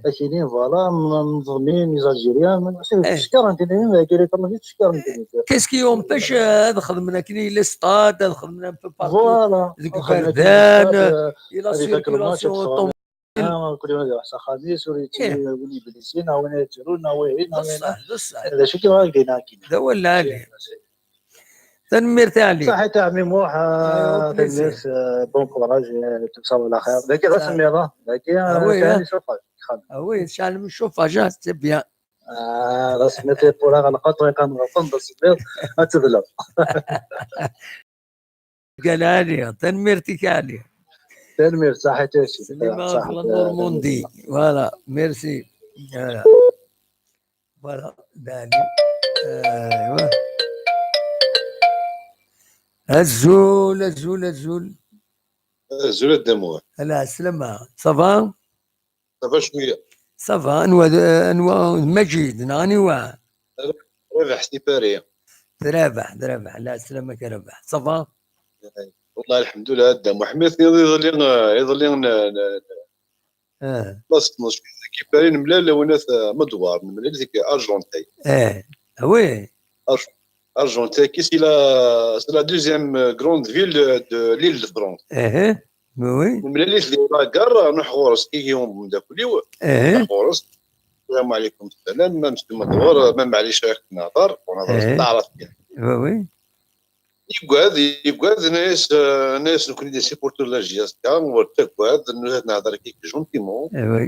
akini, voilà, m-, m-, les Algériens, c'est, eh, tcekkaṛen-ten, dagini, comme on dit, tcekkaṛen-ten. Qu'est-ce qui empêche, euh, ad xedmen akini les stades, ad xedmen un peu partout, voilà, deg iberdan, euh, et la circulation automobile. Ah, kul yiwen ad iruḥ s axxam-is, ur yettili win yeblisin, neɣ win yettru, neɣ wihin, neɣ wihin. D ṣṣeḥ, d ṣṣeḥ. D acu i k-bɣiɣ ad k-d-iniɣ akkin. D awal lɛali. Tanemmirt a Ali. Saḥit a ɛemmi Muḥ, ah, tanemmirt, eh, bon courage, eh, tumsaḍ ɛla xir. Dagi d asemmiḍ, ah, dagi, ah, oui, chauffage. Ah oui, tceɛlem chauffage, ah, c'est bien. Ah, d asemmiḍ, pour ara nqaṭ, iqan ɣer ṭṭen, d asemmiḍ, ad tedleḍ. Gal Ali, tanemmirt-ik a Ali. Tanemmirt, saḥit a Sidi. Selima, saḥit, la Normandie. Voilà, merci. Voilà. Voilà, d Ali. Aywa. Azul, azul, azul. Azul a Dda Muḥ. Ala, slama. Ça va? Ça va cwiya. Ça va, anwa d, anwa d Majid, neɣ aniwa? Rabeḥ si Paris. D Rabeḥ, d Rabeḥ, la selamak a Rabeḥ. Ça va? Wallah, lḥemdullah, a Dda Muḥ. Iḍelli, iḍelli, n, n, n, la setnac, deg Paris, nemlal, a winat, eh, Madwar, nemlal deg Argenteuil. Eh, ah oui. Argenteuil, c'est la, c'est la deuxième grande ville de l'île de France. Eh, eh. Oui, oui. Nemlal-it di la gare, nruḥ ɣur-s, ihi umeddakel-iw. Eh. Nruḥ ɣur-s. Salam ɛlikum, salam, ma Meskud Meḍwur, ma Maɛlic, ad nehder, ur nehder s taɛrabt kan. Oui, oui. Yegad, yegad, yenna-yas, eh, yenna-yas, nekkni d les supporters de la J S K, ur ttagad, ad nehder kik gentiment. Eh, oui.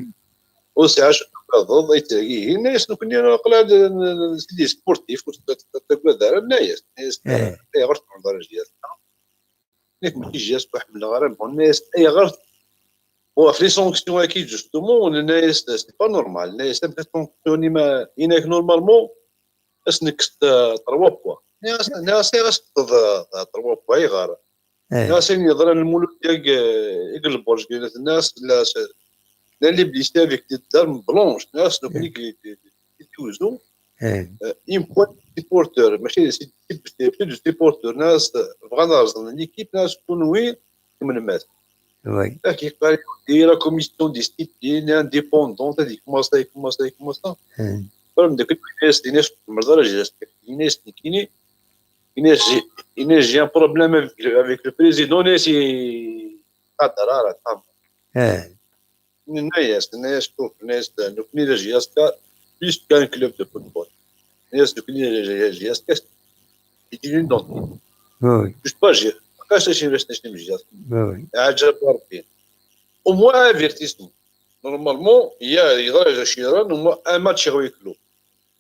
Ur sɛiɣ acu tbadeḍ, ay ttergihin, yenna-yas, nekkni aql-aɣ d, d, d, c'est des sportifs, ur tt-, ur ttagad ara, yenna-yas, yenna-yas, eh, ayɣer tɛummeḍ ara J S K? Nekk mačči J S K ur ḥemmleɣ ara, bon, yenna-yas, ayɣer? Bon, ɣef les sanctions-agi, justement, yenna-yas, c'est pas normal, yenna-yas, amek ad sanctionner ma, yenna-yak, normalement, ad s-nekkes, euh, trois points. Nniɣ-as, nniɣ-as, ayɣer as-teṭṭeḍ, eh, trois points, ayɣer? Eh. Nniɣ-as, ayen yeḍran lmulud deg, eh, deg lberǧ, nniɣ-as, la, la publicité avec des armes blanches, nniɣ-as, nekkni, eh, deg, deg, deg Tizi Uzzu, eh, eh, une poignée de supporters, mačči d, c'est plus de supporters, nniɣ-as, bɣan ad rẓen l'équipe, nniɣ-as, kunwi, kemmlem-as. Oui. Ad k-yeqqar, la commission discipline indépendante, ad yekmaṣ, ad yekmaṣ, ad yekmaṣ. Hmm. Ur mdakkel, yenna-yas, yenna-yas, ur tḥemmleḍ ara jazz. Yenna-yas, nekkini, yenna-yas, j'ai, yenna-yas, j'ai un problème avec le, avec le président, yenna-yas, i-, qader ara, tfehmeḍ. Eh. Nenna-yas, nenna-yas, شوف, nenna-yas, nekkni la J S K, plus qu'un club de football. Nenna-yas, nekkni la J S K, c'est une identité. Oui. Je suis pas J S K, je suis pas J S K. Oui, oui. Ɛǧab Rebbi. Au moins un avertissement. Normalement, il y a, il y a, au moins un match à huis clos.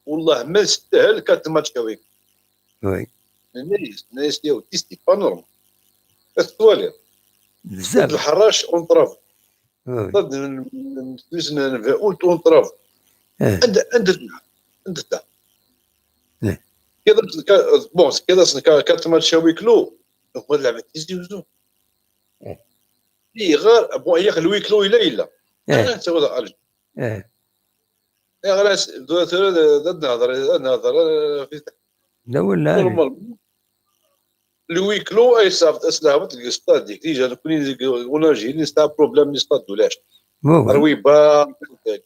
Wallah, ma yestahel quatre matchs à huis clos. Oui. Nenna-yas, nenna-yas, c'est pas normal. Ad twaliḍ. Bzaf. Lḥerrac, on travail. Oui. Ṭṭad n, n, n, n, n, on travail. Eh. Anda, anda tella? Anda tella? Eh. Kida, ka-, bon, kida, ka-, quatre matchs à huis clos. Donc, ma tleɛbed Tizi Uzzu. Eh. Ayɣer, bon, yak le huis clos yella, yella. Eh. Ana nettaweḍ ɣer Alger. Eh. Ayɣer as-, tura, tura, ad nehḍer, ad nehḍer, eh, fi-, la, wala. Normalement, le huis clos, ay s-, as-, as-, leɛbeḍ deg stade, déjà, nekkni deg, en Algérie, nesɛa problème n stade ulac. Oui, oui. Rwiba,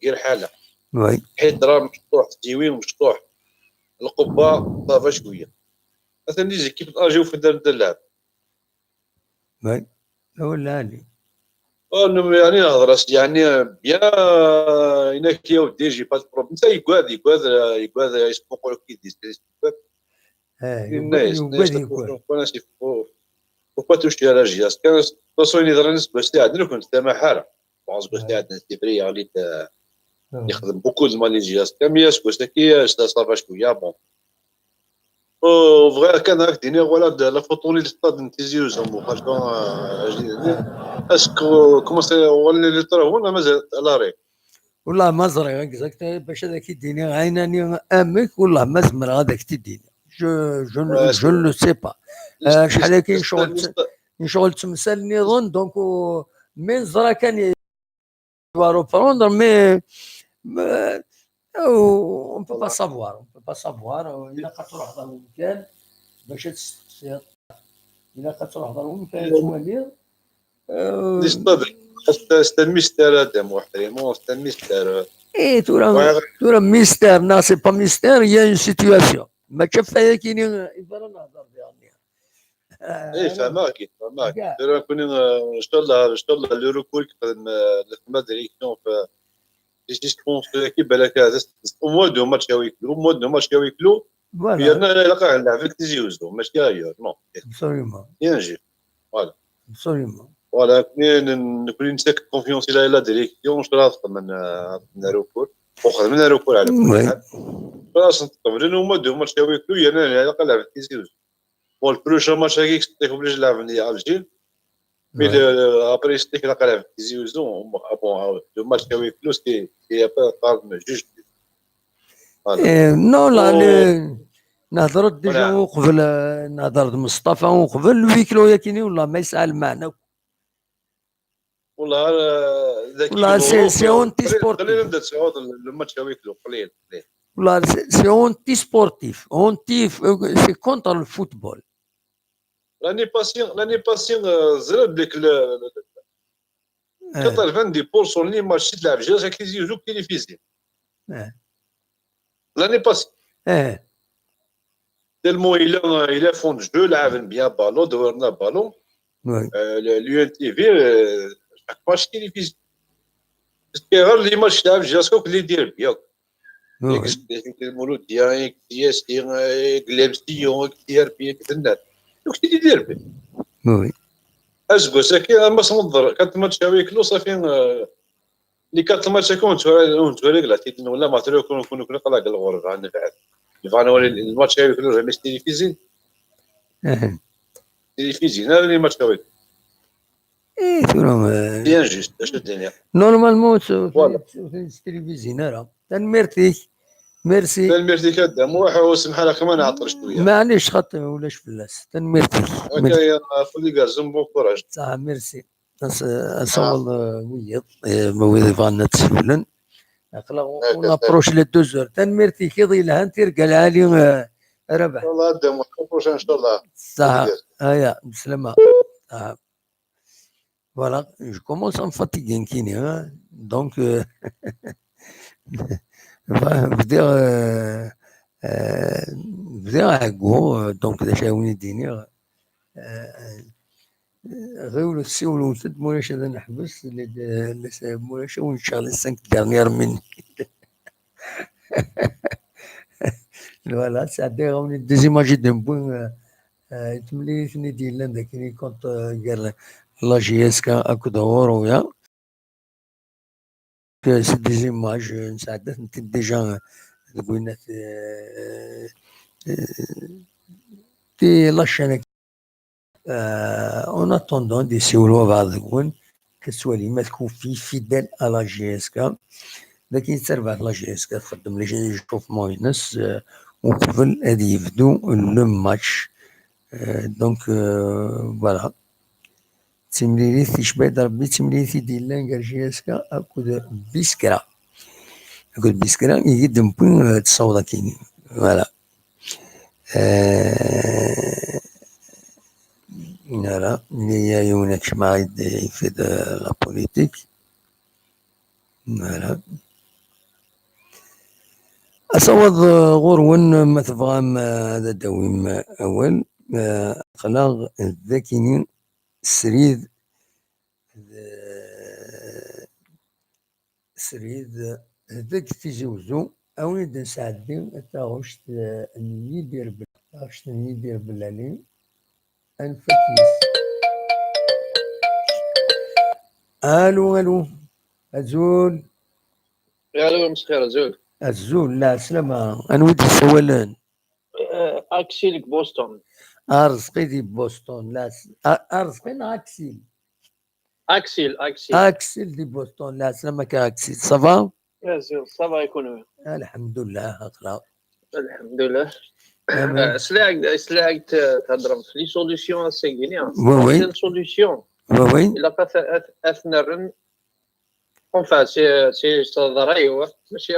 yir lḥala. Oui. Ḥidra mecṭuḥ, Tizi Uzzu mecṭuḥ. Lqubba, ça va cwiya. Atan les équipes n Alger ufan-d anda nlɛeb. Oui. Wala Ali. Oh, non, mais يعني نهضر، يعني bien, il a qui au D G, pas de problème. Ça, يقعد، يقعد، يقعد يسبق كي دي، يقعد. Eh, يقعد، يقعد، يقعد. Faut pas toucher à la J S K. De toute façon, il est dans l'espace تاع عندنا كنت تما حارة. Bon, c'est vrai. تاع عندنا c'est vrai, غالي، آه، آه. يخدم beaucoup de mal les J S K, mais c'est ça qui, ça, ça va شوية, bon. وبغير كان هاك ديني ولا د-، لا فوتو لي تصطاد نتيزي وزوم وخاصة، آه، جديد. اسكو كومونسي ولي لي طرا هنا مازال لا ري؟ والله ما زريغ اكزاكت باش هذاك يديني عيناني امك، والله ما زمر هذاك تديني. جو جو جو لو سي با. شحال كاين شغل، شغل تمثال نيضون دونك. من زرا كان va reprendre, mais, mais, euh, on peut pas savoir, on peut pas savoir. إلا قد تروح ضرب مكان باش تستفسر، إلا قد تروح ضرب مكان توالي. C'est un mystère هذا محترم، c'est un mystère. ايه، ترى، ترى mystère, non, c'est pas mystère, il y a une situation. ما تشوف هي كاينين، إذا أنا نهضر بها. اي، فهمك، فهمك. دابا كوني، آه، ان شاء الله، ان شاء الله لو ريكور يقدم، آه، لخدمة ديريكسيون في لي سيسبونسور كي بالك هذا. او موان دو ماتش هاوي كلو، او موان دو ماتش هاوي كلو. فوالا. يرنا لا علاقة نلعب في تيزي وزو، ماشي هايور، نو. ابسوليومون. بيان جي. فوالا. ابسوليومون. فوالا، كوني ن-، نكوني نساك كونفيونس الى لا ديريكسيون، ان شاء الله تخدم من، آه، من ريكور. وخدمنا ريكور على كل حال. خلاص نتقبلن، او موان دو ماتش هاوي كلو، يرنا لا علاقة نلعب في تيزي وزو. Bon, le prochain match هاكي كنت obligé نلعب مع الجيل. Mais le, le, après c'était la قلب تيزي وزو. Bon, le match هاوي كلو, c'était, c'était un peu tard, mais juste. Voilà. إيه، نو، لا، و- لي-، نهضر ديجا وقبل، آه، نهضر مصطفى وقبل الويكلو ياكيني، والله ما يسعى المعنى. والله، آه، ذاك والله، سي، سي اونتي سبورتيف. قليل نبدا تسعود الماتش هاوي كلو، قليل، قليل. والله، سي، سي اونتي سبورتيف، اونتي ف-، سي كونتر الفوتبول. لاني باسي، لاني باسي، آه، زرب لك ل-، ل-، ل-، آه. quatre-vingt-dix pour cent لي ماتش تلعب جاز هاك يزيدوك تيليفيزي. آه. لاني باسي. آه. تيلمون إلا، إلا فون جو لعبن بيان بالون، دورنا بالون. وي. آه، ل-، لو ان تي في، آه، شاك ماتش تيليفيزي. باسكو غير لي ماتش تلعب جاز كوك لي دير بيان. وي. ياك سيدي المولودية، ياك سياسي، ياك لامسيون، ياك سي ار بي، ياك ذنات. دوك سيدي دير بي. وي. اسكو ساكي، اما صنظر، كانت ماتش هاوي كلو صافي، آه، لي كانت ماتش هاكا ونتوري، ونتوري كلا تيدن ولا ما تري كون، كون، كون قلا قال الغرب عندنا بعد. يبغى نوري الماتش هاوي كلو راه مش تيليفيزي. اها. تيليفيزي، نا لي ماتش هاوي. ايه، ثورة، آه، بيان جوست، اش الدنيا؟ نورمالمون، سو-، فوالا. سو-، سو-، تيليفيزي، نا، لا. تنميرتي. Merci. Tanemmirt-ik a Dda Muḥ, u semḥ ala ma nɛeṭṭel cwiya. Maɛlic, xaṭi, ulac fell-as. Tanemmirt-ik. Akka ya, fell-i gerzen, bon courage. Saha, merci. As- Asawaḍ, eh, wiyiḍ, eh, ma wid yebɣan ad siwlen. Aql-aɣ on approche les deux heures. Tanemmirt-ik, iḍ yelhan, tirga lɛali, eh, a Rabaḥ. Wallah, a Dda Muḥ, la prochaine, inchallah. Saha, aya, bislama. Saha. Voilà, je commence à me fatiguer, nekkini, hein. Donc, euh, bdiɣ, euh, euh, bdiɣ ɛeggu, euh, donc, d acu ara wen-d-iniɣ, euh, ɣiwlet siwlet-d, ma ulac ad neḥbes, les, les, ma ulac ad wen-ččeɣ les cinq dernières minutes. Voilà, sɛeddayeɣ-awen-d des images i d-newwi, euh, euh, timlilit-nni d-yellan d akken i compte, euh, gar la J S K akked Ɣuruya. Que c'est des images, euh, nesɛedda-tent-id déjà, euh, deg winat, euh, euh, di la chaîne. Euh, en attendant, di siwel wabɛaḍ deg-wen, tettwalim ad kufi fidèle à la J S K. Dakken i d tarbaɛt la J S K txeddem les échauffements-ines, euh, uqbel ad yebdu le match. Euh, donc, euh, voilà. D timlilit, icba-d Rebbi, d timlilit i d-yellan gar J S K akked Biskra. Akked Biskra i yi-d-newwi, euh, ttṣawḍ akkin. Voilà. Euh, voilà. Nniya yiwen akecmaɛ i d-yefid, euh, la politique. Voilà. Asawaḍ, euh, ɣur-wen, ma tebɣam, euh, ad d-tawim, euh, awal, euh, aql-aɣ d akini srid, d-, srid deg Tizi Wezzu, a wen-id-nesɛeddi taɣect, eh, n Yidir Bel-, taɣect n Yidir Belali, anef-ak yes. Alu, alu, azul. Alu, amesxir, azul. Azul, lɛeslama. Anwa i d-yessawalen? Eh, Aksil deg Boston. Arezqi di Boston. Lɛes-, A-, Arezqi neɣ Aksil? Aksil, Aksil. Aksil di Boston. Lɛeslama-k a Aksil. Ça va? Azul, ça va, et kunwi? Alḥemdullah, aql-aɣ. Alḥemdullah. Amin. Eh, sliɣ-ak, sliɣ-ak t-, theddreḍ f les solutions ass-agi-nni. Oui, oui. C'est une solution. Oui, oui. Ilaq ad, ad, ad ten-rren. Enfin, c'est, c'est, c'est d ṛṛay-iw, mačči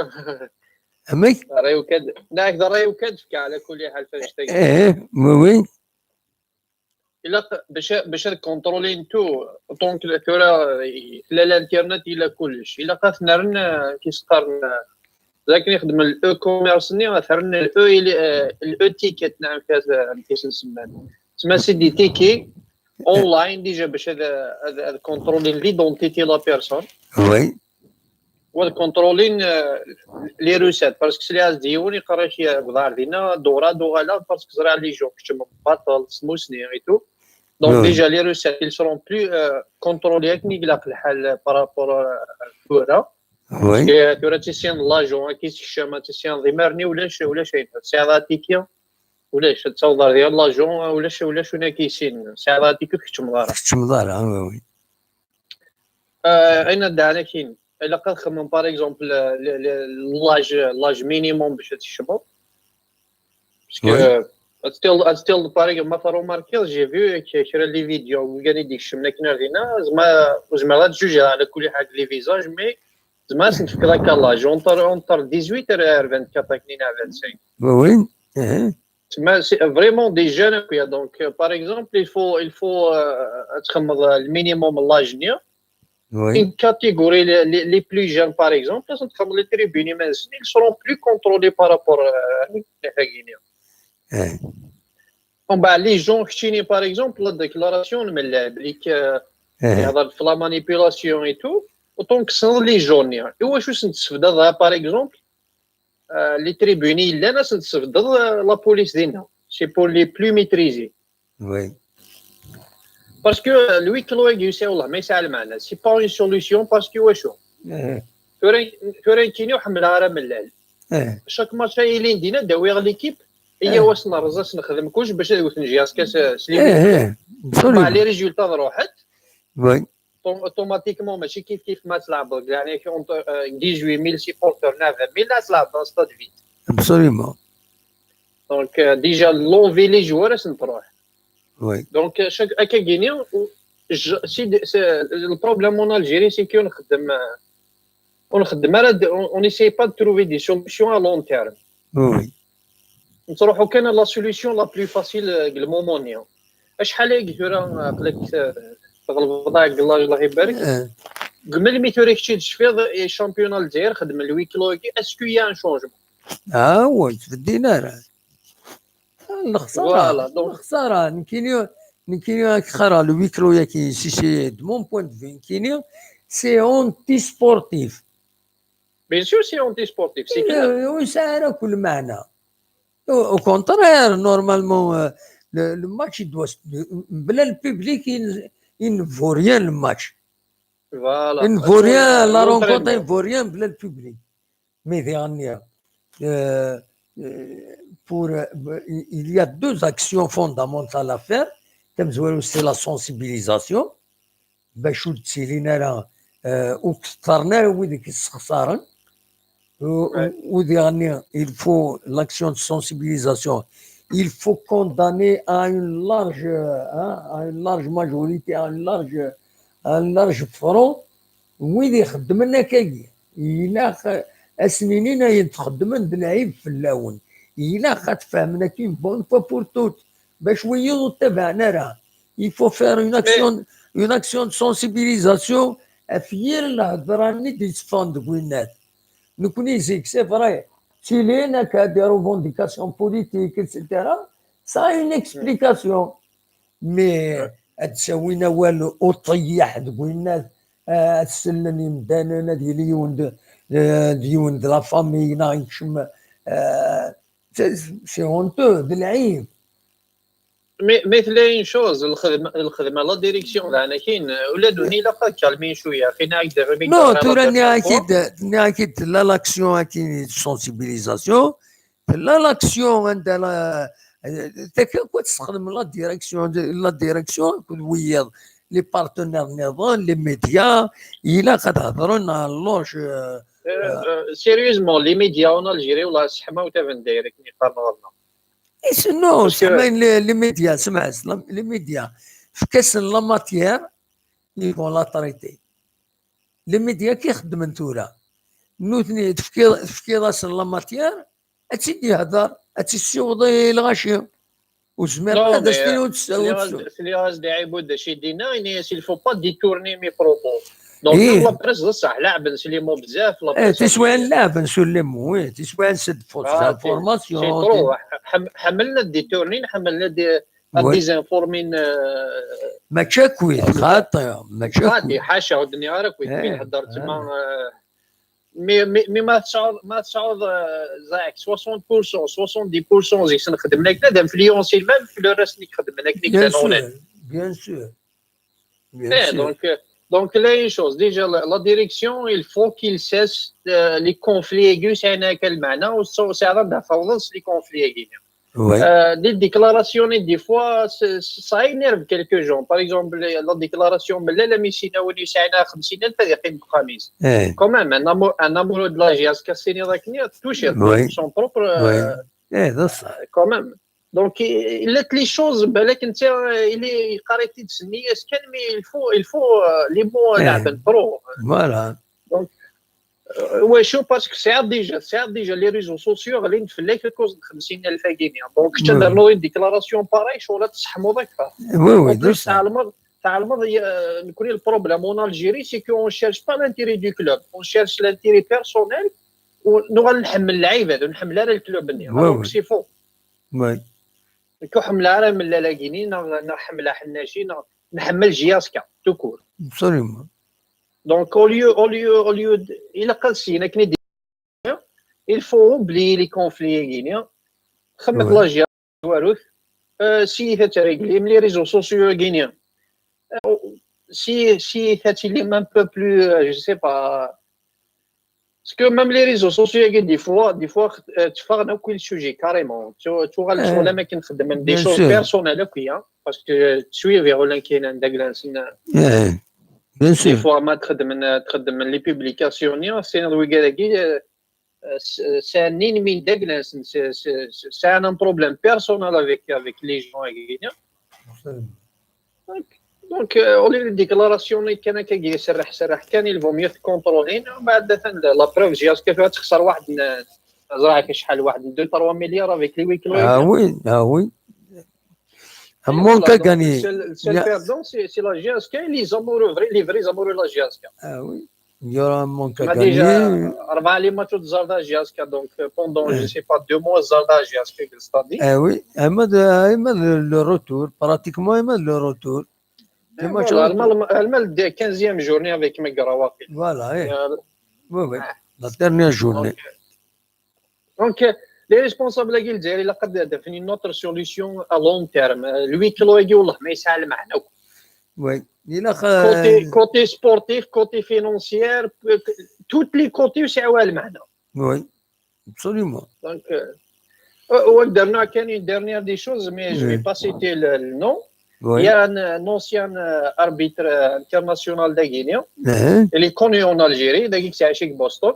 Amek? d ṛṛay-iw kan. Neɣ d ṛṛay-iw kan d-fkeɣ, ɛla kulli ḥal, f annect-agi. Eh, oui, oui. Ilaq bac, bac ad contrôlin tout. Donc, tura, tella l'internet, yella kullec. Ilaq ad ten-rren, eh, kif s-qqaren, eh, d akken ixeddmen le e-commerce-nni, ad t-rren le e, eh, le e-ticket, neɣ amek as-, amek as-nsemman. Tessma c'est des tickets online déjà bac ad, ad, ad contrôlin l'identité de la personne. Oui. Wa d contrôlin, eh, les recettes, parce que sliɣ-as-d yiwen iqerra-k bḍaɛ dinna, dora d uɣaleɣ, parce que ẓriɣ les gens keččmen baṭel, smusni et tout. Donc Oui. Déjà les recettes, ils seront plus, euh, contrôlées akken i ilaq lḥal par rapport, euh, à tura. Oui. Et tura tissineḍ l'agent, akken i s-kecmen, tissineḍ imir-nni ulac, ulac ayen. Tesɛiḍ atiki, ulac, ad tawḍeḍ ar diɣ l'agent, ulac, ulac win akka yessinen. Tesɛiḍ atiki ur tkeččmeḍ ara. Tkeččmeḍ ara, oui, oui. Euh, ayen ad d-ɛanakin, ilaq ad xemmen, par exemple, le, le, le, l'âge, l'âge minimum bac ad tkecmeḍ. Parce que, Oui. euh, ad tiliḍ, ad tiliḍ, par exemple, ma tṛumarkiḍ, j'ai vu que kra n les vidéos, wigad i d-ikecmen akken ar dinna, zma, ur zmireɣ ad jugeɣ ɛla kulli ḥal les visages, mais zma ad sen-tefkeḍ akka l'âge, entre, entre dix-huit ar vingt-quatre akken neɣ vingt-cinq. Oui, oui. Eh, Tessma, c'est vraiment des jeunes, quoi. Donc, euh, par exemple, il faut, il faut, euh, ad txemmeḍ, euh, le minimum l'âge-nni. Oui. Une catégorie, les, les, les plus jeunes, par exemple, ad txemmeḍ les tribunes, mais ils seront plus contrôlés par rapport, euh, à la guinée. Eh, Bon, bah, les gens qui, par exemple, la déclaration, mais la, les, euh, eh, la manipulation et tout, autant que sont les jeunes. Et où je suis, par exemple, euh, les tribunes, il y en a, c'est la police, c'est pour les plus maîtrisés. Oui. Parce que, euh, le huis clos, c'est pas une solution parce que, ouais, chaud. Eh, Tura, tura, kini uḥemmel ara mellal. Eh, Chaque match, il est dina, dawiɣ l'équipe. Et il y a aussi la raison, c'est que je vais vous dire, est-ce que c'est, c'est eh, eh, absolument. Bah, les résultats de Rohet, Oui. automatiquement, mais c'est qui, qui match là-bas, il y a entre, euh, dix-huit mille supporters, neuf mille, là, c'est là, dans le stade vide. Absolument. Donc, euh, déjà, l'envie les joueurs, c'est une proie. Oui. Donc, euh, chaque, à Kagini, le problème en Algérie, c'est qu'on on n'essaye pas de trouver des solutions à long terme. Oui. نروحوا كان la solution la plus facile, euh, le moment نيا. اش حالك ثورة قلك تغلب ضايق الله، الله يبارك. قبل ما ثورة كتشي تشفيض championnat الجزائر خدم الويك لوكي، est-ce qu'il y a un changement؟ اه وي، تبدينا راه الخساره. الخساره نكيني نكيني راك خرا le huis clos ياكي سي سي de mon point de vue نكيني c'est anti-sportif. Bien sûr c'est anti-sportif, c'est clair. ويسعى كل معنى. Au contraire, normalement, le match il doit, بلا le public, il ne vaut rien le match. Voilà. Il ne vaut rien, la rencontre, il ne vaut rien بلا le public. Mais euh, pour, euh, il y a deux actions fondamentales à faire. C'est la sensibilisation. باش ur ttilin ara ur k-ttaren ara wid i k-ssexsaren. Il faut l'action de sensibilisation. Il faut condamner à une large, hein, à une large majorité, à une large, à un large front. Wid ixeddmen akkagi, ilaq ad sen-inin ayen txeddmen d lɛib fell-awen. Ilaq ad tfehmen akka une bonne fois pour toutes. Bac wiyiḍ ur ttabaɛen ara. Il faut faire une action, une action de sensibilisation ɣef yir lhedra-nni d-yetteffɣen deg winnat. Nekni zik, c'est vrai, ttilin akka des revendications politiques, et cetera. Ça a une explication. Mais ad d-awin awal uṭeyyeḥ deg winnat, ad sellen imdanen, ad yili yiwen d yiwen de la famille neɣ yekcem. C'est honteux, d lɛib. Mais, mais tella une chose, الخدمة, الخدمة la direction, ذانا كاين ولا دوني لا قد كالمين شوية خينا هكذا. Non, tura nniɣ-ak-id, nniɣ-ak-id tella l'action-agi de sensibilisation, tella l'action anda la, تكون تستخدم la direction, la direction كل ويض les partenaires نظام les médias. Il a qu'à هضروا لنا. Sérieusement, les médias en Algérie ولا سحما وتابن دايرك نقام غلنا. Non, les médias, les médias, في كاس la matière, ils vont la traiter. Les médias كي خدمن tura, nutni تفكيض, تفكيض la matière, ad tt-id-yehder, ad tt-issiweḍ i lɣaci. Ur zmireɣ ad as-tini ur tessiweḍ. Sliɣ-as-d i Ɛibud d acu i d-yenna, ini-as il faut pas détourner mes propos. Donc la presse d ṣṣeḥ, leɛben s les mots bzaf. Tiswiɛin leɛben sur les mots, oui, tiswiɛin c'est de fausses informations. Ḥemmlen ad détournin, ḥemmlen ad désinformin. Mačči akkit, xaṭi, mačči akkit. Xaṭi, ḥaca, ur d-nniɣ ara akkit, mi nhedder tma. Mais, mais, mais ma tesɛuḍ, ma tesɛuḍ, euh, ẓaɛek soixante pour cent, soixante-dix pour cent zik-sen xedmen akken ad influencer même في le reste nek xedmen akken nek. Bien sûr, bien sûr. Eh, donc, euh, donc là, une chose, déjà, la, la direction, il faut qu'il cesse, euh, les conflits aigus, c'est un, quel maintenant, ou c'est, c'est avant de faire les conflits aigus. Oui. Euh, des déclarations, des fois, ça énerve quelques gens. Par exemple, la déclaration, mais là, la mission, on est à خمسين ألف, quand même, un amoureux, un amoureux de la J S K, c'est touché son propre. Oui. Eh, quand même. Donc, il est les choses, il est, mais il faut, il faut, euh, les mots, euh, trop. Voilà. Donc, euh, ouais, je pense que c'est déjà, c'est déjà les réseaux sociaux, les fait que cause de خمسين ألف guinéens. Donc, je te donne une déclaration pareille, je suis là, oui, oui, تعلمض, تعلمض, le problème en Algérie, c'est qu'on ne cherche pas l'intérêt du club, on cherche l'intérêt personnel. ونوغال نحمل العباد ونحمل على الكلوب. Donc c'est faux. Oui. كحمل على من لا لاكيني نحمل حناشي نحمل J S K tout court. Absolument. Donc au lieu, au lieu, au lieu, il a قال سينا كني, il faut oublier les conflits guinéens. خمت la J S K. Si tu régler les réseaux sociaux guinéens, si, si tu un peu plus, je sais pas, parce que même les réseaux sociaux, des fois, des fois, tu fais un autre sujet carrément. Tu, tu vois, les choses personnelles, parce que tu es vers l'un qui est un. Bien sûr. Des fois, les publications, c'est un. euh, s- sɛan min d agla-nsen, s- s- s- sɛan un problème personnel avec, avec les gens. Donc, donc, euh, au lieu de déclaration, kan akka serreḥ serreḥ kan, il vaut mieux contrôler. Mbeɛd atan la preuve, J S K tura texṣer waḥed n, ẓriɣ acḥal, waḥed n deux trois milliards avec les huis clos. Ah oui, ah oui. Un manque à gagner. Le seul perdant, c'est la J S K et les amoureux, les vrais amoureux de la J S K. Ah oui. Il y aura un manque à gagner. Déjà, أربعة les matchs de Zarda J S K, donc euh, pendant, je sais pas, deux mois, Zarda J S K, le stade. Ah oui, أما le retour, pratiquement أما le retour. Voilà, la quinzième journée avec Megra. Voilà, oui, oui. La dernière journée. Donc, euh, donc, euh, les responsables de Guilder, il a défini une autre solution à long terme. Euh, le huis clos, il a Oui. Côté, côté sportif, côté financier, tous les côtés, c'est le même. Oui, absolument. Donc, euh, euh, il y a une dernière des choses, mais je ne vais pas citer le, le nom. Oui. Il y a un, un ancien euh, arbitre international de Guinée. Il est connu en Algérie, il est à Boston.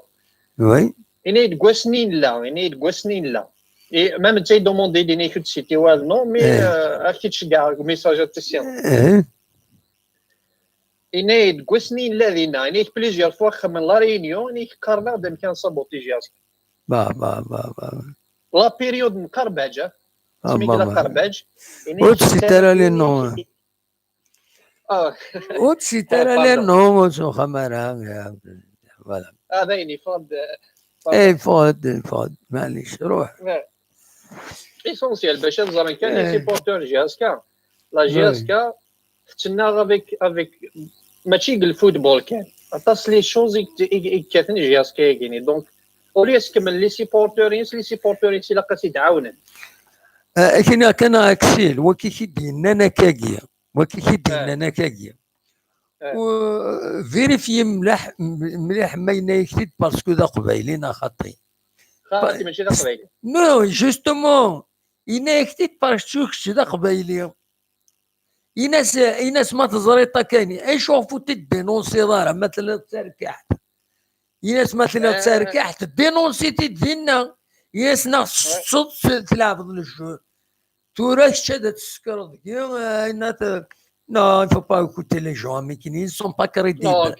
Oui. Il est de Guesnine là, il est de Guesnine là. Et même, tu sais, demandé de citer le nom, mais euh, à qui tu gagnes, message à tes Hein? Il est de Guesnine là, il est plusieurs fois comme La Réunion, il est carrément de me saboter. Bah, bah, bah, bah. La période de Karbadja. Ah, bah, bah. Karbadj. Ur d-cite ara les noms. Ah. Ur d-cite ara les noms, ur ttxemmim ara. Voilà. Ah, ben, il faut. Eh, il faut, il faut. معليش, روح. L'essentiel, باش نزرن كان les supporters J S K. La J S K, c'est avec, avec, ماشي le football كان. Aṭas les choses يكتفن J S K. Donc, au lieu que les supporters, les supporters, c'est la قصيد عاونن. Akken kan, Aksil, waki k-id-yennan akkagi. Waki k-id-yennan akkagi. Vérifier mliḥ, mliḥ ma yenna-yak-t-id parce que d aqbayli neɣ xaṭi. Xaṭi, mačči d aqbayli. Non, justement, yenna-yak-t-id parce que kečč d aqbayli. Yenna-as, yenna-as ma teẓriḍ akani, acuɣef ur t-id-dénonsiḍ ara ma telliḍ d tarkaḥt? Yenna-as ma telliḍ d tarkaḥt, dénonsi-t-id dinna. Yenna-as neɣ tsetteḍ, tleɛbeḍ le jeu. Tura kečč ad tessekreḍ deg-i, yenna-t, non, il faut pas écouter les gens, mais ils sont pas crédibles.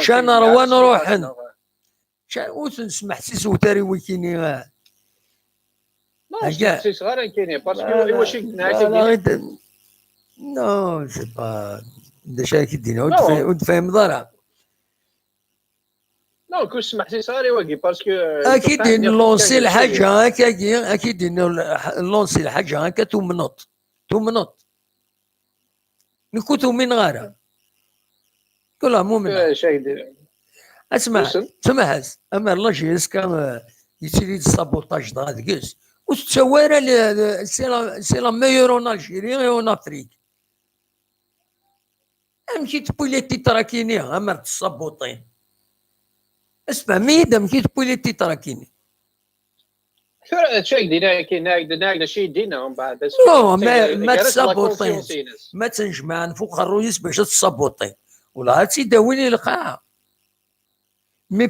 Can ṛwan ruḥen. Ur ten-smeḥsisew ara i wikini. Non, ur smeḥsiseɣ ara nekkini, parce que i wacu i k-d-nniɣ akka. Non, c'est pas, d acu ara k-id-iniɣ, ur d-tfehmeḍ ara. Non, ur smeḥsiseɣ ara i wagi, parce que. Ad k-id-lansi lḥaǧa akkagi, ad k-id-lansi lḥaǧa akka tumneḍ. Tumneḍ. Nekk ur t-umineɣ ara. Kul ɛmumen. Asma, smaḥ-as, amer la J S K yettili-d sabotage dɣa deg-s. Ur tettawi ara, c'est la meilleure en Algérie et en Afrique. Amek i tewwi les titres akini, amer tessabuṭin? Asfhem-iyi-d amek i tewwi les titres akini. Tura d acu i d-yenna, akken d acu i d-yenna mbeɛd. Non, ma, ma tessabuṭin, ma tt-nejmeɛ ɣef uqerruy-is bac ad tessabuṭin, wala ad tt-id-awin i lqaɛa. Mi,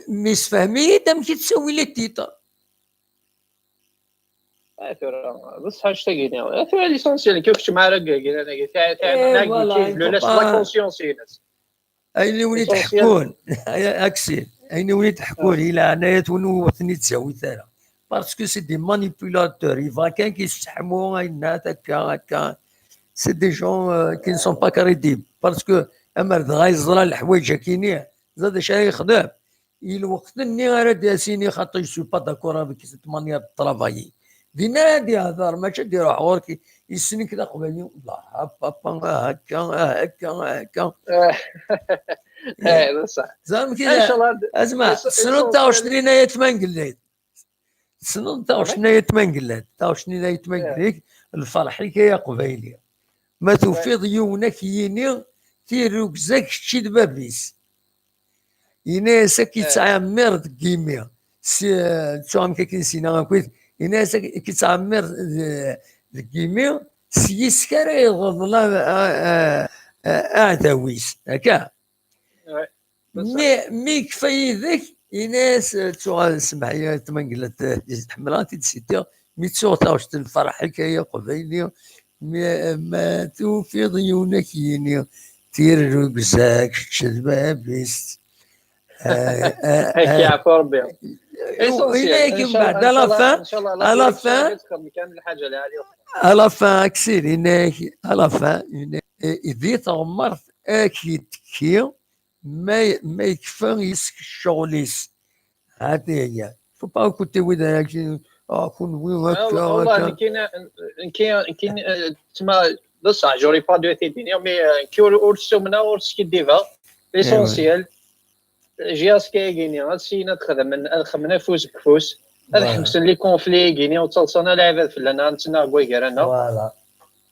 mi sfehmi-yi-d amek i tettawi les titres. Ah, tura, d ṣṣeḥ anect-agi-nni. Ah, tura, l'essentiel, kif kečč ma ara, la conscience-ines. Ayen i wen-id-ḥekkun, Aksil, ayen i wen-id-ḥekkun, i leɛnaya-twen ur ten-id-ttawit ara. Parce que c'est des manipulateurs. Yebɣa kan k-yesseḥmu, ayen akka, akka. C'est des gens, euh, qui ne sont pas crédibles. Parce que amer dɣa yeẓra leḥwayeǧ-agi-nni, ẓer d acu ara yexdem. I lweqt-nni ara d-as-yini, xaṭi, je suis pas d'accord avec cette manière de travailler. Dinna ara d-yehder, mačči ad d-iruḥ ɣur-k, yessen-ik d aqbayli. Hakka, hakka, hakka. Eh, d ṣṣeḥ. Ẓer amek i, asma, tessneḍ taɣect-nni n Ayt Mangellat? Tessneḍ taɣect-nni n Ayt Mangellat? Taɣect-nni n Ayt Mangellat, lferḥ-ik ay aqbayli. Ma tufiḍ yiwen ad k-yini tirrugza kečči d bab-is. Yenna-yas ad k-yettɛemmir deg yimi. Si, ttuɣ amek akken sina akkit. Yenna-yas ad k-yettɛemmir deg yimi, s yis-k ara yeɣḍel aɛdaw-is. Akka? Mi, mi yekfa yid-k, Ines, ttuɣal, semmeḥ-iyi, tmenglet, ḥemmleɣ ad t-id-sitiɣ, mi ttuɣ taɣect n lferḥ-ik ay aqbayli, mi, ma tufiḍ yiwen ad k-yini, tirrugza, kečč d bab-is. Ak yeɛfu Rebbi. Essentiel. Ina-k mbeɛd, à la fin, à la fin, à la fin, Aksil, ina-k, à la fin, ina-k, di teɣmert ad k-yettekki, ma, ma yekfa yes-k ccɣel-is. Hati hiya. Faut pas écouter wid ara k-, ah, kunwi akka, akka. Nekki, nekki, nekki, eh, tma, d ṣṣeḥ, j'aurais pas dû t-id-iniɣ, mais, eh, nekki ur, ur ssumneɣ, ur skiddibeɣ. L'essentiel, J S K-agi-ni, ad syin ad xedmen, ad xedmen afus deg ufus, ad ḥebsen les conflits-agi-ni, ur ttaḍsan ara lɛibad fell-aneɣ, ad nettnaɣ deg wagar-aneɣ. Voilà.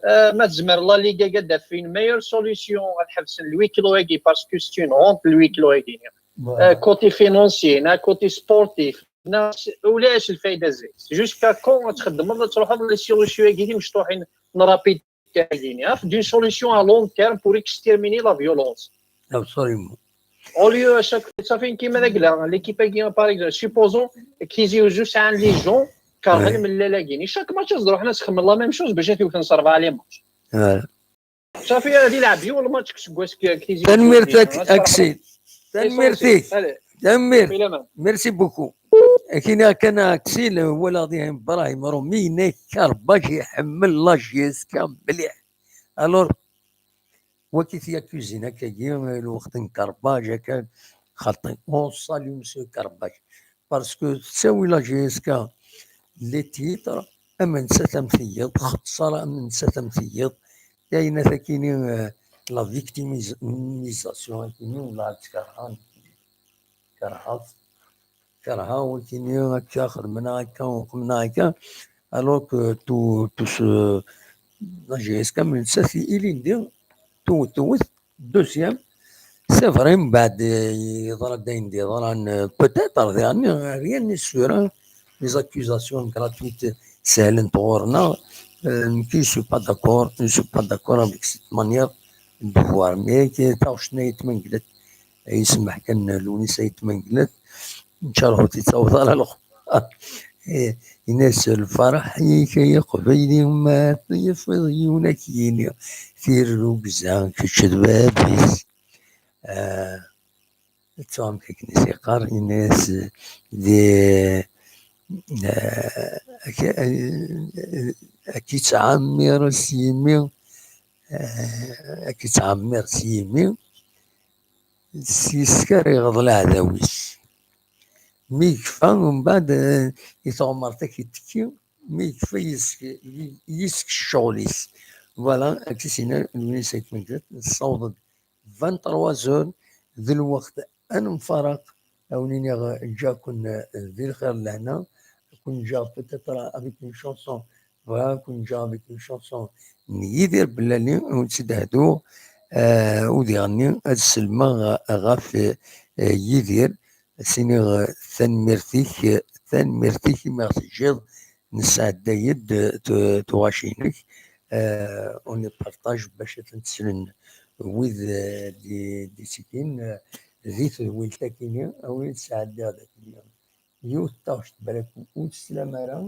Euh, ma tezmer la Ligue ad d-taf une meilleure solution, ad ḥebsen le huis clos-agi, parce que c'est une honte, le huis clos-agi-ni. Voilà. Euh, côté financier, na côté sportif, na s-, ulac lfayda zzi. Jusqu'à quand ad txeddmeḍ, ad truḥeḍ les solutions-agi timecṭuḥin n rapidité-agi-ni? D'une solution à long terme pour exterminer la violence. Absolument. Au lieu, à chaque fois, ça fait une kima règle, l'équipe-agi, par exemple, supposons que Tizi Ouzou, c'est un légion, car ouais, chaque match, on a la même chose, باش يكون صرف على les matchs. Voilà. صافي، هذه لعب يوم الماتش كسكواس كيزي. Tanemmirt-ik, Aksil. Tanemmirt-ik. Tanemmirt. Merci beaucoup. Akini kan Aksil, wala di Ibrahim Rumi, ina-k Karbaj iḥemmel la J S K mliḥ. Alors, waki t-yaccuzin akkagi, lweqt n Karbaj, akka, xaṭi. On salue Monsieur Karbaj. Parce que tettawi la J S K les titres, am nettat am tiyiḍ, xeṣṣar am nettat am tiyiḍ, ayen akini, euh, la victimisation akini, ur la ttkerhan, kerha, kerha, wakini akka xedmen akka, xedmen akka, alors que tout, tout ce, la J S K am nettat ilindi, tewwet, tewwet, Deuxième, c'est vrai, mbeɛd, euh, yeḍra-d ayen d-yeḍran, euh, peut-être, euh, rien n'est sûr, hein. Les accusations gratuites, sehlent ɣur-neɣ, euh, nekk, je suis pas d'accord, je suis pas d'accord avec cette manière de voir. Mais, euh, taɣect n Ayt Mengellet, euh, yesmeḥ kan, euh, Lewnis Ayt Mengellet, ncarhu ur t-yettaweḍ ara lxuṭ. Eh, ina-s lferḥ-ik ay aqbayli, ma teffiḍ yiwen ad k-yini, tirrugza, kečč d bab-is. Ah, d tuɣamt akken i s-yeqqar, ina-s di, ah, ak-, ah, ad k-ittɛemmir s yimi, ah, ad k-ittɛemmir s yimi, s yes-k ara iɣeḍ leɛdaw-is. Mi yekfa, mbeɛd, eh, i teɣmert ad k-yettekki, mi yekfa yes-k, yes-k ccɣel-is. Voilà, akka i s-yenna Lewnis Ayt Mengellet, nessaweḍ-d vingt-trois heures, d lweqt ad nemfaraq, ad wen-iniɣ, ǧǧiɣ-ken, eh, di lxir d lehna, ad ken-ǧǧeɣ peut-être avec une chanson, bɣiɣ ad ken-ǧǧeɣ avec une chanson n Yidir Bellali, ad wen-tt-id-hduɣ, eh, u diɣenni ad sellmeɣ ɣef, eh, Yidir, ad s-iniɣ, eh, tanemmirt-ik, eh, tanemmirt-ik imi ɣ-teǧǧiḍ nesɛedday-d, eh, tu-, tuɣac-inek, eh, on les partage bac ad tent-slen wid, eh, d-, d-ittekkin, eh, di tedwilt akini, a win sɛeddiɣ d akini. Yiwet taɣect balak ur teslam ara,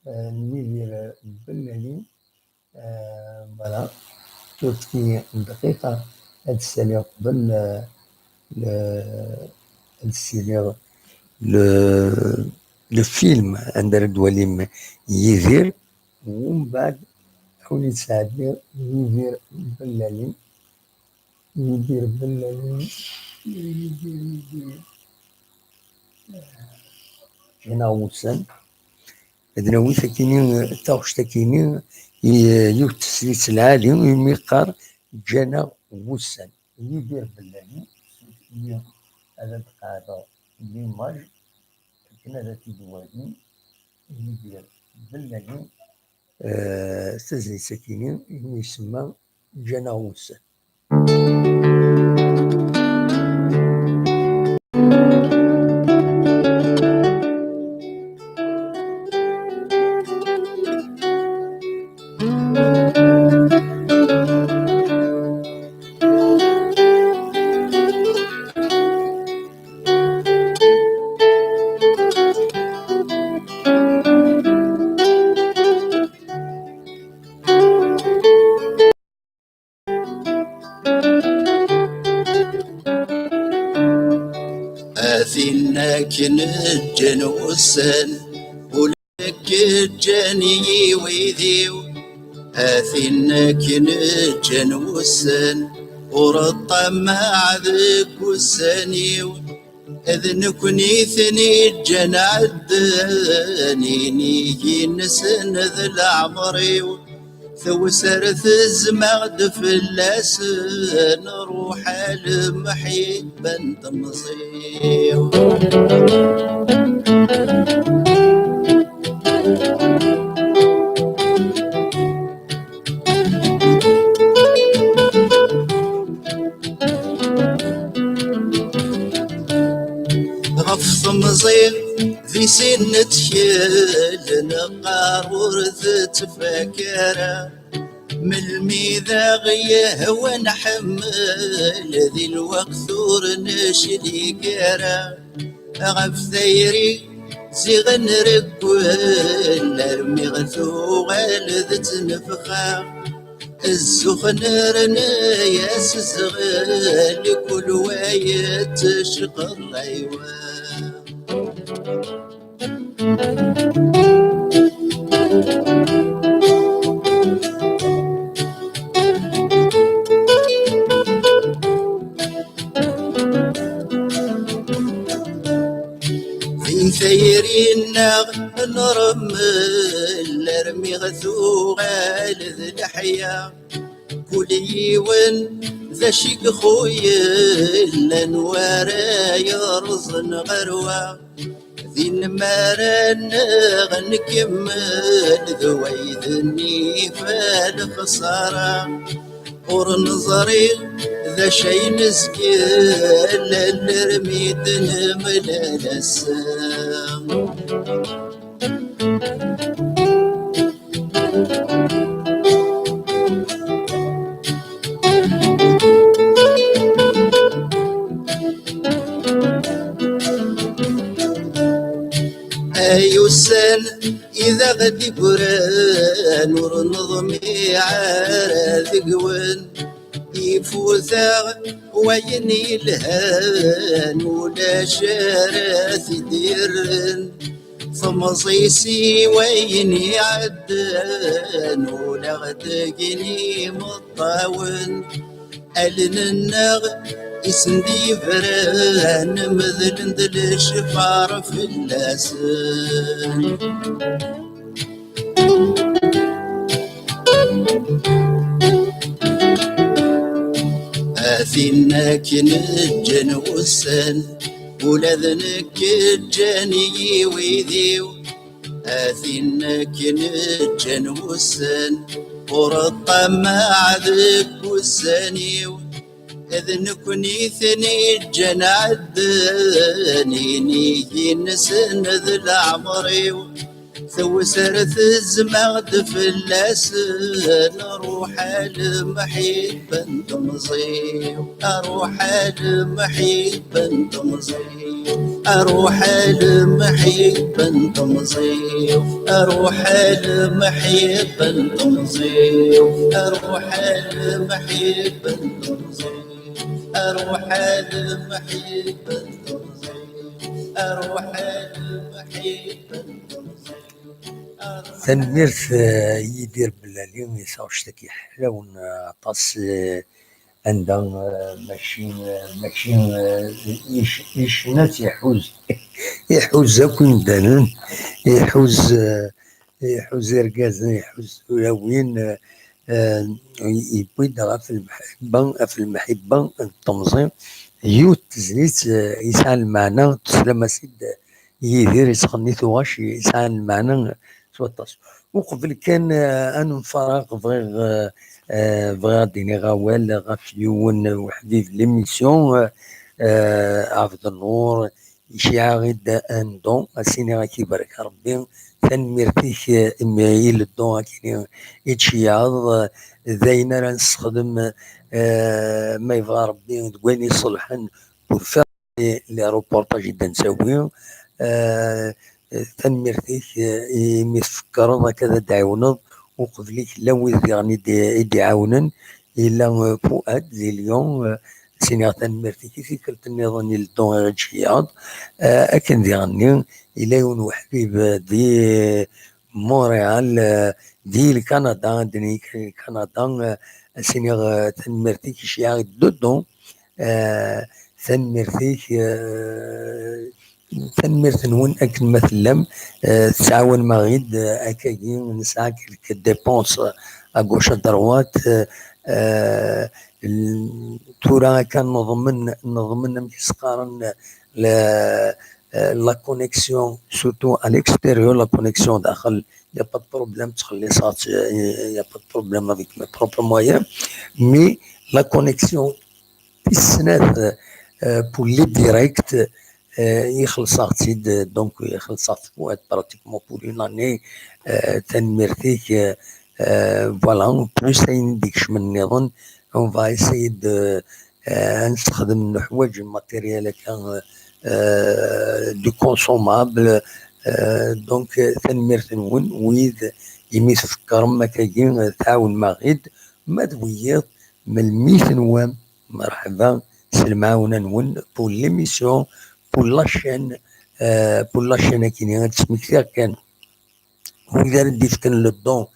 eh, n Yidir, eh, Bellali, eh, voilà, tura-yi dqiqa ad ssaliɣ qbel, eh, le, ad ssaliɣ le, le film anda ara d-twalim Yidir, u mbeɛd ad wen-id-sɛeddiɣ Yidir Bellali. Yidir Bellali, Yidir, Yidir. Ǧǧan-aɣ wussan. Ad nawi takini, taɣect akini, i, yiwet teslit lɛali, imi qqar ǧǧan-aɣ wussan. Yidir Bellali, ad d-qeɛdeɣ l'image, akken ad t-id-wali. Yidir Bellali, eh, tazlit akini, imi isemma ǧǧan-aɣ wussan. Akken ǧǧan wussan, ula d nekk ǧǧan-iyi wid-iw. A tin akken ǧǧan wussan, ur ṭṭamaɛ deg wussan-iw. D nekkni i ten-iǧǧan ɛeddan, inig-nsen d leɛmer-iw. Tewser tezma-ɣ-d fell-asen, ruḥ a lemḥibba n temẓi. Ɣef temẓi di sin nettkel, neqqar ur tettfak ara. Melmi d aɣ-yehwa nḥemmel, di lweqt ur neclig ara. Ɣef tayri ziɣ nreggel, armi ɣ-tuɣal d ttnefxa. Zzux nerna-yas zɣel, kul wa yettecqeṛ aywa. Di tayri-nneɣ nremmel, armi ɣ-tuɣal d leḥya. Kul yiwen d acu i ixuylen, wa ara yerẓen ɣer wa. Din mi ara nneɣ nkemmel, d way d nnif lexsara. Ur neẓri d acu ay nezgel, alarmi d-nemlal ass-a. Ay ussan i d aɣ-d-igran, ur neḍmiɛ ara deg-wen. Ifut-aɣ wayen yelhan, ulac ara t-id-yerren. Temẓi si wayen iɛeddan, ula ɣ-d-gin imeṭṭawen. Allen-nneɣ i sen-d-yebran, medlen-d lecfar fell-asen. A tin akken ǧǧan wussan, ula d nekk ǧǧan-iyi wid-iw. A tin akken ǧǧan wussan, ur ṭṭamaɛ deg wussan-iw. D nekkni i ten-iǧǧan ɛeddan, inig-nsen d leɛmer-iw. Tewser tezma-ɣ-d fell-asen, ruḥ a lemḥibba n temẓi-w, ruḥ a lemḥibba n temẓi-w, ruḥ a lemḥibba n temẓi-w, ruḥ a lemḥibba n temẓi-w, ruḥ a lemḥibba n temẓi-w. Arwaḥ ad mḥibben temẓi, arwaḥ ad mḥibben temẓi. Tanemmirt, eh, i Yidir Bellali, i taɣect-agi ḥlawen, eh, aṭas, eh, anda, eh, mačči, eh, mačči, eh, ic-, icna-tt iḥuz, iḥuz akk imdanen, iḥuz, eh, iḥuz irgazen, iḥuz tulawin, eh, eh, yewwi-d ɣef lemḥibba, ɣef lemḥibba n temẓi, yiwet tezlit, eh, yesɛan lmeɛna, teslam-as-id Yidir yettɣenni tuɣac yesɛan lmeɛna s waṭas. Uqbel kan, eh, ad nemfaraq, bɣiɣ, eh, eh, bɣiɣ ad d-iniɣ awal ɣef yiwen weḥd-i di l'émission, eh, eh, Ɛebd Nnur, iceyyeɛ-aɣ-d un don, ad s-iniɣ ad k-ibarek Rebbi, tanemmirt-ik, eh, imi i le don akini i d-tceyyeɛeḍ, eh, d ayen ara nessexdem, eh, ma yebɣa Rebbi, deg wayen iṣelḥen, pour faire les, les reportages i d-nettawi. Eh, tanemmirt-ik, eh, imi tfekkreḍ akka ad d-tɛiwneḍ, uqbel-ik llan wid diɣen i d-, i d-iɛawnen, yella, eh, Fuad di Lyon, eh, Siniɣ tanemmirt-ik i tikkelt nniḍen i leddu i ɣ-d-tceyyaḍ. Akken diɣenni, yella yiwen uḥbib di Montréal, di Lkanada, ad d-nini kan Lkanada. Siniɣ tanemmirt-ik i ceyyeɛ-d Dodo. Tanemmirt-ik, tanemmirt-nwen akken ma tellam, tettɛawanem-aɣ-id. Akkagi nesɛa quelques dépenses à gauche à droite. Tura akka neḍmen, neḍmen amek i s-qqaren, la, la connexion, surtout à l'extérieur, la connexion daxel, il n'y a pas de problème, ttxelliṣeɣ-tt, il n'y a pas de problème avec mes propres moyens, mais la connexion tis snat, pour les directs, ixelleṣ-aɣ-tt-id, donc ixelleṣ-aɣ-tt pratiquement pour une année. Tanemmirt-ik. Voilà, plus ayen i d-ikecmen nniḍen, on va essayer de, ad nessexdem leḥwaǧ, matériel akka, du consommable. Donc tanemmirt-nwen wid imi tfekkṛem akkagi, tɛawnem-aɣ-id. Ma d wiyiḍ, melmi i tenwam, merḥba s lemɛawna-nwen pour l'émission, pour la chaîne, pour la chaîne akini ad d-smektiɣ kan wid ara d-ifken le don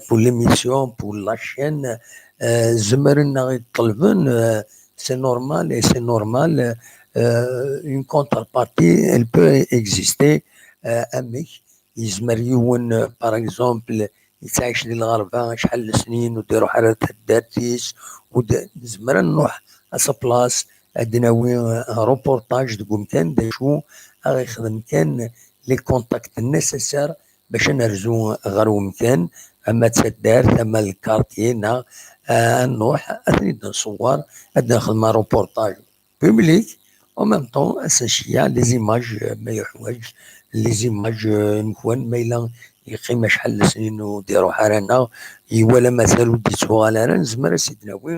pour l'émission, pour la chaîne. Zemren ad ɣ-id-ṭelben, c'est normal et c'est normal. Une contrepartie, elle peut exister. Amek? Yezmer yiwen, par exemple, yettɛic di lɣerba acḥal n lesnin, ur d-iruḥ ara ar taddart-is, ur d-, nezmer ad nruḥ à sa place, ad d-nawi reportage deg umkan, d acu ad ɣ-ixdem kan les contacts nécessaires bac ad nerzu ɣer umkan, ama d taddart, ama d lkartye, neɣ ad nruḥ ad ten-id-nṣewwer, ad d-nexdem reportage public, en même temps ad s-nceyyeɛ les images, ma yeḥwaǧ les images, nkwan ma yella yeqqim acḥal n lesnin ur d-iruḥ ara, neɣ iwala mazal ur d-ittuɣal ara, nezmer ad s-id-nawi.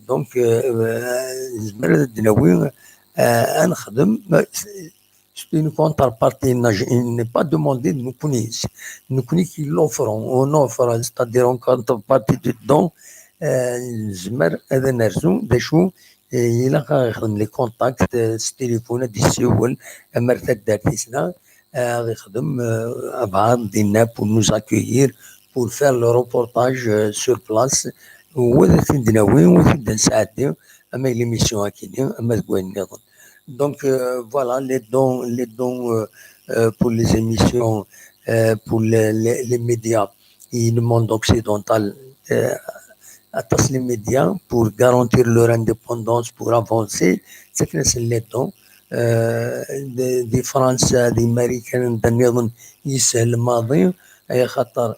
Donc nezmer ad d-nawi, ad nexdem. C'est une contrepartie, il n'est pas demandé de nekkni. Nekkni qui l'offrons, on offre, c'est-à-dire une contrepartie du don. Nezmer ad nerzu d acu ilaq ad ixdem les contacts, s téléphone ad d-issiwel, ama ar taddart-is neɣ ad ixdem abɛaḍ dinna pour nous accueillir, pour faire le reportage sur place, wa ad t-id-nawi, wa ad t-id-nesɛeddi, ama i l'émission akini, ama deg wayen nniḍen. Donc voilà, les dons, les dons pour les émissions, pour les, les, les médias, i le monde occidental, aṭas les médias pour garantir leur indépendance, pour avancer, ttaken-asen les dons. Di Fransa, di Marikan, anda nniḍen yeshel maḍi, ay axaṭer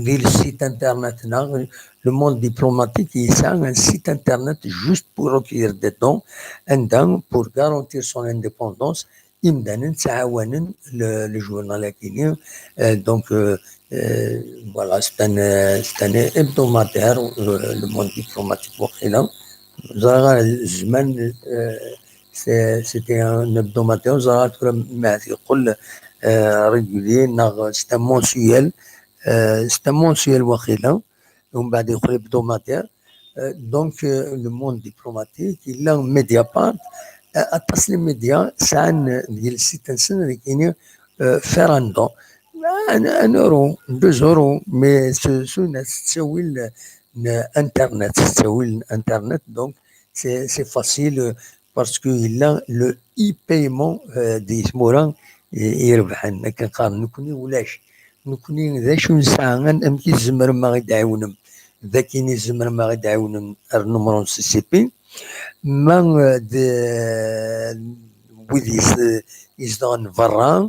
di le site internet neɣ le monde diplomatique yesɛa un site internet juste pour recueillir des dons, anda pour garantir son indépendance, imdanen ttɛawanen le, le journal akini. Donc voilà, c'est un, c'est un hebdomadaire, le monde diplomatique waqila. Ẓriɣ zzman, c'était un hebdomadaire, ẓriɣ tura ma yeqqel régulier neɣ c'est un mensuel. C'est un mensuel waqila, umbeɛd yeqqel hebdomadaire. Donc le monde diplomatique, yella Mediapart, aṭas les médias sɛan deg le site-nsen ad ak-iniɣ, faire un don. Un, un euro, deux euros, mais s, s une, s ttawil n internet, s ttawil n internet, donc c'est, c'est facile, parce que yella le e-paiement di tmura irebḥen, akken qqaren. Nekkni ulac. Nekkni d acu nesɛa, amek i tzemrem ad ɣ-id-tɛiwnem? D akken i tzemrem ad ɣ-id-tɛiwnem ar numru n C C P. Ma d wid izedɣen berra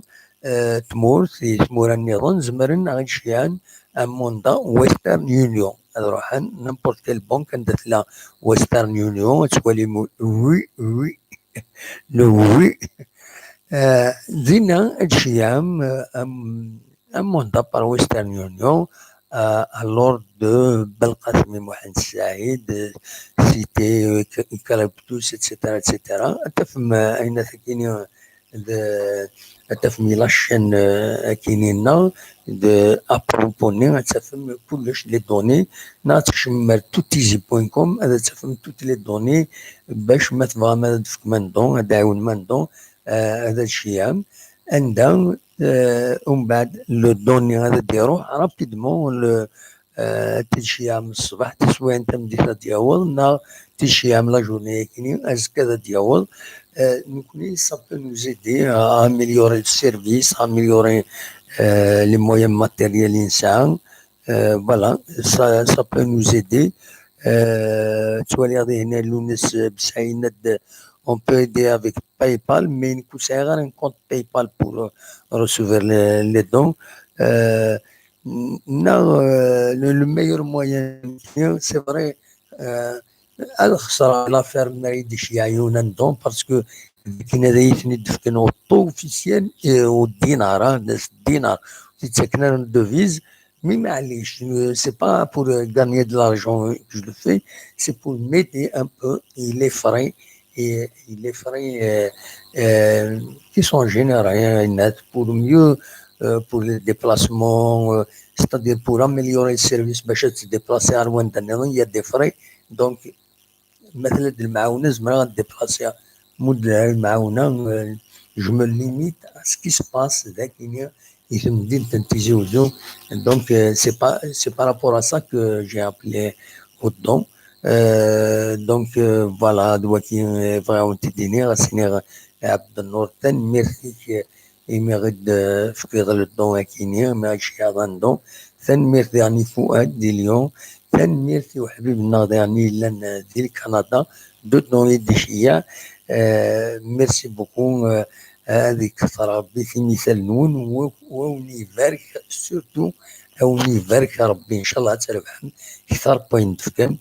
tmurt, i tmura nniḍen, zemren ad ɣ-id-ceyyɛen amunda Western Union. Ad ruḥen n'importe quelle banque anda tella Western Union, ad twalim oui, oui, le oui. Dinna ad d-tceyyɛem amunda par Western Union, à l'ordre de Belqasem Mohamed Saïd, cité Eucalyptus, et cetera, et cetera. Ad tafem ayen akini d ad tafem la chaîne, euh, akini-nneɣ, de apropos-nni, ad tafem kullec, les données, neɣ ad tkecmem ar toutizi point com, ad tafem toutes les données, bac ma tebɣam ad d-tefkem un don, ad d-tɛiwnem un don, euh, ad d-tceyyɛem. Anda, euh, umbeɛd, le don-nni ad d-iruḥ rapidement, le, euh, ad t-id-tceyyɛem ṣṣbeḥ, taswiɛt n tameddit ad d-yaweḍ, neɣ ad t-id-tceyyɛem la journée-akini, azekka ad d-yaweḍ. Euh, nekkni, ça peut nous aider à améliorer le service, à améliorer, euh, les moyens matériels i nesɛa. Euh, voilà, ça, ça peut nous aider. Euh, ttwaliɣ dihin Lewnis Besɛid yenna-d, on peut aider avec PayPal, mais nekk ur sɛiɣ ara un compte PayPal pour, euh, recevoir les, les dons. Euh, neɣ, euh, le, le meilleur moyen, c'est vrai, euh, ad xesreɣ l'affaire n ad yi-d-iceyyeɛ yiwen un don, parce que akken ad iyi-ten-id-fken au taux officiel et au dinar, hein, d dinar, ur t-ttaken ara en devise, mais maɛlic, euh, c'est pas pour, euh, gagner de l'argent que je le fais, c'est pour m'aider un peu, et les frais, et, et les frais, euh, euh, qui sont générés, hein, pour mieux, euh, pour les déplacements, euh, c'est-à-dire pour améliorer le service, باش تديبلاسي على وين تنظن، il y a des frais. Donc, مثلا المعاونة زعما déplacer, مود المعاونة, euh, je me limite à ce qui se passe ذاكيني في مدينة تيزي وزو. Donc, euh, c'est pas, c'est par rapport à ça que j'ai appelé au don. Euh, donc, euh, voilà, d wagi, euh, bɣiɣ ad wen-t-id-iniɣ, ad s-iniɣ, euh, Ɛebdennur, tanemmirt-ik, euh, imi ɣ-d-tefkiḍ le don-akini, imi ɣ-d-tceyyɛeḍ un don. Tanemmirt diɣen i Fuad di Lyon. Tanemmirt i uḥbib-nneɣ diɣen i yellan, euh, di Lkanada. Deux dons i d-iceyyeɛ. Euh, merci beaucoup. Euh, ad ikter Rebbi timital-nwen, wa, wa wen-ibarek, surtout a wen-ibarek Rebbi, ncallah ad trebḥem kter n wayen d-tefkam.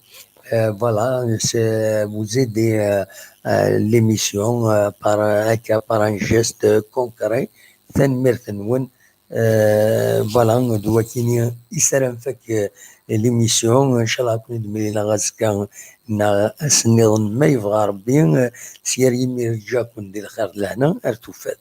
Euh, voilà, c'est, vous aidez, euh, euh, l'émission, euh, par, euh, akka, par un geste concret. Tanemmirt-nwen. Euh, voilà, d wakini i s ara nfak, euh, l'émission. Ncallah ad ken-id-mlileɣ azekka neɣ ass nniḍen ma yebɣa Rebbi. Euh, s yir yimir, ǧǧiɣ-ken di lxir d lehna, ar tufat.